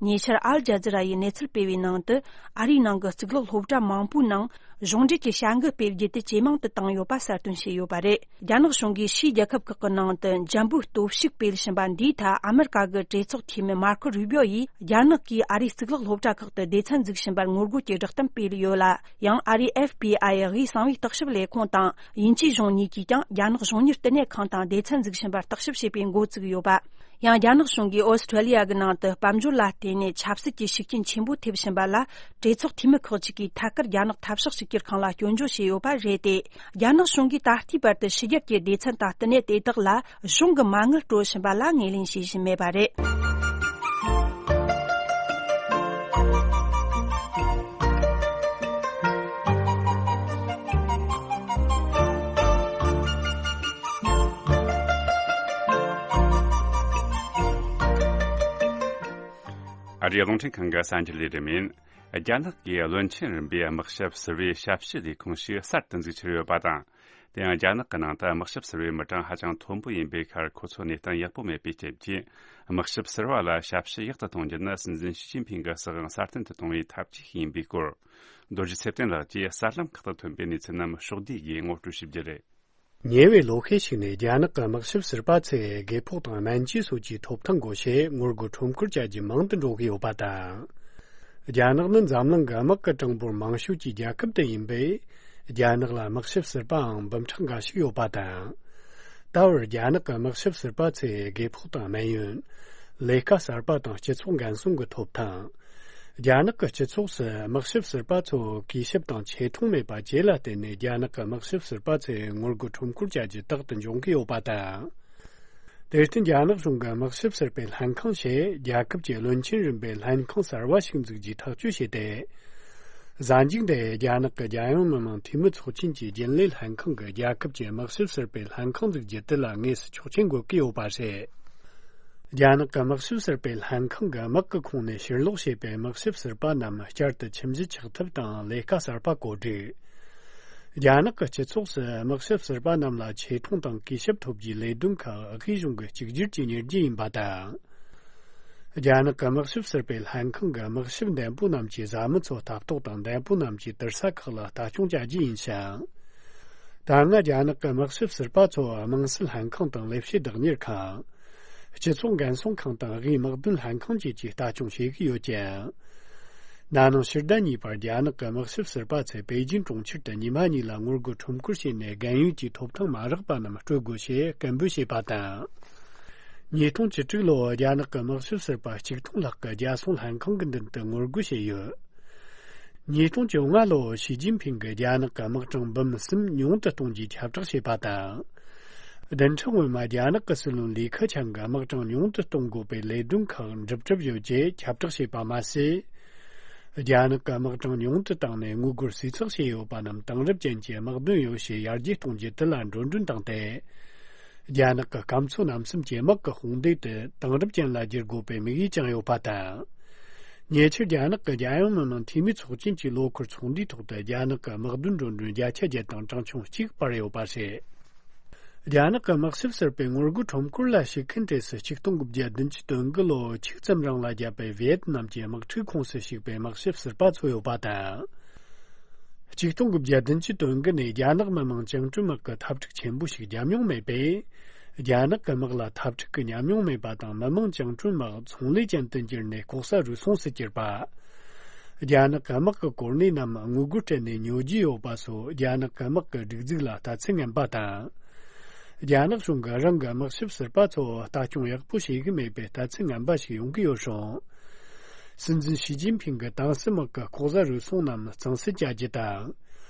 ཉེ་ཆར་ཨལ་ཇ་ཛི་ར་ཡིས་གནས་ཚུལ་སྤེལ་བའི་ནང་དུ། ཨ་ རིའི་ནང་གི་གཙུག་ལག་སློབ་གྲྭ་མང་པོའི་ནང་གཞུང་འབྲེལ་གྱི་བྱ་འགུལ་སྤེལ་རྒྱུ་དེ་ཇེ་མང་དུ་བཏང་ཡོད་པ་གསལ་སྟོན་བྱས་ཡོད་པ་རེད། རྒྱ་ནག་གཞུང་གིས་ཕྱིའི་རྒྱལ་ཁབ་ཁག་གི་ནང་དུ་འཇམ་པོའི་སྟོབས་ཤུགས་སྤེལ་བཞིན་པ་འདིའི་ཐད་ཨ་མེ་རི་ཀ་གི་གྲོས་ཚོགས་འཐུས་མི་མར་ཁོ་རུ་བྷིའོ་ཡིས་རྒྱ་ནག་གིས་ཨ་རིའི་གཙུག་ལག་སློབ་གྲྭ་ཁག་ཏུ་སྡེ་ཚན་འཛུགས་བཞིན་པར་ངོ་རྒོལ་གྱི་བསྒྲགས་གཏམ་སྤེལ་ཡོད་ལ། ཡང་ཨ་རིའི་ཨེཕ་པི་ཨའི་དབུས་གསང་བའི་བརྟག་ཞིབ་ལས་ཁུངས་དང་དབྱིན་ཇིའི་གཞུང་གཉིས་ཀྱིས་ཀྱང་རྒྱ་ནག་གཞུང་གཉེར་བསྟི་གནས་ཁང་དང་སྡེ་ཚན་འཛུགས་བཞིན་པར་བརྟག་ཞིབ་བྱེད་པའི་འགོ་བཙུགས་ཡོད་པ། ཡང་རྒྱ་ནག་གཞུང་གིས་ཨོ་སི་ཁྲུ་ལི་ཡ་གི་ནང་དུ་དཔལ་འབྱོར་ལ་བརྟེན་ནས་ཆབ་སྲིད་ཀྱི་ཤུགས་རྐྱེན་ཆེན་པོ་ཐེབས་བཞིན་པ་ལ་གྲོས་ཚོགས་འཐུས་མི་ཁག་ཅིག་གིས་ཐད་ཀར་རྒྱ་ནག་འཐབ་ཕྱོགས་གཅིག་གྱུར་ཁང་ལ་སྐྱོན་བརྗོད་བྱས་ཡོད་པ་རེད་དེ། རྒྱ་ནག་གཞུང་གིས་ད་ལྟའི་བར་དུ་ཕྱི་རྒྱལ་གྱི་སྡེ་ཚན་དང་བསྟི་གནས་དེ་དག་ལ་གཞུང་གི་མ་དངུལ་སྤྲོད་བཞིན་པ་ལ་ངོས་ལེན་བྱེད་བཞིན་མེད་པ་རེད། ཨ་རིའི་རླུང་འཕྲིན་ཁང་གི་གསར་འགྱུར་ལས་རིམ་ཡིན། རྒྱ་ནག་གིས་བློན་ཆེན་རིམ་པའི་དམག་ཞབས་ཟུར་པའི་ཞབས་ཞུ་ལས་ཁུངས་ཤིག་གསར་དུ་འཛུགས་འཆར་ཡོད་པ་དང་། དེ་ཡང་རྒྱ་ནག་གི་ནང་དུ་དམག་ཞབས་ཟུར་པའི་མི་གྲངས་ཧ་ཅང་མཐོན་པོ་ཡིན་པའི་ཁར་ཁོ་ཚོ་གནས་སྟངས་ཡག་པོ་མེད་པའི་རྐྱེན་གྱིས། དམག་ཞབས་ཟུར་པ་ལ་ཞབས་ཞུ་ཡག་ཏུ་གཏོང་རྒྱུ་ནི་སྲིད་འཛིན་ཞི་ཅིན་ཕིང་གི་སྲིད་དབང་སྲ་བརྟན་དུ་གཏོང་བའི་ཐབས་ཇུས་ཤིག་ཡིན་པའི་སྐོར། མདོ་སྒྱུ་ཚེ་བརྟན་ལགས་ཀྱིས་གསར་ལམ་ཁག་ཏུ་ཐོན་པའི་གནས་ཚུལ་རྣམས་ཕྱོགས་བསྡུས་ཀྱིས་ངོ་སྤྲོད་ཞུ་རྒྱུ་རེད། ཉེ་བའི་ལོ་ཤས་ཤིག་ནས་རྒྱ་ནག་གི་དམག་ཞབས་ཟུར་པ་ཚོས་རྒས་ཕོགས་དང་སྨན་བཅོས་སོགས་ཀྱི་ཐོབ་ཐང་དགོས་ཞེས་ངོ་རྒོལ་ཁྲོམ་སྐོར་བྱ་རྒྱུ་མང་དུ་འགྲོ་གི་ཡོད་པ་དང་། རྒྱ་ནག་ནི་འཛམ་གླིང་གི་དམག་གི་གྲངས་འབོར་མང་ཤོས་ཀྱི་རྒྱལ་ཁབ་དེ་ཡིན་པས། རྒྱ་ནག་ལ་དམག་ཞབས་ཟུར་པའང་འབུམ་ཕྲག་འགའ་ཞིག་ཡོད་པ་དང་། ད་བར་རྒྱ་ནག་གི་དམག་ཞབས་ཟུར་པ་ཚོས་རྒས་ཕོགས་དང་སྨན་ཡོན། ལས་ཀ་གསར་པ་དང་སྤྱི་ཚོགས་འགན་སྲུང་གི་ཐོབ་ཐང་། རྒྱ་ནག་གི་སྤྱི་ཚོགས་སུ་དམག་ཞབས་ཟུར་པ་ཚོ་གུས་ཞབས་དང་ཆེ་མཐོང་མེད་པ་བཅས་ལ་བརྟེན་ནས། རྒྱ་ནག་གི་དམག་ཞབས་ཟུར་པ་ཚོས་ངོ་རྒོལ་ཁྲོམ་སྐོར་བྱ་རྒྱུ་རྟག་ཏུ་འབྱུང་གི་ཡོད་པ་དང་། དེར་བརྟེན། རྒྱ་ནག་གཞུང་གིས་དམག་ཞབས་ཟུར་པའི་ལྷན་ཁང་ཞེས་རྒྱལ་ཁབ་ཀྱི་བློན་ཆེན་རིམ་པའི་ལྷན་ཁང་གསར་བ་ཞིག་འཛུགས་རྒྱུའི་ཐག་གཅོད་བྱས་ཏེ། གཟའ་མཇུག་འདིར་རྒྱ་ནག་གི་རྒྱལ་ཡོངས་མི་དམངས་འཐུས་མི་ཚོགས་ཆེན་གྱི་རྒྱུན་ལས་ལྷན་ཁང་གིས་རྒྱལ་ཁབ་ཀྱི་དམག་ཞབས་ཟུར་པའི་ལྷན་ཁང་འཛུགས་རྒྱུ་དེ་ལ་དངོས་སུ་ཆོག་མཆན་འགོད་ཀྱི་ཡོད་པ་རེད། རྒྱ་ནག་གི་དམག་ཞབས་ཟུར་པའི་ལྷན་ཁང་གིས་དམག་གི་ཁོངས་ནས་ཕྱིར་ལོག་བྱས་པའི་དམག་ཞབས་ཟུར་པ་རྣམས་བསྐྱར་དུ་ཁྱིམ་གཞིས་ཆགས་ཐབས་དང་ལས་ཀ་གསར་པ་བཀོད་སྒྲིག་རྒྱ་ནག་གི་སྤྱི་ཚོགས་སུ་དམག་ཞབས་ཟུར་པ་རྣམས་ལ་ཆེ་མཐོང་དང་གུས་ཞབས་ཐོབ་རྒྱུའི་ལས་དོན་ཁག་དབུས་གཞུང་གིས་གཅིག་གྱུར་གྱིས་གཉེར་རྒྱུ་ཡིན་པ་དང་། རྒྱ་ནག་གི་དམག་ཞབས་ཟུར་པའི་ལྷན་ཁང་གི་དམག་ཞབས་འདེམས་པོ་རྣམས་ཀྱིས་བཟའ་མི་ཚོ་ལྟ་རྟོག་དང་། འདེམས་པོ་རྣམས་ཀྱིས་དུར་ས་ཁག་ལ་ལྟ་སྐྱོང་བྱ་རྒྱུ་ཡིན་ཞིང་། ད་སྔ་རྒྱ་ནག་གི་དམག་ཞབས་ཟུར་པ་ཚོ་དམངས་སྲིད་ལྷན་ཁང་དང་ལས་བྱེད་བདག་གཉེར་ཁང་། སྤྱི་ཚོགས་འགན་སྲུང་ཁང་དང་དབུས་དམག་དོན་ལྷན་ཁང་བཅས་ཀྱིས་ལྟ་སྐྱོང་བྱེད་ཀྱི་ཡོད་ཀྱང་། ན་ནིང་ཕྱི་ཟླ་གཉིས་པར་རྒྱ་ནག་གི་དམག་ཞབས་ཟུར་པ་ཚོས་པེ་ཅིན་གྲོང་ཁྱེར་དུ་ཉི་མ་གཉིས་ལ་ངོ་རྒོལ་ཁྲོམ་སྐོར་བྱས་ནས། རྒན་ཡོལ་གྱི་ཐོབ་ཐང་མ་རག་པ་རྣམས་སྤྲོད་དགོས་ཞེས་སྐད་འབོད་བྱས་པ་དང་། ཉིས་སྟོང་བཅུ་དྲུག་ལོར་རྒྱ་ནག་གི་དམག་ཞབས་ཟུར་པ་གཅིག་སྟོང་ལྷག་གིས་རྒྱལ་སྲུང་ལྷན་ཁང་གི་མདུན་དུ་ངོ་རྒོལ་བྱས་ཡོད། ཉིས་སྟོང་བཅོ་ལྔ་ལོར་ཞི་ཅིན་ཕིང་གིས་རྒྱ་ནག་གི་དམག་གྲངས་འབུམ་གསུམ་ཉུང་དུ་གཏོང་རྒྱུའི་ཁྱབ་བསྒྲགས་བྱས་པ་དང་། བདུན་ཕྲག་སྔོན་མ་རྒྱ་ནག་གི་སྲིད་བློན་ལི་ཁེ་ཆང་གིས་དམག་གྲངས་ཉུང་དུ་གཏོང་དགོས་པའི་ལས་དོན་ཁག་འགྲུབ་གྲབས་ཡོད་ཅེས་ཁྱབ་བསྒྲགས་བྱས་པ་མ་ཟད། རྒྱ་ནག་གི་དམག་གྲངས་ཉུང་དུ་བཏང་ནས་དངུལ་སྒོར་ཟས་ཚགས་བྱས་ཡོད་པ་རྣམས་དེང་རབས་ཅན་གྱི་དམག་དོན་ཡོ་བྱད་ཡར་རྒྱས་གཏོང་རྒྱུ་དེ་ལ་འགྲོ་གྲོན་བཏང་སྟེ། རྒྱ་ནག་གི་སྐམ་མཚོ་རྣམ་གསུམ་གྱི་དམག་གི་དཔུང་སྡེ་དེ་དེང་རབས་ཅན་ལ་བསྒྱུར་དགོས་པའི་དམིགས་ཡུལ་ཀྱང་ཡོད་པ་དང་། ཉེ་ཆར་རྒྱ་ནག་གི་རྒྱལ་ཡོངས་མི་དམངས་འཐུས་མི་ཚོགས་ཆེན་གྱི་ལོ་འཁོར་ཚོགས་འདུའི་ཐོག་ཏུ་རྒྱ་ནག་གི་དམག་དོན་འགྲོ་གྲོན་བརྒྱ་ཆ་བརྒྱད་དང་གྲངས་ཆུང་གཅིག་སྤར་ཡོད་པ་རེད། རྒྱ་ནག་གི་དམག་ཞབས་ཟུར་པའི་ངོ་རྒོལ་ཁྲོམ་སྐོར་ལ་ཞུགས་མཁན་གྲས་སུ་ཆིག་སྟོང་དགུ་བརྒྱ་བདུན་ཅུ་དོན་དགུ་ལོར་ཆིག་ཙམ་རིང་ལ་བརྒྱབ་པའི་ཝི་ཡེད་ནམ་གྱི་དམག་འཁྲུག་ཁོངས་སུ་ཞུགས་པའི་དམག་ཞབས་ཟུར་པ་ཚོ་ཡོད་པ་དང་། ཆིག་སྟོང་དགུ་བརྒྱ་བདུན་ཅུ་དོན་དགུ་ནས་རྒྱ་ནག་མི་དམངས་བཅིངས་འགྲོལ་དམག་གི་འཐབ་འཁྲུག་ཆེན་པོ་ཞིག་བརྒྱབ་མྱོང་མེད་པས། རྒྱ་ནག་གི་དམག་ལ་འཐབ་འཁྲུག་གི་ཉམས་མྱོང་མེད་པ་དང་། མི་དམངས་བཅིངས་འགྲོལ་དམག་ཚོང་ལས་ཅན་དུ་འགྱུར་ནས་ལྐོག་ཟ་རུལ་སུངས་སུ་གྱུར་པ། རྒྱ་ནག་གི་དམག་གི་གོ་གནས་རྣམས་དངུལ་སྒོར་སྤྲད་ནས་ཉོ་རྒྱུ་ཡོད་པ་སོགས། རྒྱ་ནག་གི་དམག་གི་སྒྲིག་འཛུགས་ལ་ལྟ་ཚུལ་ངན་པ་དང་། རྒྱ་ནག་གཞུང་གིས་རང་གི་དམག་ཞབས་ཟུར་པ་ཚོ་ལྟ་སྐྱོང་ཡག་པོ་བྱེད་ཀྱི་མེད་པའི་ལྟ་ཚུལ་ངན་པ་ཞིག་ཡོང་གི་ཡོད་རུང་། སྲིད་འཛིན་ཞི་ཅིན་ཕིང་གིས་ཏང་སྲིད་དམག་གི་ལྐོག་ཟ་རུལ་སུངས་རྣམས་གཙང་སེལ་བྱ་རྒྱུ་དང་།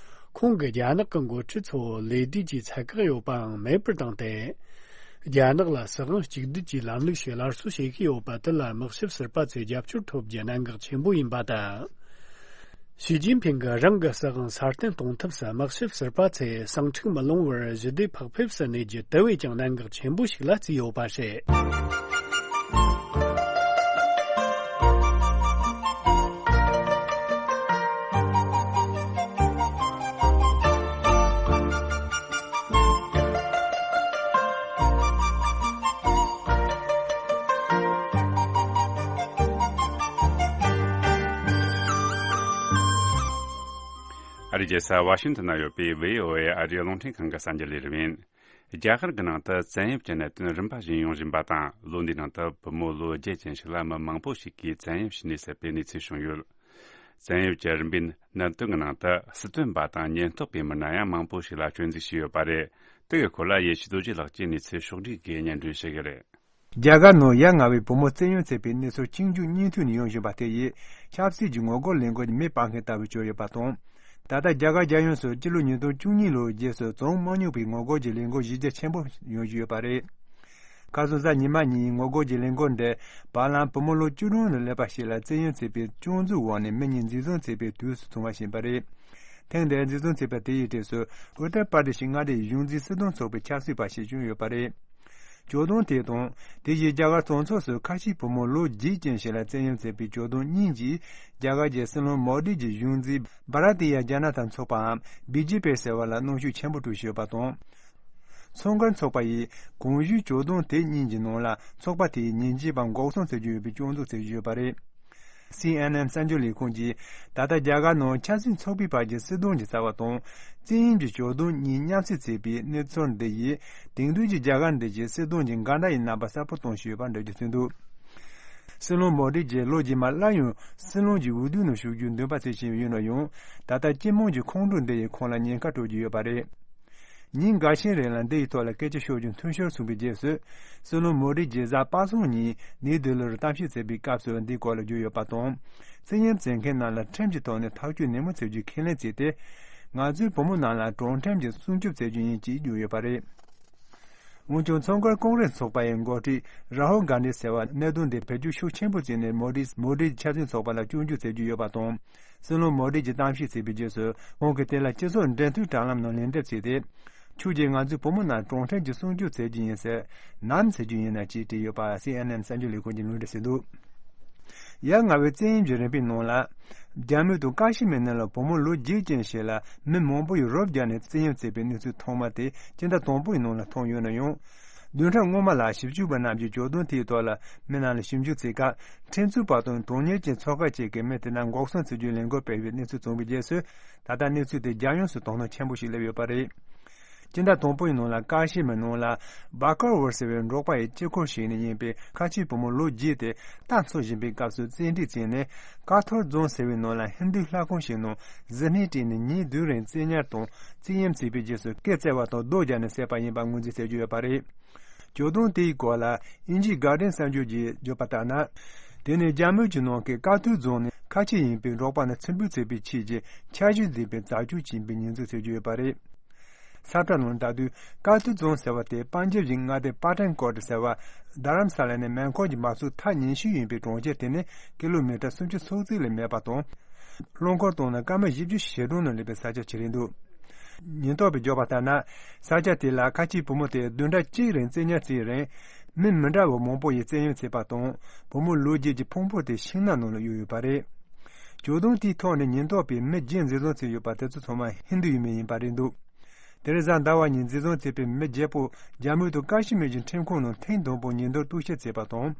ཁོང་གིས་རྒྱ་ནག་གི་འགོ་ཁྲིད་ཚོ་ལས་བསྡུས་ཀྱི་ཚད་བཀག་ཡོད་པའང་མེད་པར་བཏང་སྟེ། རྒྱ་ནག་ལ་སྲིད་དབང་གཅིག་སྡུད་ཀྱི་ལམ་ལུགས་ཤིག་སླར་གསོ་བྱེད་ཀྱི་ཡོད་པ་དེ་ལ་དམག་ཞབས་ཟུར་པ་ཚོས་རྒྱབ་སྐྱོར་ཐོབ་རྒྱུ་གནད་འགག་ཆེན་པོ་ཡིན་པ་དང་། ཞི་ཅིན་ཕིང་གིས་རང་གི་སྲིད་དབང་སྲ་བརྟན་གཏོང་ཐབས་སུ་དམག་ཞབས་ཟུར་པ་ཚོས་ཟིང་འཁྲུག་མི་སློང་བར་ཞི་བདེ་བག་ཕེབས་སུ་གནས་རྒྱུ་དེ་བས་ཀྱང་གནད་འགག་ཆེན་པོ་ཞིག་ལ་བརྩིས་ཡོད་པ་རེད། རྒྱལ་ས་ཝ་ཤིང་ཏོན་ན་ཡོད་པའི་བྷི་ཨོ་ཨེ་ཨ་རིའི་རླུང་འཕྲིན་ཁང་གི་གསར་འགྱུར་ལས་རིམ་ཡིན། རྒྱ་གར་གྱི་ནང་དུ་བཙན་གཡེམ་གྱི་གནད་དོན་རིམ་པ་བཞིན་ཡོང་བཞིན་པ་དང་། ལོ་འདིའི་ནང་དུ་བུ་མོ་ལོ་བརྒྱད་ཅན་ཞིག་ལ་མི་མང་པོ་ཞིག་གིས་བཙན་གཡེམ་བྱས་ནས་བསད་པའི་གནས་ཚུལ་བྱུང་ཡོད། བཙན་གཡེམ་གྱི་རིམ་པའི་གནད་དོན་གྱི་ནང་དུ་སྲིད་དོན་པ་དང་ཉེན་རྟོག་པའི་མི་སྣ་ཡང་མང་པོ་ཞིག་ལ་སྐྱོན་འཛུགས་བྱས་ཡོད་པ་རེད། དེ་གི་སྐོར་ལ་ཡེ་ཤེས་རྡོ་རྗེ་ལགས་ཀྱིས་གནས་ཚུལ་ཕྱོགས་བསྒྲིགས་ཀྱིས་སྙན་སྒྲོན་ཞུ་གི་རེད། རྒྱ་གར་ནང་ཡ་ང་བའི་བུ་མོ་བཙན་གཡེམ་བྱས་པའི་གནས་ཚུལ་གཅིག་མཇུག་གཉིས་མཐུད་ནས་ཡོང་བཞིན་པ་དེ་ཡིས་ཆབ་སྲིད་ཀྱི་ངོ་རྒོལ་ལས་འགུལ་གྱི་མེ་སྤར་མཁན་ལྟ་བུ་གྱུར་ཡོད་པ་དང་། ད་ལྟ་རྒྱ་གར་རྒྱལ་ཡོངས་སུ་སྤྱི་ལོ་ཉིས་སྟོང་བཅུ་གཉིས་ལོའི་རྗེས་སུ་བྱུང་མ་མྱོང་པའི་ངོ་རྒོལ་གྱི་ལས་འགུལ་གཞི་རྒྱ་ཆེན་པོ་ཡོང་བཞིན་ཡོད་པ་རེད། ཁ་སང་གཟའ་ཉི་མ་ཉིན་ངོ་རྒོལ་གྱི་ལས་འགུལ་འདི་བར་ལམ་བུ་མོ་ལོ་བཅུ་དྲུག་ནས་སླེབས་པ་ཞིག་ལ་བཙན་གཡེམ་བྱས་པའི་སྐྱོན་འཛུགས་འོག་ནས་མི་གཉིས་འཛིན་བཟུང་བྱས་པའི་དུས་སུ་བྱུང་བ་ཞིག་ཡིན་པ་རེད། ཐེངས་འདིར་འཛིན་བཟུང་བྱས་པ་དེ་ཡི་གྲས་སུ་ཨུ་ཏར་པར་དི་ཤི་མངའ་སྡེའི་གཞུང་འཛིན་སྲིད་དོན་ཚོགས་པའི་ཆབ་སྲིད་པ་ཞིག་བྱུང་ཡོད་པ་རེད། བྱུང་དོན་དེ་དང་། དེ་བཞིན་རྒྱ་གར་གྲོས་ཚོགས་སུ་ཁ་ཆེའི་བུ་མོ་ལོ་བརྒྱད་ཅན་ཞིག་ལ་བཙན་གཡེམ་བྱས་པའི་བྱུང་དོན་གཉིས་ཀྱིས་རྒྱ་གར་གྱི་སྲིད་བློན་མོ་དི་གྱི་གཞུང་འཛིན་བྷ་ར་ཏི་ཡ་ཇ་ན་ཏ་ཚོགས་པའམ་བི་ཇེ་པི་ཟེར་བ་ལ་གནོན་ཤུགས་ཆེན་པོ་སྤྲོད་བཞིན་ཡོད་པ་དང་། ཚོང་མཁན་ཚོགས་པ་ཡིས་གོང་ཞུས་བྱུང་དོན་དེ་གཉིས་ཀྱི་ནང་ལ་ཚོགས་པ་དེའི་ཉེས་འཛུགས་པ་འགོག་སྲུང་བྱེད་ཀྱི་ཡོད་པའི་སྐྱོན་འཛུགས་བྱེད་བཞིན་ཡོད་པ་རེད། སི་ཨེན་ཨེན་གསར་འགྱུར་ལས་ཁང་གིས་ད་ལྟ་རྒྱ་གར་ནང་ཆབ་སྲིད་ཚོགས་པའི་བར་གྱི་སྲིད་དོན་གྱི་རྩ་བ་དང་། བཙན་གཡེམ་གྱི་བྱུང་དོན་གཉིས་མཉམ་བསྲེས་བྱས་པའི་གནས་ཚུལ་འདི་ཡིས་དེང་དུས་ཀྱི་རྒྱ་གར་འདི་གའི་སྲིད་དོན་གྱི་འགལ་ཟླ་ཡི་རྣམ་པ་གསལ་པོ་སྟོན་བཞིན་ཡོད་པ་འགྲེལ་བརྗོད་བྱས་འདུག་སྲིད་བློན་མོ་དི་གྱིས་ལོ་རྗེས་མ་སླར་ཡང་སྲིད་བློན་གྱི་འོས་བསྡུ་ནང་ཞུགས་རྒྱུའི་འདུན་པ་བྱེད་བཞིན་ཡོད་ན་ཡང་། ད་ལྟ་སྤྱི་དམངས་ཀྱི་ཁོང་ཁྲོ་འདི་ཡིས་ཁོང་ལ་ཉེན་ཁ་སྤྲོད་ཀྱི་ཡོད་པ་རེད། ཉིན་འགའ་ཤས་རིང་ལ་འདི་ཡི་ཐོག་ལ་སྐད་ཆ་ཤོད་རྒྱུ་འཐུས་ཤོར་སོང་བའི་རྗེས་སུ། སྲིད་བློན་མོ་དི་གྱིས་གཟའ་པ་སངས་ཉིན་ནིའུ་ལྡི་ལི་རུ་གཏམ་བཤད་བྱས་པའི་སྐབས་སུ་འདིའི་སྐོར་ལ་བརྗོད་ཡོད་པ་དང་། བཙན་གཡེམ་བྱེད་མཁན་རྣམས་ལ་ཁྲིམས་ཀྱི་ཐོག་ནས་ཐག་གཅོད་ནན་མོ་བྱེད་རྒྱུའི་ཁས་ལེན་བྱས་ཏེ། ང་ཚོའི་བུ་མོ་རྣམས་ལ་དྲང་ཁྲིམས་ཀྱིས་སྲུང་སྐྱོབ་བྱེད་རྒྱུ་ཡིན་ཅེས་བརྗོད་ཡོད་པ་རེད། འོན་ཀྱང་ཚོང་དཀར་ཀོང་རེས་ཚོགས་པ་ཡི་འགོ་ཁྲིད་ར་ཧུལ་གྷན་དྷི་ཟེར་བ་གནད་དོན་འདི་བེད་སྤྱོད་ཤུགས་ཆེན་པོ་བྱས་ནས་མོ་དི་མོ་དིའི་ཆབ་སྲིད་ཚོགས་པ་ལ་སྐྱོན་བརྗོད་བྱེད་ཀྱི་ཡོད་པ་དང་། སྲིད་བློན་མོ་དི་གྱིས་གཏམ་བཤད་བྱས་པའི་རྗེས་སུ་ཁོང་གིས་དེ་ལ་སྤྱི་ཚོགས་འབྲེལ་མཐུད་དྲ་ལམ་ནང་ལན་འདེབས་བྱས་ཏེ། ཁྱོད་ཀྱིས་ང་ཚོའི་བུ་མོ་རྣམས་དྲང་ཁྲིམས་ཀྱིས་སྲུང་སྐྱོབ་བྱེད་ཀྱི་ཡིན་ཟེར་ནམ་ཟེར་རྒྱུ་ཡིན་ན་ཅེས་དྲིས་ཡོད་པ་སི་ཨེན་ཨེན་གསར་འགྱུར་ལས་ཁུངས་ཀྱིས་ལུང་འདྲེན་བྱས་འདུག་ཡ་ང་བའི་བཙན་གཡེམ་གྱི་རིམ་པའི་ནང་ལ། རྒྱ་མི་དང་ཀ་ཤི་མིར་ནང་ལ་བུ་མོ་ལོ་བརྒྱད་ཅན་ཞིག་ལ་མི་མང་པོ་ཡིས་རོབ་བརྒྱབ་ནས་བཙན་གཡེམ་བྱས་པའི་གནས་ཚུལ་ཐོག་མ་དེ་སྤྱི་ཟླ་དང་པོའི་ནང་ལ་ཐོན་ཡོད་ན་ཡང་། བདུན་ཕྲག་སྔོན་མ་ལ་ཞིབ་འཇུག་པ་རྣམས་ཀྱིས་བྱུང་དོན་དེའི་ཐོག་ལ་མི་རྣམས་ལ་ཞིབ་འཇུག་བྱེད་སྐབས། ཁྲིམས་རྩོད་པ་དང་གྲོང་ཉེ་ཅན་ཚོགས་ཁག་ཅིག་གིས་མི་དེ་རྣམས་འགོག་སྲུང་བྱེད་རྒྱུའི་ལས་འགུལ་སྤེལ་བའི་གནས་ཚུལ་བྱུང་བའི་རྗེས་སུ། ད་ལྟ་གནས་ཚུལ་དེ་རྒྱལ་ཡོངས་སུ་དོ་སྣང་ཆེན་པོ་ཞིག་སླེབས་ཡོད་པ་རེད། སྤྱི་ཟླ་དང་པོའི་ནང་ལ་ཀ་ཤི་མིར་ནང་ལ་སྦ་ཀར་ཝར་ཟེར་བའི་འབྲོག་པ་ཡི་དཀྱིལ་འཁོར་ཞིག་ནས་ཡིན་པའི་ཁ་ཆེའི་བུ་མོ་ལོ་བརྒྱད་དེ་རྟ་འཚོ་བཞིན་པའི་སྐབས་སུ་བཙན་ཁྲིད་བྱས་ནས་ཀ་ཐོར་རྫོང་ཟེར་བའི་ནང་ལ་ཧིན་རྡུའི་ལྷ་ཁང་ཞིག་ནང་གཟི་བརྙན་བསྲེགས་ནས་ཉིན་བདུན་རིང་བཙན་ཉར་དང་བཙན་གཡེམ་བྱས་པའི་རྗེས་སུ་སྐེ་བཙེགས་པ་དང་རྡོ་བརྒྱབ་ནས་བསད་པ་ཡིན་པ་ངོས་འཛིན་བྱེད་ཀྱི་ཡོད་པ་རེད། བྱུང་དོན་དེའི་སྐོར་ལ་དབྱིན་ཇིའི་གྷར་ཌེན་གསར་འགྱུར་གྱིས་བརྗོད་པ་ལྟར་ན། དེ་ནི་རྒྱ་མིའི་ནང་གི་ཀ་ཐོར་རྫོང་ནས་ཁ་ཆེ་ཡིན་པའི་འབྲོག་པ་རྣམས་ཚུར་འབུད་བྱས་པའི་ཆེད་ཀྱི་འཆར་གཞི་འཛིན་པའི་རྩ་ཆེན་ཡིན་པའི་ཉེས་འཛུགས་བྱེད་ཀྱི་ཡོད་པ་རེད། ས་ཁྲ་ནང་ལྟར་དུས་ཀ་ཐོར་རྫོང་ཟེར་བ་དེ་པན་ཇབ་ཀྱི་མངའ་སྡེ་པ་ཐན་ཀོ་ཊ་ཟེར་བ། རྡ་རམ་ས་ལ་ནས་མོན་གྷོ་གྱི་མ་སུ་ཐག་ཉེ་ཤོས་ཡིན་པའི་གྲོང་ཁྱེར་དེ་ནས་ཀི་ལོ་མི་ཊར་སུམ་ཅུ་སོ་གཅིག་ལས་མེད་པ་དང་། རླངས་འཁོར་གཏོང་ན་སྐར་མ་བཞི་བཅུ་ཞེ་གྲངས་ནང་སླེབས་པའི་ས་ཆ་ཅིག་རེད་འདུག་ཉེན་རྟོག་པས་བརྗོད་པ་ལྟར་ན། ས་ཆ་དེ་ལ་ཁ་ཆེའི་བུ་མོ་དེ་བདུན་ཕྲག་གཅིག་རིང་བཙན་ཉར་བྱས་རིང་། མི་མི་འདྲ་བ་མང་པོ་ཡིས་བཙན་གཡེམ་བྱས་པ་དང་། བུ་མོ་ལོ་བརྒྱད་ཀྱི་ཕུང་པོ་དེ་ཤིང་ནགས་ནང་ལ་གཡུགས་ཡོད་པ་རེད། བྱུང་དོན་དེའི་ཐོག་ནས་ཉེན་རྟོག་པས་མི་བརྒྱད་འཛིན་བཟུང་བྱས་ཡོད་པ་དེ་ཚོ་ཚང་མ་ཧིན་རྡུ་ཡུལ་མི་ཡིན་པ་རེད་འདུག་དེ་རིང་གཟའ་ཟླ་བ་ཉིན་འཛིན་བཟུང་བྱས་པའི་མི་བརྒྱད་པོ་རྒྱ་མི་དང་ཀ་ཤི་མིར་གྱི་ཁྲིམས་ཁང་ནང་ཐེངས་དང་པོ་ཉེན་རྟོག་གཏུག་བཤེར་བྱས་པ་དང་།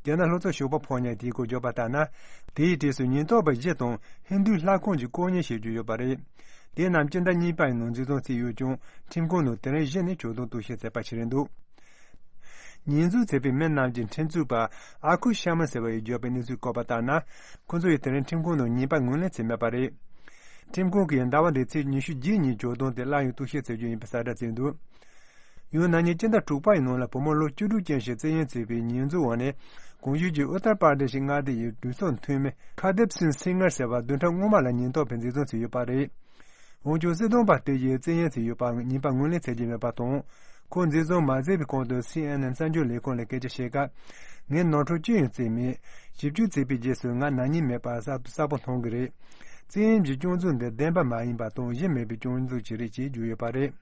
རྒྱ་ནག་ལྷོ་ཕྱོགས་ཞོགས་པ་ཕོ་ཉ་དེས་གོ་བརྗོད་པ་ལྟར་ན། དེའི་གྲས་སུ་ཉེན་རྟོག་པ་བཞི་དང་ཧིན་རྡུའི་ལྷ་ཁང་གི་དཀོན་གཉེར་བྱེད་རྒྱུ་ཡོད་པ་རེད། དེ་རྣམས་སྤྱི་ཟླ་གཉིས་པ་ཡི་ནང་འཛིན་བཟུང་བྱས་ཡོད་ཀྱང་ཁྲིམས་ཁང་ནང་དེ་རིང་གཞི་ནས་ཇུས་གཏོགས་གཏུག་བཤེར་བྱས་པ་ཞིག་རེད་འདུག་ཉེས་འཛུགས་བྱས་པའི་མི་རྣམས་ཀྱི་ཁྲིམས་རྩོད་པ་ཨ་ཁུ་ཤ་མ་ཟེར་བ་ཡིས་བརྗོད་པའི་གནས་ཚུལ་བཀོད་པ་ལྟར་ན། ཁོ་ཚོ་ཡིས་དེ་རིང་ཁྲིམས་ཁང་ནང་ཉེས་པ་ངོས་ལེན་བྱས་མེད་པ་རེད། ཁྲིམས་ཁང་གིས་ཟླ་བ་འདིའི་ཚེས་ཉི་ཤུ་རྗེས་ཉིན་ཇུས་གཏོགས་དེ་སླར་ཡང་གཏུག་བཤེར་བྱེད་རྒྱུ་ཡིན་པའི་གསལ་བསྒྲགས་བྱས་འདུག་ཡང་ན་ནིང་སྤྱི་ཟླ་དྲུག་པ་ཡི་ནང་ལ་བུ་མོ་ལོ་བཅུ་དྲུག་ཅན་ཞིག་བཙན་གཡེམ་བྱས་པའི་ཉེས་འཛུགས་འོག་ནས། གོང་ཞུས་ཀྱི་ཨུ་ཏར་པར་དེ་ཤི་མངའ་སྡེ་ཡི་གྲོས་ཚོགས་འཐུས་མི་ཁ་དེབ་སིན་སིང་ངར་ཟེར་བ་བདུན་ཕྲག་སྔོན་མ་ལ་ཉེན་རྟོག་པས་འཛིན་བཟུང་བྱས་ཡོད་པ་རེད། འོན་ཀྱང་སྲིད་དོན་པ་དེ་ཡིས་བཙན་གཡེམ་བྱས་ཡོད་པའི་ཉེས་པ་ངོས་ལེན་བྱེད་ཀྱི་མེད་པ་དང་། ཁོ་འཛིན་བཟུང་མ་བྱས་པའི་གོང་དུ་སི་ཨེན་ཨེན་གསར་འགྱུར་ལས་ཁུངས་ལ་སྐད་ཆ་བཤད་སྐབས། ངས་ནོར་འཁྲུལ་ཅི་ཡང་བྱས་མེད། ཞིབ་འཇུག་བྱས་པའི་རྗེས་སུ་ང་ན་ཉེས་མེད་པ་གསལ་གསལ་པོ་མཐོང་གི་རེད། བཙན་གཡེམ་གྱི་སྐྱོན་འཛུགས་འདི་བདེན་པ་མ་ཡིན་པ་དང་གཞི་མེད་པའི་སྐྱོན་འཛུགས་ཅིག་རེད་ཅེས་བརྗོད་ཡོད་པ་རེད།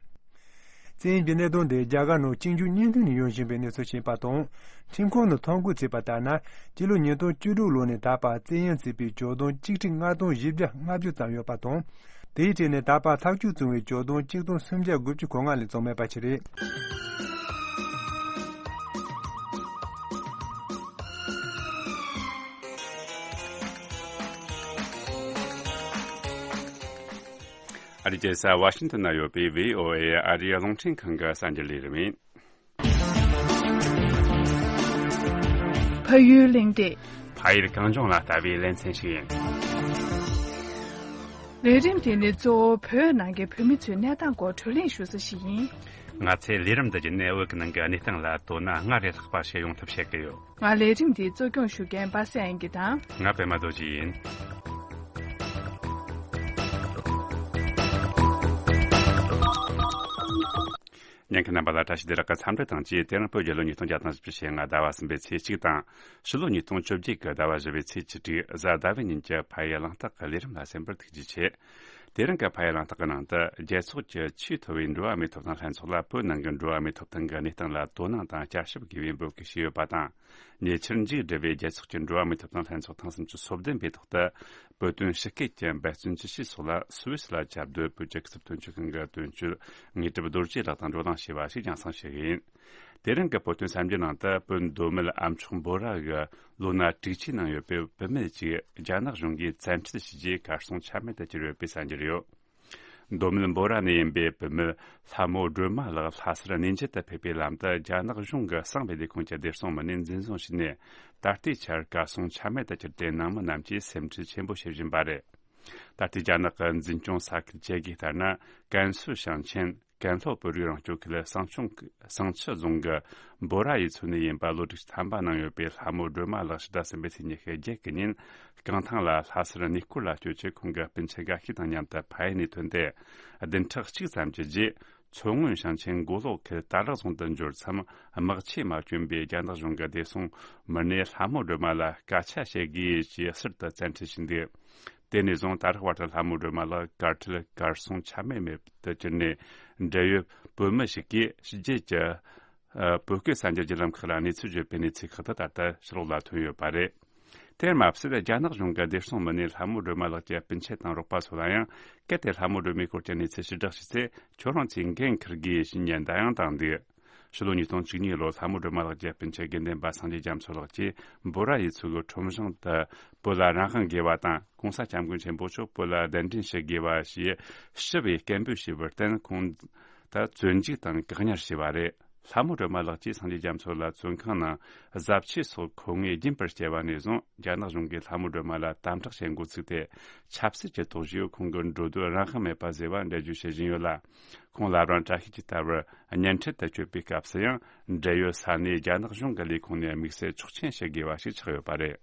བཙན་གཡེམ་གྱི་གནད་དོན་དེ་རྒྱ་གར་ནང་གཅིག་མཇུག་གཉིས་མཐུད་ནས་ཡོང་བཞིན་པའི་གནས་ཚུལ་ཞིག་ཡིན་པ་དང་། ཁྲིམས་ཁང་ནས་ཐོ་འགོད་བྱས་པ་ལྟར་ན། སྤྱི་ལོ་ཉིས་སྟོང་བཅུ་དྲུག་ལོ་ནས་ད་བར་བཙན་གཡེམ་བྱས་པའི་ཇུས་གཏོགས་གཅིག་ཁྲི་ལྔ་སྟོང་བཞི་བརྒྱ་ལྔ་བཅུ་ཙམ་ཡོད་པ་དང་། དེའི་གྲས་ནས་ད་བར་ཐག་གཅོད་བྱུང་བའི་ཇུས་གཏོགས་གཅིག་སྟོང་སུམ་བརྒྱ་དགུ་བཅུ་གོ་ལྔ་ལས་བྱུང་མེད་པ་ཞིག་རེད། ཨ་རིའི་རྒྱལ་ས་ཝ་ཤིང་ཏོན་ན་ཡོད་པའི་བྷི་ཨོ་ཨེ་ཨ་རིའི་རླུང་འཕྲིན་ཁང་གི་གསར་འགྱུར་ལས་རིམ་ཡིན། ཕ་ཡུལ་གླེང་སྟེགས། ཕ་ཡུལ་གངས་ལྗོངས་ལ་ལྟ་བའི་ལེ་ཚན་ཞིག་ཡིན། ལས་རིམ་དེ་ནི་གཙོ་བོ་བོད་ནང་གི་བོད་མི་ཚོའི་གནས་སྟངས་སྐོར་བགྲོ་གླེང་ཞུ་ས་ཞིག་ཡིན། ང་ཚོའི་ལས་རིམ་འདི་བརྒྱུད་ནས་བོད་ཀྱི་ནང་གི་གནས་སྟངས་ལ་དོ་སྣང་སྔར་ལས་ལྷག་པ་བྱེད་ཡོང་ཐབས་བྱེད་ཀྱི་ཡོད། ང་ལས་རིམ་འདི་གཙོ་སྐྱོང་ཞུ་མཁན་པ་སངས་དབྱངས་སྐྱིད་དང་། ང་པད་མ་རྡོ་རྗེ་ཡིན། ཉན་མཁན་རྣམ་པ་ལ་བཀྲ་ཤིས་བདེ་ལེགས་ཀྱི་འཚམས་འདྲི་དང་བཅས། དེ་རིང་བོད་རྒྱལ་ལོ་ཉིས་སྟོང་བརྒྱ་དང་བཞི་བཅུ་ཞེ་ལྔ་ཟླ་བ་གསུམ་པའི་ཚེས་གཅིག་དང་། ཕྱི་ལོ་ཉིས་སྟོང་བཅོ་བརྒྱད་ཀྱི་ཟླ་བ་བཞི་པའི་ཚེས་བཅུ་དྲུག་གཟའ་ཟླ་བའི་ཉིན་གྱི་ཕ་ཡུལ་གླེང་སྟེགས་ཀྱི་ལས་རིམ་ལ་གསན་པར་ཐུགས་རྗེ་ཆེ། དེ་རིང་གི་ཕ་ཡུལ་གླེང་སྟེགས་ཀྱི་ནང་དུ། རྒྱལ་ཚོགས་ཀྱི་ཆེས་མཐོ་བའི་འགྲོ་བ་མིའི་ཐོབ་ཐང་ལྷན་ཚོགས་ལ་བོད་ནང་གི་འགྲོ་བ་མིའི་ཐོབ་ཐང་གི་གནས་སྟངས་ལ་དོ་སྣང་དང་བསྐྱར་ཞིབ་དགོས་པའི་འབོད་སྐུལ་ཞུས་ཡོད་པ་དང་། ཉེ་ཆར་མཇུག་བསྒྲིལ་བའི་རྒྱལ་ཚོགས་ཀྱི་འགྲོ་བ་མིའི་ཐོབ་ཐང་ལྷན་ཚོགས་ཐེངས་སུམ་ཅུ་སོ་བདུན་པའི་ཐོག་ཏུ། བོད་དོན་ཞི་སྐད་ཀྱི་འབད་བརྩོན་ཇི་ཆེ་སོགས་ལ་སུད་སི་ལ་བཅར་སྡོད་བོད་ཀྱི་སྐུ་ཚབ་དོན་གཅོད་ཁང་གི་དོན་གཅོད་དངོས་གྲུབ་རྡོ་རྗེ་ལགས་དང་བགྲོ་གླེང་བྱས་པ་ཞིག་རྒྱང་སྲིང་ཞུ་གི་ཡིན། དེ་རིང་གི་བོད་དོན་གསར་འགྱུར་ནང་དུ། བོད་མདོ་སྨད་ཨ་མཆོག་འབོ་ར་གི་ལོ་ན་དྲུག་ཅུའི་ནང་ཡོད་པའི་བུད་མེད་ཅིག་རྒྱ་ནག་གཞུང་གིས་བཙན་ཁྲིད་བྱས་རྗེས་གར་སོང་ཆ་མེད་དུ་གྱུར་ཡོད་པའི་གསར་འགྱུར་ཡོད། མདོ་སྨད་འབོ་ར་ནས་ཡིན་པའི་བུད་མེད་ལྷ་མོ་སྒྲོལ་མ་ལགས་ལྷ་སར་གནས་མཇལ་དུ་ཕེབས་པའི་ལམ་དུ། རྒྱ་ནག་གཞུང་གི་གསང་བའི་ལས་ཁུངས་ཀྱི་བདེ་སྲུང་མི་སྣས་འཛིན་བཟུང་བྱས་ནས། ད་ལྟའི་ཆར་གར་སོང་ཆ་མེད་དུ་གྱུར་ཏེ། ནང་མི་རྣམས་ཀྱིས་སེམས་ཁྲལ་ཆེན་པོ་བྱེད་བཞིན་པ་རེད། ད་ལྟའི་རྒྱ་ནག་གི་འཛིན་སྐྱོང་ས་ཁུལ་བཅས་ཀྱིས་ལྟར་ན། ཀན་སུའུ་ཞིང་ཆེན་ཀན་ལྷོ་བོད་རིགས་རང་སྐྱོང་ཁུལ་བསང་ཆུ་བསང་ཆུ་རྫོང་གི་འབོ་ར་ཡུལ་ཚོ་ནས་ཡིན་པ། ལོ་དྲུག་ཅུ་ཐམ་པ་ནང་ཡོད་པའི་ལྷ་མོ་སྒྲོལ་མ་ལགས་ཕྱི་ཟླ་གསུམ་པའི་ཚེས་ཉི་ཤུ་རྒྱལ་སྐུ་ཉིན་རྐང་ཐང་ལ་ལྷ་སར་གནས་སྐོར་ལ་བསྐྱོད་ཆེད། ཁོང་གི་སྤུན་མཆེད་འགའ་ཤས་དང་མཉམ་དུ་ཕ་ཡུལ་ནས་ཐོན་ཏེ། བདུན་ཕྲག་གཅིག་ཙམ་གྱི་རྗེས། མཚོ་སྔོན་ཞིང་ཆེན་མགོ་ལོག་ཁུལ་དར་ལག་རྫོང་དུ་འབྱོར་མཚམས། དམག་ཆས་མ་བསྐྱོན་པའི་རྒྱ་ནག་གཞུང་གི་བདེ་སྲུང་མི་སྣས་ལྷ་མོ་སྒྲོལ་མ་ལ་སྐད་ཆ་བཤད་དགོས་ཞེས་ཟུར་དུ་བཙན་ཁྲིད་བྱས་འདུག། དེ་ནས་བཟུང་ད་རག་བར་དུ་ལྷ་མོ་སྒྲོལ་མ་ལགས་གར་ཁྲིད་གར་སོང་ཆ་མེད་མེད་དུ་གྱུར་ནས། འབྲེལ་ཡོད་བོད་མི་ཞིག་གིས་ཕྱི་རྒྱལ་གྱི་ཨ་བོད་སྐད་གསར་འགྱུར་བརྒྱུད་ལམ་ཁག་ལ་གནས་ཚུལ་བརྗོད་པའི་གནས་ཚུལ་ཁག་ཏུ་ད་ལྟ་ཕྱི་ལོགས་ལ་ཐོན་ཡོད་པ་རེད། དེར་མ་ཟད། རྒྱ་ནག་གཞུང་གི་བདེ་སྲུང་མི་སྣས་ལྷ་མོ་སྒྲོལ་མ་ལགས་ཀྱི་སྤུན་མཆེད་དང་རོགས་པ་ཚོ་ལ་ཡང་གལ་ཏེ་ལྷ་མོ་སྒྲོལ་མའི་སྐོར་གྱི་གནས་ཚུལ་ཞིབ་བསྒྲགས་བྱས་ཚེ། ཁྱོད་རང་ཚོས་འགན་འཁུར་དགོས་ཞེས་ཉེན་བརྡ་ཡང་བཏང་འདུག། ཕྱི་ལོ་ཉིས་སྟོང་བཅུ་གཉིས་ལོར་ལྷ་མོ་སྒྲོལ་མ་ལགས་ཀྱི་སྤུན་མཆེད་དགེ་འདུན་པ་སངས་རྒྱས་རྒྱ་མཚོ་ལགས་ཀྱིས་འབོ་ར་ཡུལ་ཚོ་གི་ཁྲོམ་གཞུང་དུ་བོད་ལ་རང་དབང་དགོས་པ་དང་། གོང་ས་སྐྱབས་མགོན་ཆེན་པོ་མཆོག་བོད་ལ་གདན་འདྲེན་ཞུ་དགོས་པ་ཞེས་ཞི་བའི་སྐད་འབོད་ཞུས་པར་བརྟེན། ཁོང་ད་བཙོན་འཇུག་དང་བཀག་ཉར་བྱས་པ་རེད། ལྷ་མོ་སྒྲོལ་མ་ལགས་ཀྱིས་སངས་རྒྱས་རྒྱ་མཚོ་ལ་བཙོན་ཁང་ནང་གཟབ་ཆས་སོགས་མཁོ་དངོས་རྒྱུན་པར་སྤྱད་པ་ནས་བཟུང་། རྒྱ་ནག་གཞུང་གིས་ལྷ་མོ་སྒྲོལ་མ་ལ་དམ་དྲག་བྱེད་འགོ་ཚུགས་ཏེ། ཆབ་སྲིད་ཀྱི་དོགས་གཞིའི་འོག་ཁོང་གི་འགྲོ་སྡོད་རང་དབང་མེད་པ་བཟོས་པ་འགྲེལ་བརྗོད་བྱེད་བཞིན་ཡོད་ལ། ཁོང་ལ་རང་བཀྲ་ཤིས་ཀྱི་ལྟ་བར་བརྙན་འཕྲིན་དུ་བསྐྱོད་པའི་སྐབས་སུ་ཡང་། འབྲེལ་ཡོད་ས་གནས་རྒྱ་ནག་གཞུང་གི་ལས་ཁུངས་ནས་དམིགས་བསལ་ཆོག་མཆན་ཞུ་དགོས་པ་ཞིག་ཆགས་ཡོད་པ་རེད།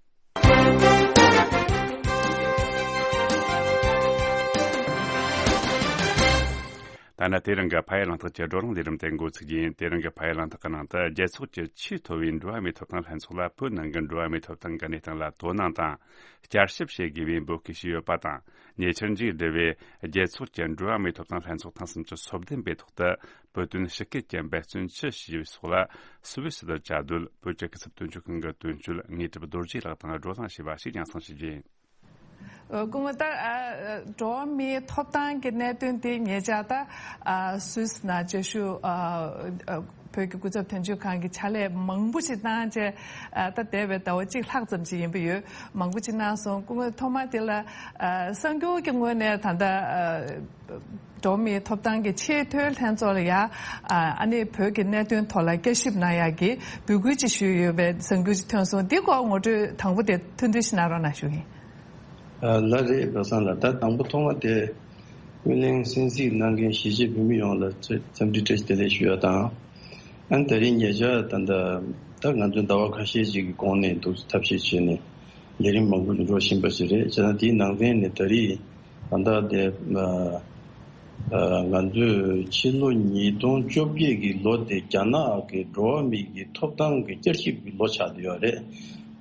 ད་ནི་དེ་རིང་གི་ཕ་ཡུལ་གླེང་སྟེགས་ཀྱི་བགྲོ་གླེང་ལས་རིམ་དེ་འགོ་ཚུགས་རྒྱུ་ཡིན། དེ་རིང་གི་ཕ་ཡུལ་གླེང་སྟེགས་ཀྱི་ནང་དུ། རྒྱལ་ཚོགས་ཀྱི་ཆེས་མཐོ་བའི་འགྲོ་བ་མིའི་ཐོབ་ཐང་ལྷན་ཚོགས་ལ་བོད་ནང་གི་འགྲོ་བ་མིའི་ཐོབ་ཐང་གི་གནས་སྟངས་ལ་དོ་སྣང་དང་བསྐྱར་ཞིབ་བྱེད་དགོས་པའི་འབོད་སྐུལ་ཞུས་ཡོད་པ་དང་། ཉེ་ཆར་མཇུག་བསྒྲིལ་བའི་རྒྱལ་ཚོགས་ཀྱི་འགྲོ་བ་མིའི་ཐོབ་ཐང་ལྷན་ཚོགས་ཐེངས་སུམ་ཅུ་སོ་བདུན་པའི་ཐོག་ཏུ། བོད་དོན་ཞི་སྐད་ཀྱི་འབད་བརྩོན་ཇི་ཆེ་སོགས་ལ་སུད་སི་དུ་བཅའ་སྡོད་བོད་ཀྱི་སྐུ་ཚབ་དོན་གཅོད་ཁང་གི་དོན་གཅོད་དངོས་གྲུབ་རྡོ་རྗེ་ལགས་དང་བགྲོ་གླེང་བྱས་པ་ཞིག་རྒྱང་སྲིང་ཞུ་རྒྱུ་ཡིན། ཨ། སྐུ་ངོ། ད་ཨ་འགྲོ་བ་མིའི་ཐོབ་ཐང་གི་གནད་དོན་དེ་ཉེ་ཆར་ད་ཨ་སུད་སི་ནང་བཅའ་བཞུགས་ཨ་ཨ་བོད་ཀྱི་སྐུ་ཚབ་དོན་གཅོད་ཁང་གིས་ཕྱག་ལས་མང་པོ་ཞིག་བཏང་བྱས། ཨ་ད་འདས་པའི་ཟླ་བ་གཅིག་ལྷག་ཙམ་ཞིག་ཡིན་པ་ཡོད། མང་པོ་ཞིག་གནང་སོང་། སྐུ་ངོ་ཐོག་མར་དེ་ལ་ཨ་གསར་འགྱུར་གྱི་ངོས་ནས་ད་ལྟ་ཨ་འགྲོ་བ་མིའི་ཐོབ་ཐང་གི་ཆེས་མཐོའི་ལྷན་ཚོགས་ལ་ཡ་ཨ་ཨ་ནི་བོད་ཀྱི་གནད་དོན་ཐོག་ལ་བསྐྱར་ཞིབ་གནང་ཡག་གི་འབོད་སྐུལ་ཅིག་ཞུས་ཡོད་པའི་གསར་འགྱུར་ཅིག་ཐོན་སོང་། འདི་སྐོར་ངོ་སྤྲོད་དང་པོ་དེ་ཐུང་ཐུང་ཞིག་གནང་རོགས་གནང་ཞུ་ཡིན། ཨ་ལགས་རེད། པ་སངས་ལགས། ད་དང་པོ་ཐོག་མ་དེ་སྨིན་གླིང་གསན་གཟིགས་གནང་མཁན་གཞིས་བྱེས་བོད་མི་ཡོངས་ལ་འཚམས་འདྲི་བཀྲ་ཤིས་བདེ་ལེགས་ཞུ་ཡ་དང་། ཨ་ནི་དེ་རིང་ཉེ་ཆར་ད་ལྟ་ད་ང་ཚོས་ཟླ་བ་ཁ་ཤས་ཤིག་གི་གོང་ནས་འདུག་ཐབས་ཤེས་བྱས་ནས་ལས་རིམ་མང་པོ་ཞིག་འགྲོ་བཞིན་པ་ཞིག་རེད། བྱས་ཙང་དེའི་ནང་ཚན་ནས་ད་རེས་ད་ལྟ་དེ་ཨ་ང་ཚོས་ཕྱི་ལོ་ཉིས་སྟོང་བཅོ་བརྒྱད་ཀྱི་ལོ་དེ་རྒྱ་ནག་གི་འགྲོ་བ་མི་གི་ཐོབ་ཐང་གི་བསྐྱར་ཞིབ་ཀྱི་ལོ་ཆགས་བསྡད་ཡོད་རེད།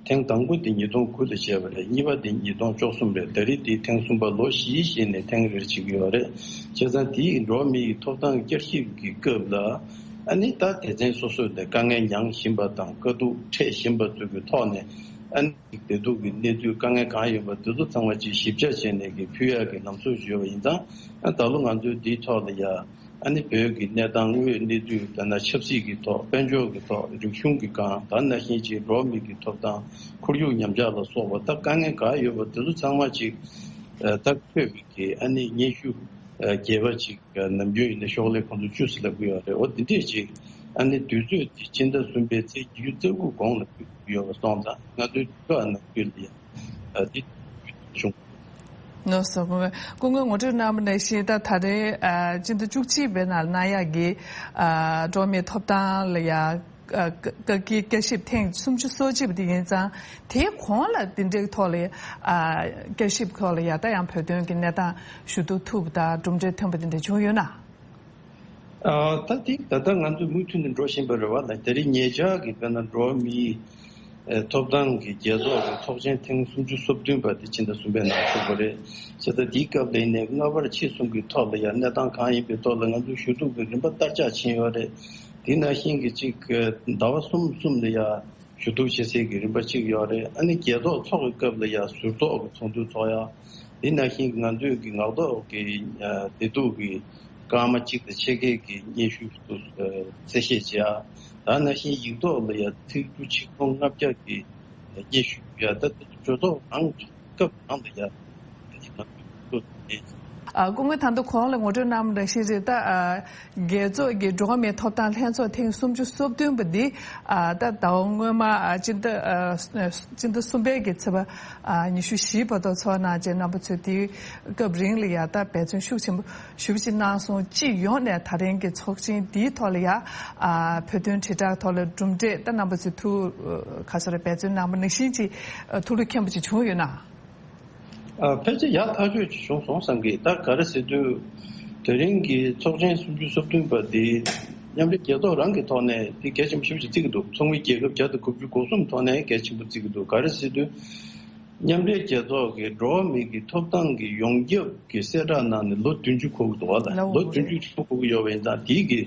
ཐེངས་དང་པོ་དེ་ཉིས་སྟོང་དགུ་ལ་བྱས་པ་རེད། གཉིས་པ་དེ་ཉིས་སྟོང་བཅུ་གསུམ་རེད། ད་རེས་དེ་ཐེངས་གསུམ་པ་ལོ་བཞིའི་གཞི་ནས་ཐེངས་རེར་བྱེད་ཀྱི་ཡོད་རེད། བྱས་ཙང་དེའི་འགྲོ་བ་མིའི་ཐོབ་ཐང་བསྐྱར་ཞིབ་ཀྱི་སྐབས་ལ་ཨ་ནི་ད་སྡེ་ཚན་སོ་སོ་ནས་དཀའ་ངལ་མྱངས་བཞིན་པ་དང་། དཀའ་སྡུག་འཕྲད་བཞིན་པ་ཚོ་གི་ཐོག་ནས་ཨ་ནི་བདེ་སྡུག་གི་གནས་ཚུལ་དཀའ་ངལ་གང་ཡོད་པ་དེ་ཚོ་ཚང་མ་ཅིག་ཞིབ་ཆ་བྱས་ནས་ཀྱི་ཕུལ་ཡག་གི་ལམ་སྲོལ་ཞིག་ཡོད་པ་ཡིན་ཙང་། ཨ་ད་ལོ་ང་ཚོས་འདིའི་ཐོག་ལ་ཡ། ཨ་ནི་བོད་ཀྱི་གནས་སྟངས་དངོས་ཡོད་གནས་ཚུལ། ད་ལྟ་ཆབ་སྲིད་ཀྱི་ཐོག་དཔལ་འབྱོར་གྱི་ཐོག་རིག་གཞུང་གི་སྒང་། ད་ནང་བཞིན་ཅིག་འགྲོ་བ་མི་གི་ཐོབ་ཐང་། ཁོར་ཡུག་ཉམས་ཆག་ལ་སོགས་པ། ད་དཀའ་ངལ་ག་ཡོད་པ་དེ་ཚོ་ཚང་མ་ཅིག་ཨ་ད་འཁོད་པའི་གི་ཨ་ནི་སྙན་ཞུ་ རྒྱས་པ་ཅིག་ནམ་རྒྱུན་ཡིན་ན་ཤོག་ལྷེ་ཁོང་ཚོ་བཅུ་ཟེར་ལབ་ཀྱི་ཡོད་རེད། འོ་འདི་འདྲས་ཅིག་ཨ་ནི་དུས་ཚོད་དེ་ཕྱི་ཟླ་གསུམ་པའི་ཚེས་ཉི་ཤུ་རྩ་དགུ་གོང་ལ་ཕུལ་གྱི་ཡོད་པ་སོང་ཙང་ང་ཚོའི་དུས་བཀག་ནང་ཁུལ་ལ་ཡང་འདི་བྱུང་། ལགས་སོ། སྐུ་ངོ་ངོ་སྤྲོད་གནང་བ་ནང་བཞིན་ད་ད་རེས་ཨ་སྤྱི་ཟླ་བཅུ་གཅིག་པའི་ནང་གནང་ཡག་གི་ཨ་འགྲོ་བ་མིའི་ཐོབ་ཐང་ལ་ཡ་ཨ་བཀའ་བཀའ་བཀའ་ཞིབ་ཐེངས་སུམ་ཅུ་སོ་གཅིག་པ་དེ་ཡིན་ཙང་དེའི་གོང་ལ་འདི་འདྲའི་ཐོག་ལ་ཨ་བསྐྱར་ཞིབ་ཐོག་ལ་ཡ་ད་ཡང་བོད་དོན་གྱི་གནས་སྟངས་ཞུ་གཏུག་ཐུབ་པ་དང་གྲུབ་འབྲས་ཐོན་པ་དེ་འདྲ་བྱུང་ཡོད་ན། ཨ་ད་དེ་ད་ལྟ་ང་ཚོ་མུ་མཐུད་ནས་འགྲོ་བཞིན་པ་རེད་བ་ལ། དེ་རིང་ཉེ་ཆར་གྱི་དཔེར་ན་འགྲོ་བ་མིའི་ཨེ་ཐོབ་ཐང་གི་རྒྱལ་ཚོགས་ཀྱི་ཚོགས་ཆེན་ཐེངས་སུམ་ཅུ་སོ་བདུན་པ་དེ་ཕྱི་ཟླ་གསུམ་པའི་ནང་ཚོགས་པ་རེད། བྱས་ཙང་དེའི་སྐབས་ལ་ཡིན་ནའི་སྔ་བར་ཕྱི་གསུམ་གྱི་ཐོག་ལ་ཡང་གནས་སྟངས་གང་ཡིན་པའི་ཐོག་ལ་ང་ཚོས་ཞུ་གཏུག་གི་རིམ་པ་བསྟར་ཆགས་ཕྱིན་ཡོད་རེད། དེ་ནང་བཞིན་གྱི་གཅིག་ཟླ་བ་གསུམ་གསུམ་ལ་ཡང་ཞུ་གཏུག་བྱེད་སའི་གི་རིམ་པ་གཅིག་ཡོད་རེད། ཨ་ནི་རྒྱལ་ཚོགས་ཚོགས་ཀྱི་སྐབས་ལ་ཡང་ཟུར་ཚོགས་ཀྱི་ཚོགས་འདུ་ཚོགས་ཡ། དེ་ནང་བཞིན་གྱི་ང་ཚོས་ཀྱི་ངག་ཐོག་གི་ཨ་བདེ་སྡུག་གི་སྐར་མ་གཅིག་དང་ཕྱེད་ཀའི་གི་སྙན་ཞུ་དུ་ཨ་གསལ་བཤད་བྱེད་ཡ། ད་ནང་བཞིན་ཡིག་ཐོག་ལ་ཡང་ཚིག་འབྲུ་ཆིག་སྟོང་ལྔ་བརྒྱ་གི་སྙན་ཞུ་ཡ། ད་ལྟ་གྲོས་ཚོགས་རང་སྐབས་རང་ལ་ཡ་ཨ་ནི་ང་ཚོས་ཨ་སྐུ་ངོ་ད་ལྟ་གོང་ལ་ངོ་སྤྲོད་གནང་བ་ནང་བཞིན་རེད། ད་ཨ་རྒྱལ་ཚོགས་ཀྱི་འགྲོ་བ་མིའི་ཐོབ་ཐང་ལྷན་ཚོགས་ཐེངས་སུམ་ཅུ་སོ་བདུན་པ་འདི་ཨ་ད་ཟླ་བ་སྔོན་མ་ཨ་སྤྱི་ཟླ་ཨ་སྤྱི་ཟླ་གསུམ་པའི་གི་ཚེས་པ་ཨ་ཉི་ཤུ་བཞི་བར་དུ་ཚོགས་གནང་བྱས། རྣམ་པ་ཚོས་དེའི་སྐབས་རིང་ལ་ཡ་ད་འབད་བརྩོན་ཤུགས་ཆེན་པོ་ཞེ་པོ་ཅིག་གནང་སོང་། སྤྱི་ཡོངས་ནས་ད་རིང་གི་ཚོགས་ཆེན་འདིའི་ཐོག་ལ་ཡ་ཨ་བོད་དོན་དྲིལ་བསྒྲགས་ཐོག་ལ་གྲུབ་འབྲས་ད་རྣམ་པ་ཚོས་ཐུགས་ཨ་ག་ཚོད་རེ་འབད་བརྩོན་གནང་པ་ནང་བཞིན་ཅིག་ཨ་ཐུགས་ལ་མཁྱེན་པ་ཅིག་བྱུང་ཡོད་ན། ཨ་ཕལ་ཆེར་ཡག་ཐག་ཆོད་ཅིག་བྱུང་སོང་བསམ་གི། ད་ག་རེ་ཟེར་དུས་དེ་རིང་གི་ཚོགས་ཆེན་སུམ་ཅུ་སོ་བདུན་པ་འདི་མཉམ་འབྲེལ་རྒྱལ་ཚོགས་རང་གི་ཐོག་ནས་དེ་གལ་ཆེན་པོ་ཞེ་པོ་ཅིག་བརྩི་གི་འདུག། ཚོགས་མི་རྒྱལ་ཁབ་བརྒྱ་དང་དགུ་བཅུ་གོ་གསུམ་ཐོག་ནས་གལ་ཆེན་པོ་བརྩི་གི་འདུག། ག་རེ་ཟེར་དུས་མཉམ་འབྲེལ་རྒྱལ་ཚོགས་ཀྱི་འགྲོ་བ་མི་གི་ཐོབ་ཐང་གི་ཡོངས་ཁྱབ་ཀྱི་གསལ་བསྒྲགས་གནང་ནས་ལོ་བདུན་ཅུ་འཁོར་གི་འདུག་བ་ལ། ལོ་ལོ་བདུན་ཅུ་འཁོར་གི་ཡོད་པ་ཡིན་ཙང་དེའི་གི་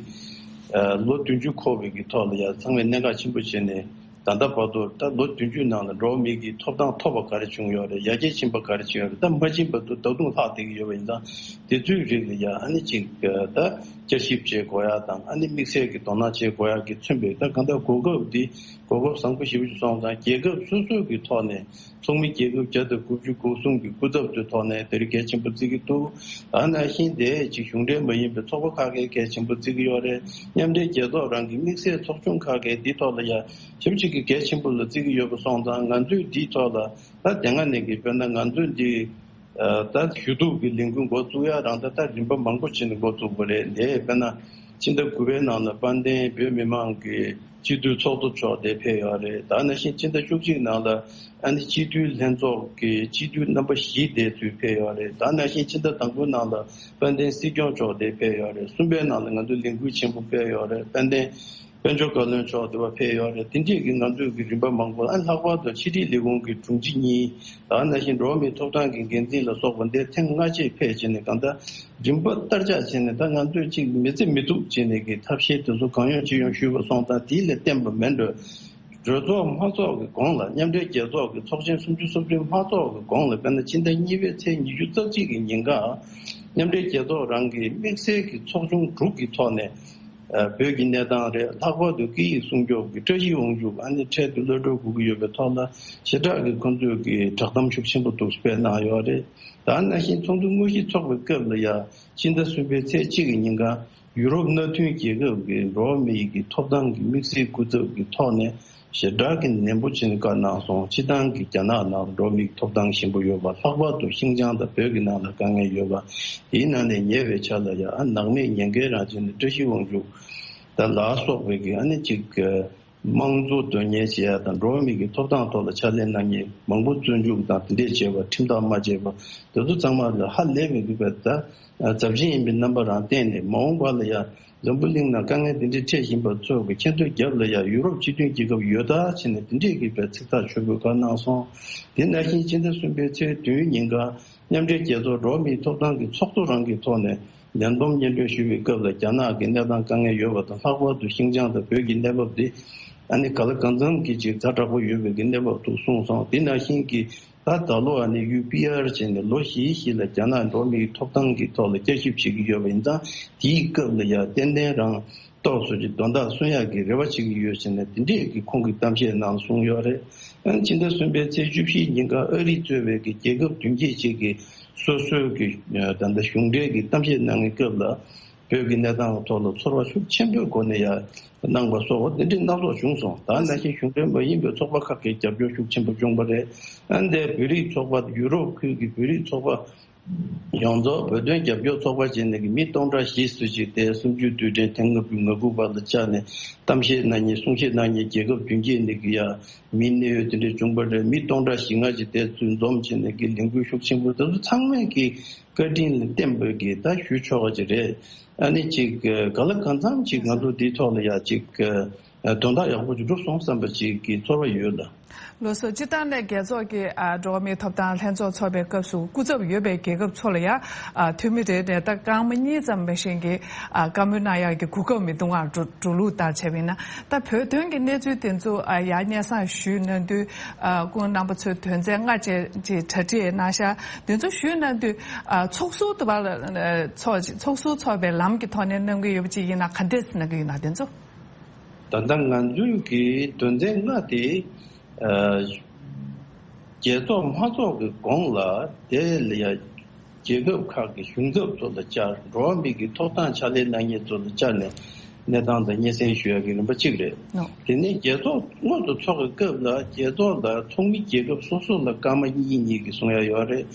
ཨ་ལོ་བདུན་ཅུ་འཁོར་བའི་གི་ཐོག་ལ་ཡ་ཚང་མས་གནད་འགག་ཆེན་པོ་བྱས་ནས། ད་ལྟ་བར་དུ་ད་ལོ་བདུན་ཅུའི་ནང་ལ་འགྲོ་བ་མིའི་གི་ཐོབ་ཐང་ཐོབ་པ་ག་རེ་བྱུང་ཡོད་རེད། ཡར་རྒྱས་ཕྱིན་པ་ག་རེ་བྱུང་ཡོད་རེད། ད་མ་ཕྱིན་པ་དུ་ད་དུང་ལྷག་བསྡད་ཀྱི་ཡོད་པ་ཡིན་ཙང་དེ་ཚོའི་རིགས་ལ་ཡ་ཨ་ནི་ཅིག་ད་བསྐྱར་ཞིབ་བྱེད་དགོས་ཡ་དང་། ཨ་ནི་དམིགས་བསལ་གྱི་དོ་སྣང་བྱེད་དགོས་ཡ་གི་མཚོན་པའི་ད་གང་ལྟར་གོ་སྐབས་འདི་གོ་སྐབས་བཟང་པོ་ཞེ་པོ་ཅིག་སོང་ཙང་རྒྱལ་ཁབ་སོ་སོའི་གི་ཐོག་ནས་ཚོགས་མི་རྒྱལ་ཁབ་བརྒྱ་དང་དགུ་བཅུ་གོ་གསུམ་གི་སྐུ་ཚབ་ཚོའི་ཐོག་ནས་དེ་རིང་གལ་ཆེན་པོ་བརྩི་གི་འདུག། ཨ་ནང་བཞིན་དེ་ཅིག་གཞུང་འབྲེལ་མ་ཡིན་པའི་ཚོགས་པ་ཁག་གིས་གལ་ཆེན་པོ་བརྩི་གི་ཡོད་རེད། མཉམ་འབྲེལ་རྒྱལ་ཚོགས་རང་གི་དམིགས་བསལ་ཚོགས་ཆུང་ཁག་གིས་འདི་ཐོག་ལ་ཡ་ཞེ་པོ་ཅིག་གི་གལ་ཆེན་པོ་ལ་བརྩི་གི་ཡོད་པ་སོང་ཙང་། ང་ཚོས་འདིའི་ཐོག་ལ་ད་དེ་སྔ་ནས་ཀྱི་དཔེར་ན་ང་ཚོས་འདི་ཨ་ད་ཞུ་གཏུག་གི་ལས་འགུལ་འགོ་བཙུགས་ཡ་རང་ད་ད་རིམ་པ་མང་པོ་བྱས་ནས་འགོ་བཙུགས་པ་རེད། འདི་དཔེར་ན་ཕྱི་ཟླ་དགུ་པའི་ནང་ལ་དཔལ་ལྡན་བོད་མི་མང་གི་སྤྱི་འཐུས་ཚོགས་གཙོ་མཆོག་དེ་ཕེབས་ཡོད་རེད། ད་ནང་བཞིན་ཕྱི་ཟླ་བཅུ་གཅིག་ནང་ལ་ཨ་ནི་སྤྱི་འཐུས་ལྷན་ཚོགས་ཀྱི་སྤྱི་འཐུས་རྣམ་པ་བཞི་དེ་ཚོས་ཕེབས་ཡོད་རེད། ད་ནང་བཞིན་ཕྱི་ཟླ་དང་པོའི་ནང་ལ་དཔལ་ལྡན་སྲིད་སྐྱོང་མཆོག་དེ་ཕེབས་ཡོད་རེད། གསུམ་པའི་ནང་ལ་ང་ཚོ་ལས་འགུལ་ཆེན་པོ་ཕེབས་ཡོད་རེད། དཔལ་ལྡན་དཔལ་འབྱོར་བཀའ་བློན་མཆོག་དེ་བ་ཕེབས་ཡོད་རེད། དེ་འདྲས་ཀྱི་ང་ཚོས་ཀྱི་རིམ་པ་མང་པོ། ཨ་ལྷག་པར་དུ་ཕྱི་དྲིལ་ལས་ཁུངས་ཀྱི་དྲུང་ཆེ་གཉིས། ད་ནང་བཞིན་འགྲོ་བ་མིའི་ཐོབ་ཐང་གི་འགན་འཛིན་ལ་སོགས་པ་འདིར་ཐེངས་ལྔ་གཅིག་ཕེབས་བྱས་ནས་གང་ལྟར་རིམ་པ་བསྟར་ཆགས་བྱས་ནས། ད་ང་ཚོས་ཅིག་མི་བརྩི་མི་ཐུབ་བྱས་ནས་ཀྱི་ཐབས་ཤེས་དེ་ཚོ་གང་ཡོང་ཅི་ཡོང་ཞུས་པ་སོང་ཙང་དེ་ལས་བརྟེན་པ་མིན་འགྲོ། གྲོས་ཚོགས་མ་ཚོགས་ཀྱི་གོང་ལ། མཉམ་འབྲེལ་རྒྱལ་ཚོགས་ཀྱི་ཚོགས་ཆེན་སུམ་ཅུ་སོ་བདུན་མ་ཚོགས་ཀྱི་གོང་ལ། དཔེར་ན་ཕྱི་ཟླ་གཉིས་པའི་ཚེས་ཉི་ཤུ་རྩ་གཅིག་གི་ཉིན་ཀ་མཉམ་འབྲེལ་རྒྱལ་ཚོགས་རང་གི་དམིགས་བསལ་གྱི་ཚོགས་ཆུང་དྲུག་གི་ཐོག་ནས་ཨ་བོད་ཀྱི་གནས་སྟངས་རེད། ལྷག་པར་དུ་སྐད་ཡིག་སྲུང་སྐྱོབ་ཀྱི་བཀྲ་ཤིས་དབང་ཕྱུག་ཨ་ནི་འཕྲལ་དུ་གློད་གྲོལ་དགོས་ཀྱི་ཡོད་པའི་ཐོག་ལ་ཞེ་དྲག་གི་ཁོང་ཚོས་ཀྱི་བསྒྲགས་གཏམ་ཤུགས་ཆེན་པོ་འདུག་སྤེལ་གནང་ཡོད་རེད། ད་ནང་བཞིན་ཚོགས་འདུ་དངོས་གཞི་འཚོགས་པའི་སྐབས་ལ་ཡང་ཕྱི་ཟླ་གསུམ་པའི་ཚེས་གཅིག་གི་ཉིན་ཀ་ཡུ་རོབ་མནའ་མཐུན་རྒྱལ་ཁབ་ཀྱི་འགྲོ་བ་མིའི་གི་ཐོབ་ཐང་གི་དམིགས་བསལ་སྐུ་ཚབ་ཀྱི་ཐོག་ནས་ཞེ་དྲག་གི་ནན་པོ་བྱས་ནས་བཀའ་གནང་སོང་། སྤྱིར་བཏང་གི་རྒྱ་ནག་ནང་འགྲོ་བ་མིའི་ཐོབ་ཐང་ཞན་པོ་ཡོད་པ། ལྷག་པར་དུ་ཤིན་ཅང་དང་བོད་ཀྱི་ནང་ལ་དཀའ་ངལ་ཡོད་པ། དེའི་ནང་ནས་ཉེ་བའི་ཆར་ལ་ཡང་ཨ་ནག་མེད་ཉེན་ཁའི་རང་བཞིན་ནས་བཀྲ་ཤིས་དབང་ཕྱུག་དང་ལ་སོགས་པའི་གི་ཨ་ནི་ཅིག་དམངས་གཙོ་དོན་གཉེར་བྱེད་ཡ་དང་འགྲོ་བ་མི་གི་ཐོབ་ཐང་ཐོག་ལ་ཕྱག་ལས་གནང་མཁན་མང་པོ་བཙོན་འཇུག་དང་དེ་འདྲས་བྱས་པ། ཁྲིམས་ཐག་མ་བཅད་པ་དེ་ཚོ་ཚང་མ་ལ་ཧ་ལས་པའི་གི་བས་ད་ཚབས་ཆེན་ཡིན་པའི་རྣམ་པ་རང་བསྟན་ནས། མ་འོངས་པ་ལ་ཡང་འཛམ་བུ་གླིང་ནང་དཀའ་ངལ་འདི་འདྲས་འཕྲད་བཞིན་པ་ཚོ་གི་ཁྱེད་ཚོའི་རྒྱབ་ལ་ཡང་ཡུ་རོབ་སྤྱི་མཐུན་རྒྱལ་ཁབ་ཡོད་ད་བྱས་ནས་དེ་འདྲས་གི་བས་ཚིག་ཐག་ཆོད་པོའི་བཀའ་གནང་སོང་། དེ་ནང་བཞིན་ཕྱི་ཟླ་གསུམ་པའི་ཚེས་བདུན་ཉིན་ཀ་མཉམ་འབྲེལ་རྒྱལ་ཚོགས་འགྲོ་བ་མིའི་ཐོབ་ཐང་གི་ཚོགས་གཙོ་རང་གི་ཐོག་ནས་ལན་འདེབས་སྙན་སྒྲོན་ཞུ་བའི་སྐབས་ལ་རྒྱ་ནག་གི་གནས་སྟངས་དཀའ་ངལ་ཡོད་པ་དང་། ལྷག་པར་དུ་ཤིན་ཅང་དང་བོད་ཀྱི་གནས་བབ་དེ་ཨ་ནི་ག་ལ་གང་འཚམ་གྱི་ཅིག་ཛ་དྲག་པོ་ཡོད་པའི་གི་གནས་བབ་ཐོག་གསུངས་སོང་། དེ་ནང་བཞིན་གྱི་ད་ད་ལོ་ཨ་ནི་ཡུ་པི་ཨར་བྱས་ནས་ལོ་བཞིའི་གཞི་ལ་རྒྱ་ནག་འགྲོ་བ་མིའི་ཐོབ་ཐང་གི་ཐོག་ལ་བསྐྱར་ཞིབ་བྱེད་ཀྱི་ཡོད་པ་ཡིན་ཙང་། དེའི་སྐབས་ལ་ཡང་ཏན་ཏན་རང་ཏོག་ཙམ་གྱི་དོན་དག་གསུང་ཡག་གི་རེ་བ་བྱེད་ཀྱི་ཡོད་ཟེར་ནས་དེ་འདྲས་ཀྱི་ཁོང་གི་གཏམ་བཤད་ནང་གསུངས་ཡོད་རེད། ཨ་ནི་ཕྱི་ཟླ་གསུམ་པའི་ཚེས་བཅུ་བཞི་ཉིན་ཀ་ཨ་རི་གཙོས་པའི་གི་རྒྱལ་ཁབ་བདུན་བརྒྱད་ཅིག་གི་ སོ་སོའི་གི་ད་ལྟ་གཞུང་འབྲེལ་གྱི་གཏམ་བཤད་གནང་མཁན་སྐབས་ལ་བོད་ཀྱི་གནས་སྟངས་ཐོག་ལ་ཚོར་བ་ཤུགས་ཆེན་པོའི་སྒོ་ནས་ཡ་གནང་པ་སོགས་འདི་འདྲའི་སྣ་ཚོགས་བྱུང་སོང་། ད་ནང་བཞིན་གཞུང་འབྲེལ་མ་ཡིན་པའི་ཚོགས་པ་ཁག་གིས་རྒྱབ་སྐྱོར་ཤུགས་ཆེན་པོ་བྱུང་བ་རེད། ཨ་ནི་བོད་རིགས་ཚོགས་པ་ཡུ་རོབ་ཁུལ་གྱི་བོད་རིགས་ཚོགས་པ་ཡོངས་རྫོགས་བོད་དོན་རྒྱབ་སྐྱོར་ཚོགས་པ་བྱས་ནས་ཀྱི་མི་སྟོང་ཕྲག་བཞི་ཙམ་ཞིག་དེ་གསུམ་བཅུའི་དུས་དྲན་ཐེངས་ལྔ་བཅུ་ང་དགུ་བར་ལ་བཅར་ནས་གཏམ་བཤད་གནང་མཁན་གསུང་བཤད་གནང་མཁན་རྒྱལ་ཁབ་བདུན་བརྒྱད་ནས་ཀྱི་ཡ་མི་གནད་ཡོད་དེ་འདྲ་བྱུང་བ་རེད། མི་སྟོང་ཕྲག་བཞི་ལྔ་ཞིག་དེ་ཚོས་འཛོམས་བྱས་ནས་ཀྱི་ལས་འགུལ་ཤུགས་ཆེན་པོ་དེ་ཚོ་ཚང་མས་ཀྱི་བཀའ་དྲིན་ལ་བརྟེན་པའི་ཀྱི་ད་ཞུ་ཆོག་པ་ཅིག་རེད། ཨ་ནི་ཅིག་ག་ལ་གང་འཚམ་ཅིག་ང་ཚོ་འདིའི་ཐོག་ལ་ཡ་ཅིག་དོན་དག་ཡག་པོ་ཅིག་འགྲུབ་སོང་བསམ་པ་ཅིག་གི་ཚོར་བ་ཡོད་ལ། ལགས་སོ། སྤྱིར་བཏང་ནས་རྒྱལ་ཚོགས་ཀྱི་ཨ་འགྲོ་བ་མིའི་ཐོབ་ཐང་ལྷན་ཚོགས་ཚོགས་པའི་སྐབས་སུ་སྐུ་ཚབ་ཡོད་པའི་རྒྱལ་ཁབ་ཚོ་ལ་ཡང་ཨ་འཐུས་མི་རེ་རེ་ད་སྐར་མ་གཉིས་ཙམ་མ་ཞིག་གི་ཨ་བཀའ་མོལ་གནང་ཡག་གི་གོ་སྐབས་མི་འདུག་ཨ། འགྲོ་འགྲོ་ལུགས་ལྟར་བྱས་པ་ཡིན་ན། ད་བོད་དོན་གྱི་གནས་ཚུལ་དེ་ཚོ་ཨ་ཡར་སྙན་སེང་ཞུས་གནང་དུས་ཨ་སྐུ་ངོ་རྣམ་པ་ཚོས་དོན་ཚན་ལྔ་བཅས་ཀྱི་གྲ་སྒྲིག་གནང་ཤག་དེ་ཚོ་ཞུས་གནང་དུས་ཨ་ཚོགས་ཟུར་དུ་བ་ལ་ཚོགས་ཚོགས་ཟུར་ཚོགས་པའི་ལམ་གྱི་ཐོག་ནས་གནང་གི་ཡོད་པ་ཅིག་ཡིན་ན་ག་འདྲས་གནང་གི་ཡོད་ན་དེ་ཚོ། ད་ལྟ་ང་ཚོའི་གི་དོན་ཚན་ལྔ་དེ་ཨ་རྒྱལ་ཚོགས་མ་ཚོགས་ཀྱི་གོང་ལ་དེ་ལ་ཡ་རྒྱལ་ཁབ་ཁག་གི་གཞུང་ཚབ་ཚོ་ལ་བཅར། འགྲོ་བ་མི་གི་ཐོབ་ཐང་ཕྱག་ལས་གནང་མཁན་ཚོ་ལ་བཅར་ནས་གནས་སྟངས་དང་སྙན་སེང་ཞུ་ཡག་གི་རིམ་པ་གཅིག་རེད། ནོ། དེ་ནས་རྒྱལ་ཚོགས་དངོས་སུ་ཚོགས་ཀྱི་སྐབས་ལ་རྒྱལ་ཚོགས་ལ་ཚོགས་མི་རྒྱལ་ཁབ་སོ་སོ་ལ་སྐར་མ་གཉིས་གཉིས་ཀྱི་གསུང་ཡག་ཡོད་རེད།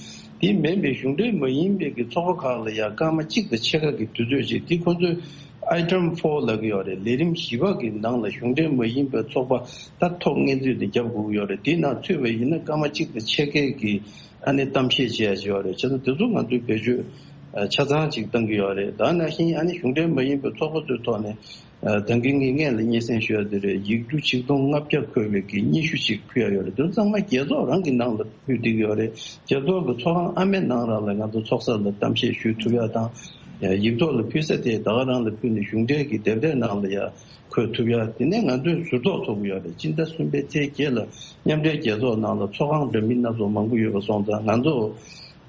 དེ་མིན་པའི་གཞུང་འབྲེལ་མ་ཡིན་པའི་གི་ཚོགས་པ་ཁག་ལ་ཡང་སྐར་མ་གཅིག་དང་ཕྱེད་ཀ་གི་དུས་ཚོད་ཅིག་དེ་ཁོ་ཚོས་Item four ལབ་ཀྱི་ཡོད་རེད། ལས་རིམ་བཞི་པ་གི་ནང་ལ་གཞུང་འབྲེལ་མ་ཡིན་པའི་ཚོགས་པ་ད་ཐོག་ངེས་ཚུལ་དེ་རྒྱབ་དགོས་ཀྱི་ཡོད་རེད། དེའི་ནང་ཚུད་པ་ཡིན་ན་སྐར་མ་གཅིག་དང་ཕྱེད་ཀའི་གི་ཨ་ནི་གཏམ་བཤད་བྱེད་ཡ་ཅིག་ཡོད་རེད། བྱས་ཙང་དེ་ཚོ་ང་ཚོས་བེད་སྤྱོད་ཆ་ཚང་ཅིག་གཏང་གི་ཡོད་རེད། ད་ནང་བཞིན་ཨ་ནི་གཞུང་འབྲེལ་མ་ཡིན་པའི་ཚོགས་པ་ཚོའི་ཐོག་ནས་ད་གིན་ངས་སྔོན་ལ་སྙན་སེང་ཞུ་ཡ་དེ་རེད། ཡིག་འབྲུ་ཆིག་སྟོང་ལྔ་བརྒྱ་འཁོད་པའི་གི་སྙན་ཞུ་ཅིག་ཕུལ་ཡ་ཡོད་རེད། དེ་ཚོ་ཚང་མ་རྒྱལ་ཚོགས་རང་གི་ནང་ལ་ཕུལ་བསྡད་ཀྱི་ཡོད་རེད། རྒྱལ་ཚོགས་ཀྱི་ཚོགས་ཁང་ཨ་མའི་ནང་རང་ལ་ང་ཚོ་ཚོགས་གསར་ལ་གཏམ་བཤད་ཞུ་ཐུབ་ཡ་དང་། ཡིག་ཐོག་ལ་ཕུལ་ས་དེ་ད་ག་རང་ལ་ཕུལ་ནས་གཞུང་འབྲེལ་གྱི་དེབ་ཐེར་ནང་ལ་ཡ་འཁོད་ཐུབ་ཡ། དེ་ནས་ང་ཚོས་ཟུར་གཏོགས་ཚོགས་ཀྱི་ཡོད་རེད། སྤྱི་ཟླ་གསུམ་པའི་ཚེས་བརྒྱད་ལ་མཉམ་འབྲེལ་རྒྱལ་ཚོགས་ནང་ལ་ཚོགས་ཁང་འདྲ་མིན་སྣ་ཚོགས་མང་པོ་ཡོད་པ་སོང་ཙང་ང་ཚོ་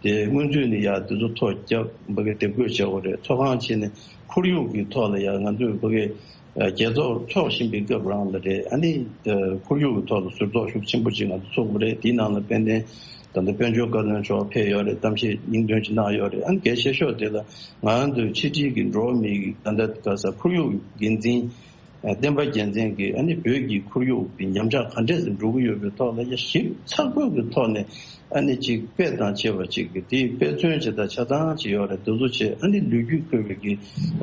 དེ་སྔོན་ཚུད་ནས་ཡ་དེ་ཚོ་ཐོ་རྒྱབ་འབའ་གི་དེབ་འགོད་བྱེད་དགོས་རེད། ཚོགས་ཁང་ཕྱིན་ནས་ཁོར་ཡུག་གི་ཐོག་ལ་ཡ་ང་ཚོས་འབའ་གི་རྒྱལ་ཚོགས་འཚོགས་བཞིན་པའི་སྐབས་རང་ལ་རེད། ཨ་ནི་ཁོར་ཡུག་གི་ཐོག་ལ་ཟུར་གཏོགས་ཤུགས་ཆེན་པོ་ཅིག་ང་ཚོ་ཚོགས་པ་རེད། དེའི་ནང་ལ་དཔལ་ལྡན་ད་ལྟ་དཔལ་འབྱོར་བཀའ་བློན་མཆོག་ཕེབས་ཡོད་རེད། གཏམ་བཤད་སྙིང་དོན་ཅིག་གནང་ཡོད་རེད། ཨ་ནི་གལ་ཆེ་ཤོས་དེ་ལ་ང་ཚོའི་ཕྱི་དྲིལ་གྱི་འགྲོ་བ་མིའི་ད་ལྟ་ག་ས་ཁོར་ཡུག་འགན་འཛིན་བསྟན་པ་རྒྱལ་མཚན་གྱིས་ཨ་ནི་བོད་ཀྱི་ཁོར་ཡུག་གི་ཉམས་ཆག་ག་འདྲས་སུ་འགྲོ་གི་ཡོད་པའི་ཐོག་ལ་ཡ་ཞིབ་ཚགས་པོའི་གི་ཐོག་ནས་ཨ་ནི་ཅིག་དཔེ་དང་བྱས་པ་ཅིག་གི་དེའི་དཔེ་མཚོན་ཅིག་དང་ཆ་ཚང་ཅིག་ཡོད་རེད། དེ་ཚོ་བྱས་ཨ་ནི་ལོ་རྒྱུས་བཀོད་པའི་གི་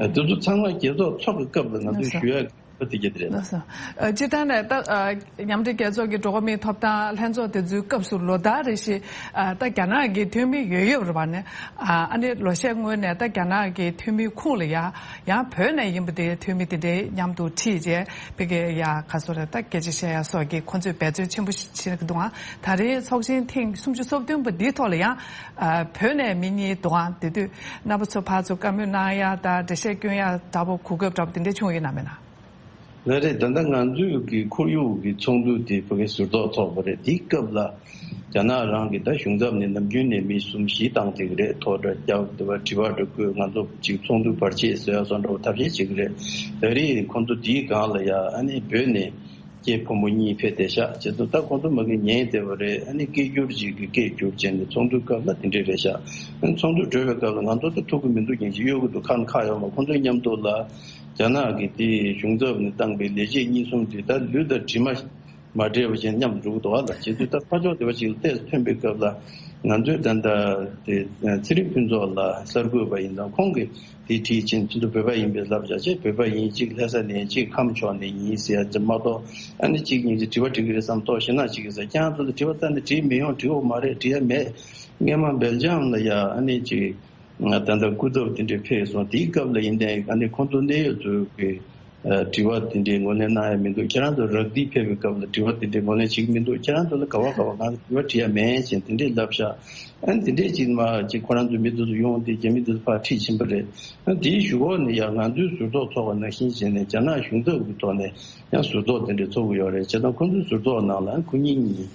དེ་ཚོ་ཚང་མ་རྒྱལ་ཚོགས་ཚོགས་ཀྱི་སྐབས་ལ་ང་ཚོས་ཞུ་ཡ་གི་དེ་གྱད་རེད། ལགས་སོ། ཨ་སྤྱིར་བཏང་ནས་ད་ཨ་མཉམ་འབྲེལ་རྒྱལ་ཚོགས་ཀྱི་འགྲོ་བ་མིའི་ཐོབ་ཐང་ལྷན་ཚོགས་དེ་ཚོའི་སྐབས་སུ་ལོ་ལྟར་རེ་བཞིན་ཨ་ད་རྒྱ་ནག་གི་འཐུས་མི་ཡོད་ཡོད་རེད་པ་ནས། ཨ་ཨ་ནི་ལོ་ཤས་སྔོན་ནས་ད་རྒྱ་ནག་གི་འཐུས་མིའི་ཁོངས་ལ་ཡ་ཡང་བོད་ནས་ཡིན་པ་དེ་འཐུས་མི་དེ་འདྲའི་མཉམ་དུ་ཁྲིད་རྗེས་ཕ་གི་ཡ་ག་སོ་རེད། ད་སྐད་ཆ་བཤད་ཡ་སོགས་ཀྱི་ཁོང་ཚོས་འབད་བརྩོན་ཆེན་པོ་བྱེད་ཀྱི་འདུག་ཨ་ད་རེས་ཚོགས་ཆེན་ཐེངས་སུམ་ཅུ་སོ་བདུན་པ་འདིའི་ཐོག་ལ་ཡང་ཨ་བོད་ནས་མི་གཉིས་འདུག་ཨ་དེ་དུས་རྣམ་པ་ཚོ་ཕར་ཚུར་བཀའ་མོལ་གནང་ཡ་ད་འགྲེལ་བཤད་སྐྱོན་ཡ་འདྲ་པོ་གོ་སྐབས་འདྲ་པོ་དེ་འདྲ་བྱུང་ཡོད་ན་མེད་ན། ལགས་རེད། ད་ལྟ་ང་ཚོའི་གི་ཁོར་ཡུག་གི་ཚོགས་འདུ་དེ་ཕ་གི་ཟུར་གཏོགས་ཚོགས་པ་རེད། དེའི་སྐབས་ལ་རྒྱ་ནག་རང་གི་ད་གཞུང་ཚབ་ནས་ནམ་རྒྱུན་ནས་མི་གསུམ་བཞི་བཏང་བསྡད་ཀྱི་རེད། ཐོ་འདྲ་རྒྱག་དེ་བ་དྲི་བ་འདྲ་བཀོད་ང་ཚོ་ཅིག་ཚོགས་འདུ་བར་ཆད་བཟོ་ཡ་སོགས་འདྲ་བོ་ཐབས་ཤེས་བྱེད་ཀྱི་རེད། ད་རེས་ཁོང་ཚོ་དེའི་སྒང་ལ་ཡ་ཨ་ནི་བོད་ནས་སྐྱེས་ཕོ་མོ་གཉིས་ཕེབས་བསྡད་ཤག་བྱས་ཙང་ད་ཁོང་ཚོ་མ་གི་ཉན་བསྡད་པ་རེད། ཨ་ནི་སྐད་སྒྱུར་ཅིག་གི་སྐད་སྒྱུར་བྱས་ནས་ཚོགས་འདུའི་སྐབས་ལ་དེ་འདྲས་རེད་ཤག་ཨ་ནི་ཚོགས་འདུ་གྲོལ་བའི་སྐབས་ལ་ང་ཚོ་ད་ཐུག་གི་མི་འདུག་ཡིན་གཅིག་གཡོལ་གི་འདུག་ཁ་ནས་ཁ་ཡོད་མ། ཁོང་ཚོའི་མཉམ་དུ་ལ་རྒྱ་ནག་གི་དེའི་གཞུང་ཚབ་ནས་བཏང་པའི་ལས་བྱེད་གཉིས་གསུམ་དེ་ད་ལུས་དང་གྲིབ་མ་མ་འདྲེས་པ་བཞིན་མཉམ་དུ་འགྲོ་གི་འདུག་ཨ། ལ་བྱེད་དུས་ད་ཕར་ཕྱོགས་དེ་བ་ཞིག་ལ་ཏོག་ཙམ་ཐོན་པའི་སྐབས་ལ་ང་ཚོའི་ད་ལྟ་དེ་ཚེ་རིང་ཕུན་ཚོགས་ལགས་གསར་འགོད་པ་ཡིན་ཙང་ཁོང་གིས་དེ་དྲིས་ཕྱིན་ཚུན་དུ་བོད་པ་ཡིན་པས་ལབ་བྱ་བྱས། བོད་པ་ཡིན་གཅིག་ལྷ་ས་ནས་ཡིན་གཅིག་ཁམས་ཕྱོགས་ནས་ཡིན་ཟེར་ཡ་ཙམ་མ་གཏོགས་ཨ་ནི་གཅིག་གཉིས་ཀྱིས་དྲི་བ་དྲི་གི་རེད་བསམ་ཐོག་ཞེ་ན་གཅིག་གིས་ཟེར། ཁྱེད་རང་ཚོ་ལ་དྲི་བ་བཏང་ནས་དྲིས་མི་ཡོང་། དྲི་བ་མེད། སྔས་མ་སྦེལ་ཇམ་ལ་ཡ་ཨ་ནི་གཅིག་ད་ལྟ་སྐུ་ཚབ་དེ་འདྲས་ཕེབས་སོང་། དེའི་སྐབས་ལ་ཡིན་ཏེ་ཨ་ནི་ཁོང་ཚོ་གནད་ཡོད་ཚོའི་གི་དྲི་བ་དེ་འདྲས་ངོས་ལེན་གནང་ཡ་མི་འདུག་ཁྱེད་རང་ཚོ་རག་དེ་ཕེབས་པའི་སྐབས་ལ་དྲི་བ་དེ་འདྲས་ངོས་ལེན་བྱེད་ཀྱི་མི་འདུག་ཁྱེད་རང་ཚོ་ལ་ག་བ་ག་བ་གང་དྲི་བ་དྲི་ཡ་མེད་ཅེས་དེ་འདྲས་ལབ་ཤག་ཨ་ནི་དེ་འདྲས་ཅིག་མ་ཅིག་ཁོ་རང་ཚོའི་མི་དེ་ཚོ་ཡོང་སྟེ་རྒྱ་མི་དེ་ཚོ་ཕར་ཁྲིད་ཕྱིན་པ་རེད། ཨ་ནི་དེའི་གཞུག་གུ་ནས་ཡང་ང་ཚོའི་ཟུར་གཏོགས་ཚོགས་པ་ནང་བཞིན་བྱས་ནས་རྒྱ་ནག་གཞུང་ཚབ་ཀྱི་ཐོག་ནས་ཡང་ཟུར་གཏོགས་དེ་འདྲས་ཚོགས་ཀྱི་ཡོད་རེད། བྱས་ཙང་ཁོ་ཚོའི་ཟུར་གཏོགས་ནང་ལ་ཁོ་གཉིས་གཉིས་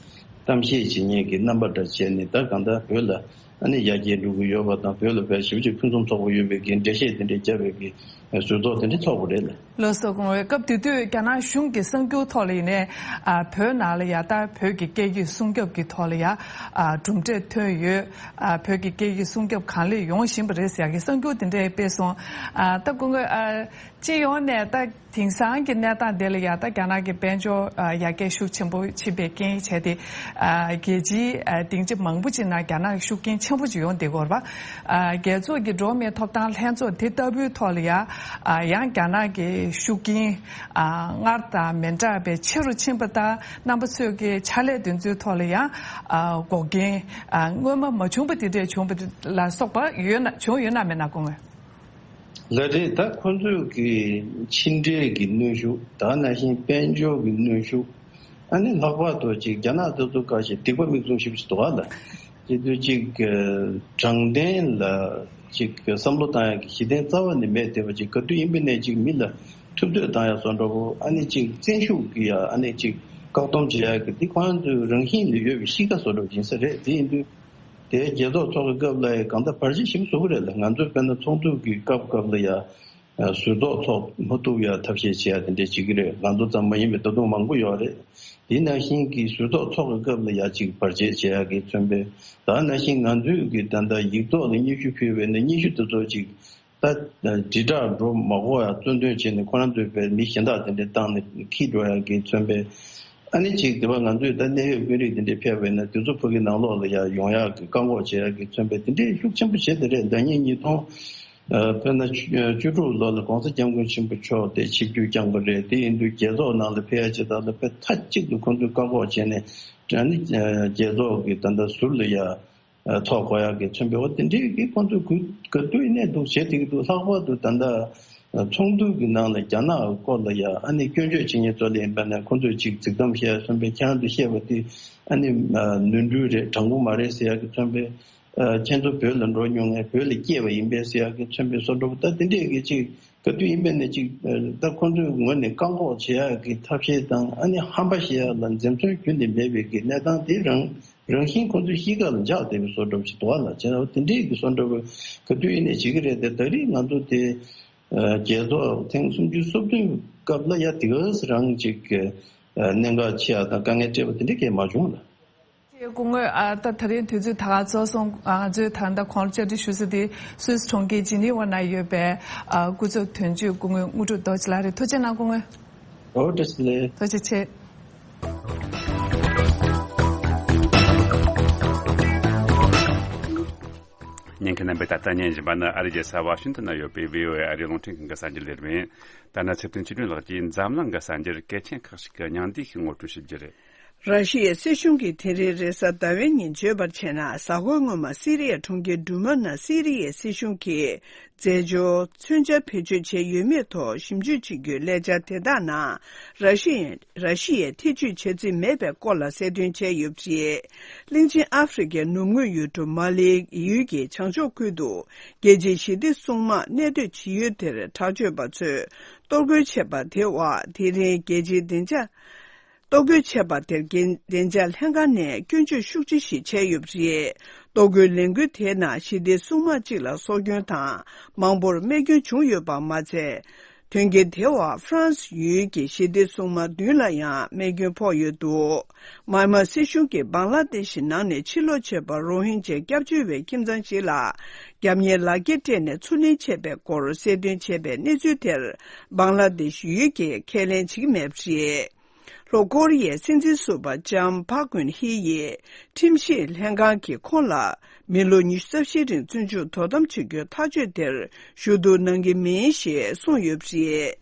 གཏམ་བཤད་བྱེད་མཁན་གྱི་རྣམ་པ་འདྲ་བྱས་ནས་ད་གང་ལྟར་བོད་ལ་ཨ་ནི་ཡར་རྒྱས་འགྲོ་གི་ཡོད་པ་དང་། བོད་ལ་བས་ཞེ་པོ་ཅིག་ཕུན་སུམ་ཚོགས་པོ་ཡོད་པའི་གི་འགྲེལ་བཤད་དེ་འདྲ་བརྒྱབ་པའི་གི་ཟུར་གཏོགས་དེ་འདྲ་ཚོགས་པ་རེད་ལ། ལགས་སོ། སྐུ་ངོ། སྐབས་དེ་དུས་རྒྱ་ནག་གཞུང་གི་གསར་འགྱུར་ཐོག་ལ་ཡིན་ནའི་ཨ་བོད་ནང་ལ་ཡ་ད་བོད་ཀྱི་སྐད་ཡིག་སྲུང་སྐྱོབ་ཀྱི་ཐོག་ལ་ཡ་ཨ་གྲུབ་འབྲས་ཐོན་ཡོད། ཨ་བོད་ཀྱི་སྐད་ཡིག་སྲུང་སྐྱོབ་གང་ལེགས་ཡོང་བཞིན་པ་རེད་ཟེར་ཡ་གི་གསར་འགྱུར་དེ་འདྲས་སྤེལ་སོང་། ཨ་ད་སྐུ་ངོ། ཨ་སྤྱི་ཡོངས་ནས་ད་དེང་སང་གི་གནས་སྟངས་དེ་ལ་ཡ་ད་རྒྱ་ནག་གི་དཔལ་འབྱོར་ཨ་ཡར་རྒྱས་ཤུགས་ཆེན་པོ་ཕྱིན་པའི་རྐྱེན་བྱས་ཏེ། ཨ་རྒྱལ་སྤྱིའི་ཨ་སྡིངས་ཆ་མང་པོ་ཅིག་ནང་རྒྱ་ནག་གི་ཤུགས་རྐྱེན་ཆེན་པོ་ཅིག་ཡོང་བསྡད་ཀྱི་ཡོད་རེད་པ། ཨ་རྒྱལ་ཚོགས་ཀྱི་འགྲོ་བ་མིའི་ཐོབ་ཐང་ལྷན་ཚོགས་དེ་ལྟ་བུའི་ཐོག་ལ་ཡ་ཨ་ཡང་རྒྱ་ནག་གི་ཤུགས་རྐྱེན་ཨ་སྔར་དང་མི་འདྲ་བའི་ཆེ་རུ་ཕྱིན་པ་དང་། རྣམ་པ་ཚོས་ཀྱི་ཕྱག་ལས་དེ་ཚོའི་ཐོག་ལ་ཡང་ཨ་འགོག་རྐྱེན་ཨ་སྔོན་མ་མ་བྱུང་པ་དེ་འདྲས་བྱུང་པ་ལ་སོགས་པ་ཡོད་ན། བྱུང་ཡོད་ན་མེད་ན་སྐུ་ངོ། ལགས་རེད། ད་ཁོང་ཚོས་ཀྱི་ཕྱི་འབྲེལ་གྱི་གནོན་ཤུགས། ད་ནང་བཞིན་དཔལ་འབྱོར་གྱི་གནོན་ཤུགས། ཨ་ནི་ལྷག་པར་དུ་ཅིག་རྒྱ་ནག་དེ་ཚོ་ཁ་ཤས་སྡིག་པ་མིག་བཙུམ་ཞེ་པོ་ཅིག་འདུག་ག་ལ། དེ་དུས་ཅིག་དྲང་བདེན་ལ་ཅིག་བསམ་བློ་བཏང་ཡག་གི་གཞི་རྟེན་རྩ་བ་ནས་མེད་བསྡད་པ་ཅིག། ག་དུས་ཡིན་པ་ནས་ཅིག་མི་ལ་ཐུབ་ཚོད་བཏང་ཡག་བཟོ་འདྲ་པོ། ཨ་ནི་ཅིག་བཙན་ཤུགས་ཀྱི་ཡ་ཨ་ནི་ཅིག་བཀག་སྡོམ་བྱེད་ཡག་གི་དེ་ཁོ་རང་ཚོའི་རང་བཞིན་ལ་ཡོད་པའི་གཤིས་ཀ་བཟོ་འདྲ་པོ་ཡིན་ས་རེད། དེ་ཡིན་དུས། དེ་རྒྱལ་ཚོགས་ཚོགས་ཀྱི་སྐབས་ལ་གང་ལྟར་བར་ཆད་ཞིག་བཟོ་གི་རེད་ལ། ང་ཚོས་དཔེར་ན་ཚོགས་འདུ་གི་སྐབས་སྐབས་ལ་ཡ་ཟུར་ཚོགས་ཚོགས་མ་ཐུབ་ཡ་ཐབས་ཤེས་བྱེད་ཡ་དེ་འདྲས་བྱེད་ཀྱི་རེད། ང་ཚོ་ཙམ་མ་ཡིན་པའི་ད་དུང་མང་པོ་ཡོད་རེད། དེ་ནང་བཞིན་གྱི་ཟུར་ཚོགས་ཚོགས་ཀྱི་སྐབས་ལ་ཡ་ཅིག་བར་ཆད་བྱེད་ཡ་གི་མཚོན་པའི། ད་ནང་བཞིན་ང་ཚོས་ཀྱི་ད་ལྟ་ཡིག་ཐོག་ལ་སྙན་ཞུ་ཕུལ་བའི་ནང་སྙན་ཞུ་དེ་ཚོ་ཅིག་ད་དྲིལ་བསྒྲགས་འགྲོ་མ་དགོས་ཡ་གཙོ་འདོན་བྱས་ནས་ཁོ་རང་ཚོའི་བས་མི་གཞན་དག་དེ་འདྲས་བཏང་ནས་འཁྱེར་འགྲོ་ཡ་གི་མཚོན་པའི། ཨ་ནི་ཅིག་དེ་བ་ང་ཚོས་ད་གནད་ཡོད་དཔོན་རིགས་དེ་འདྲས་ཕེབས་པས་ན་དེ་ཚོ་ཕ་གི་ནང་ལོགས་ལ་ཡ་ཡོང་ཡག་གི་བཀག་འགོག་བྱེད་ཡག་གི་མཚོན་པའི་དེ་འདྲས་ཤུགས་ཆེན་པོ་བྱས་ཏེ་རེད། ཟླ་ཉིན་ཉིས་སྟོང་ཨ་དཔེར་ན་བཅུ་དྲུག་ལོ་ལ་༸གོང་ས་༸སྐྱབས་མགོན་ཆེན་པོ་མཆོག་དེ་ཆིབས་བསྒྱུར་བསྐྱངས་པ་རེད། དེ་ཡིན་དུས་རྒྱལ་ཚོགས་ནང་ལ་ཕེབས་ཡག་ཅིག་དང་ལ་ཕེབས་མཐའ་གཅིག་ཏུ་ཁོང་ཚོས་བཀག་འགོག་བྱས་ནས། ཨ་ནི་རྒྱལ་ཚོགས་ཀྱི་ད་ལྟ་ཟུར་ལ་ཡ། ཚོགས་དགོས་ཡག་གི་མཚོན་པའི་འོ་དེ་འདྲའི་གི་ཁོང་ཚོས་གུ་ག་དུས་ཡིན་ནའི་འདུག་བྱེད་ཐུབ་ཀྱི་འདུག། ལྷག་པར་དུ་ད་ལྟ་ཚོགས་འདུ་གི་ནང་ལ་རྒྱ་ནག་སྐོར་ལ་ཡ་ཨ་ནི་སྐྱོན་བརྗོད་བྱེད་མཁན་ཚོ་ལ་ཡིན་པ་ན་ཁོང་ཚོས་ཅིག་རྫིག་གཏམ་བཤད་སོང་པས། ཁྱེད་རང་ཚོས་བཤད་པ་དེ་ཨ་ནི་ནོར་འཁྲུལ་རེད། དྲང་པོ་མ་རེད་ཟེར་ཡག་གི་མཚོན་པའི། ཁྱེད་ཚོ་བོད་ལ་འགྲོ་མྱོང་ངས་བོད་ལ་སྐྱེས་པ་ཡིན་པས་ཟེར་ཡག་གི་མཚོན་པའི་བཟོ་འདྲ་པོ་ད་དེ་འདྲས་གི་ཅིག་ག་དུས་ཡིན་པ་ནས་ཅིག་ད་ཁོང་ཚོའི་ངོས་ནས་བཀག་འགོག་བྱེད་ཡག་གི་ཐབས་ཤེས་དང་ཨ་ནི་ཧམ་པ་བཤད་ཡག་ལ་འཛེམ་ཟོན་ཁྱོན་ནས་མེད་པའི་གི་གནས་སྟངས་དེ་རང་རང་བཞིན་ཁོང་ཚོའི་གཤིས་ཀ་ལ་འཇགས་བསྡད་པའི་བཟོ་འདྲ་པོ་ཞིག་འདུག་བ་ལ། བྱས་ན་དེ་འདྲའི་གི་བཟོ་འདྲ་པོ་ག་དུས་ཡིན་ནས་བྱེད་ཀྱི་རེད་དེ། ད་རེས་ང་ཚོ་དེ་རྒྱལ་ཚོགས་ཐེངས་སུམ་ཅུ་སོ་བདུན་སྐབས་ལ་ཡ་དེ་ག་རང་ཅིག་གནད་འགག་ཆེ་ཡ་དང་དཀའ་ངལ་འཕྲད་པ་དེ་འདྲ་གས་མ་བྱུང་ལ། ཅེས་སྐུ་ངོས། ཨ་ད་ད་རིང་དུས་ཚོད་ད་ག་ཚོད་སོང་། ང་ཚོས་ད་ལྟ་ཁོང་ལ་བཅར་འདྲི་ཞུ་ས་དེ་སུད་སི་གྲོང་ཁྱེར་ཇི་ནི་ཝ་ན་ཡོད་པའི་ཨ་སྐུ་ཚབ་དོན་གཅོད་སྐུ་ངོ་དངོས་གྲུབ་རྡོ་རྗེ་ལགས་རེད། ཐུགས་རྗེ་གནང་སྐུ་ངོས། ཨོ་བཀྲ་ཤིས་བདེ་ལེགས། ཐུགས་རྗེ་ཆེ། ཉན་མཁན་རྣམ་པས་ད་ལྟ་ཉན་བཞིན་པ་ནི་ཨ་རི་རྒྱལ་ས་ཝ་ཤིང་ཏོན་ན་ཡོད་པའི་བྷི་ཨོ་ཨེ་ཨ་རིའི་རླུང་འཕྲིན་ཁང་གི་གསར་འགྱུར་ལས་རིམ་ཡིན། ད་ནི་ཚེ་བརྟན་ཆོས་སྒྲོན་ལགས་ཀྱིས་འཛམ་གླིང་གི་གསར་འགྱུར་གལ་ཆེན་ཁག་ཅིག་གི་སྙིང་བསྡུས་ཤིག་ངོ་སྤྲོད་ཞུ་རྒྱུ་རེད། ར་ཤི་ཡའི་སྲིད་གཞུང་གིས་དེ་རིང་རེས་གཟའ་ཟླ་བའི་ཉིན་བརྗོད་པར་བྱས་ན། གཟའ་འཁོར་སྔོན་མ་སི་རི་ཡའི་གྲོང་ཁྱེར་འབྲུག་མ་ན་སི་རི་ཡའི་སྲིད་གཞུང་གིས་རྫས་སྦྱོར་མཚོན་ཆ་བེད་སྤྱོད་བྱས་ཡོད་མེད་ཐོག་ཞིབ་འཇུག་བྱེད་རྒྱུའི་ལས་འཆར་དེ་དག་ནང་ར་ཤི་ཡས་ར་ཤི་ཡས་ཐེ་བྱུས་བྱ་རྩིས་མེད་པའི་སྐོར་ལ་གསལ་སྟོན་བྱས་ཡོད་པ་རེད། གླིང་ཆེན་ཨ་ཧྥེ་རི་ཁའི་ནུབ་ངོས་ཡུལ་གྲུ་མ་ལིའི་ཡུལ་གྱི་བྱང་ཕྱོགས་ཁུལ་དུ་རྒྱལ་སྤྱིའི་ཞི་བདེ་སྲུང་དམག་གནས་སྡོད་བྱེད་ཡུལ་དེར་དྲག་སྤྱོད་པ་ཚོས་གཏོར་རྒོལ་བྱས་པ་དེའི་འོག་དེ་རིང་རྒྱལ་སྤྱིའི་བདེ་འཇགས། གཏོར་རྒོལ་བྱས་པ་དེར་རྒྱལ་བདེ་འཇགས་ལྷན་ཁང་ནས་སྐྱོན་བརྗོད་ཤུགས་ཆེ་ཞིག་བྱས་ཡོད་པ་རེད། གཏོར་རྒོལ་ལས་འགུལ་དེའི་ནང་ཞི་བདེ་སྲུང་དམག་གཅིག་ལ་སྲོག་སྐྱོན་དང་མང་པོར་རྨས་སྐྱོན་བྱུང་ཡོད་པ་མ་ཚད། དོན་རྐྱེན་དེའི་འོག་ཧྥ་རན་སི་ཡུལ་གྱི་ཞི་བདེ་སྲུང་དམག་བདུན་ལ་ཡང་རྨས་སྐྱོན་ཕོག་ཡོད་འདུག། མཱན་མཱ་སྲིད་གཞུང་གིས་བང་ལ་དེ་ཤི་ནང་ནས་ཕྱིར་ལོག་བྱས་པ་རོ་ཧིན་ཇའི་སྐྱབས་བཅོལ་བའི་ཁྱིམ་ཚང་ཞིག་ལ་རྒྱབ་གཉེར་ལག་འཁྱེར་སྤྲད་ནས་ཚུར་ལེན་བྱས་པའི་སྐོར་གསལ་སྟོན་བྱས་པའི་གནས་ཚུལ་དེར་བང་ལ་དེ་ཤི་ཡུལ་གྱིས་ཁས་ལེན་བྱེད་ཀྱི་མེད་པ་རེད། ལྷོ་ཀོ་རི་ཡའི་སྲིད་འཛིན་ཟུར་པ་ལྕམ་ཕག་ཀུན་ཧི་ཡིས་ཁྲིམས་ཞིབ་ལྷན་ཁང་གིས་ཁོང་ལ་མི་ལོ་ཉི་ཤུ་རྩ་བཞིའི་རིང་བཙོན་འཇུག་དོ་དམ་བྱེད་རྒྱུའི་ཐག་གཅོད་དེར་ཞུ་གཏུག་གནང་གི་མིན་ཞེས་གསུངས་ཡོད་པ་རེད།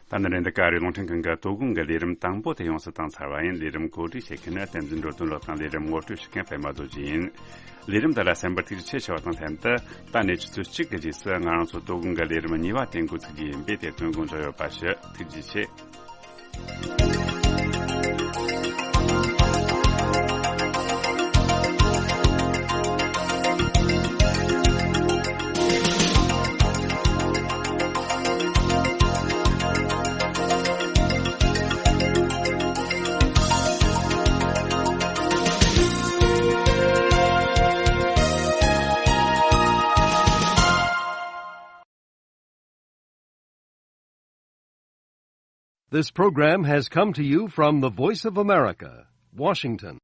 ད་ནི་རིན་ད་ཀ་རི་རླུང་འཕྲིན་ཁང་གི་དོ་དགོང་གི་ལས་རིམ་དང་པོ་དེ་ཡོངས་སུ་བཏང་ཚར་བ་ཡིན། ལས་རིམ་གོ་སྒྲིག་བྱེད་མཁན་ནི་བསྟན་འཛིན་འགྲོ་དོན་ལགས་དང་ལས་རིམ་ངོ་སྤྲོད་བྱེད་མཁན་པད་མ་རྡོ་རྗེ་ཡིན། ལས་རིམ་འདི་ལ་གསན་པར་ཐུགས་རྗེ་ཆེ་ཞུ་བ་དང་ལྷན་དུ། ད་ནས་ཆུ་ཚོད་གཅིག་གི་རྗེས་སུ་ང་རང་ཚོ་དོ་དགོང་གི་ལས་རིམ་གཉིས་པ་དེ་འགོ་ཚུགས་རྒྱུ་ཡིན་པས། དེ་དོན་དགོང་མཇལ་ཡོང་བ་ཞུ། ཐུགས་རྗེ་ཆེ། This program has come to you from the Voice of America, Washington.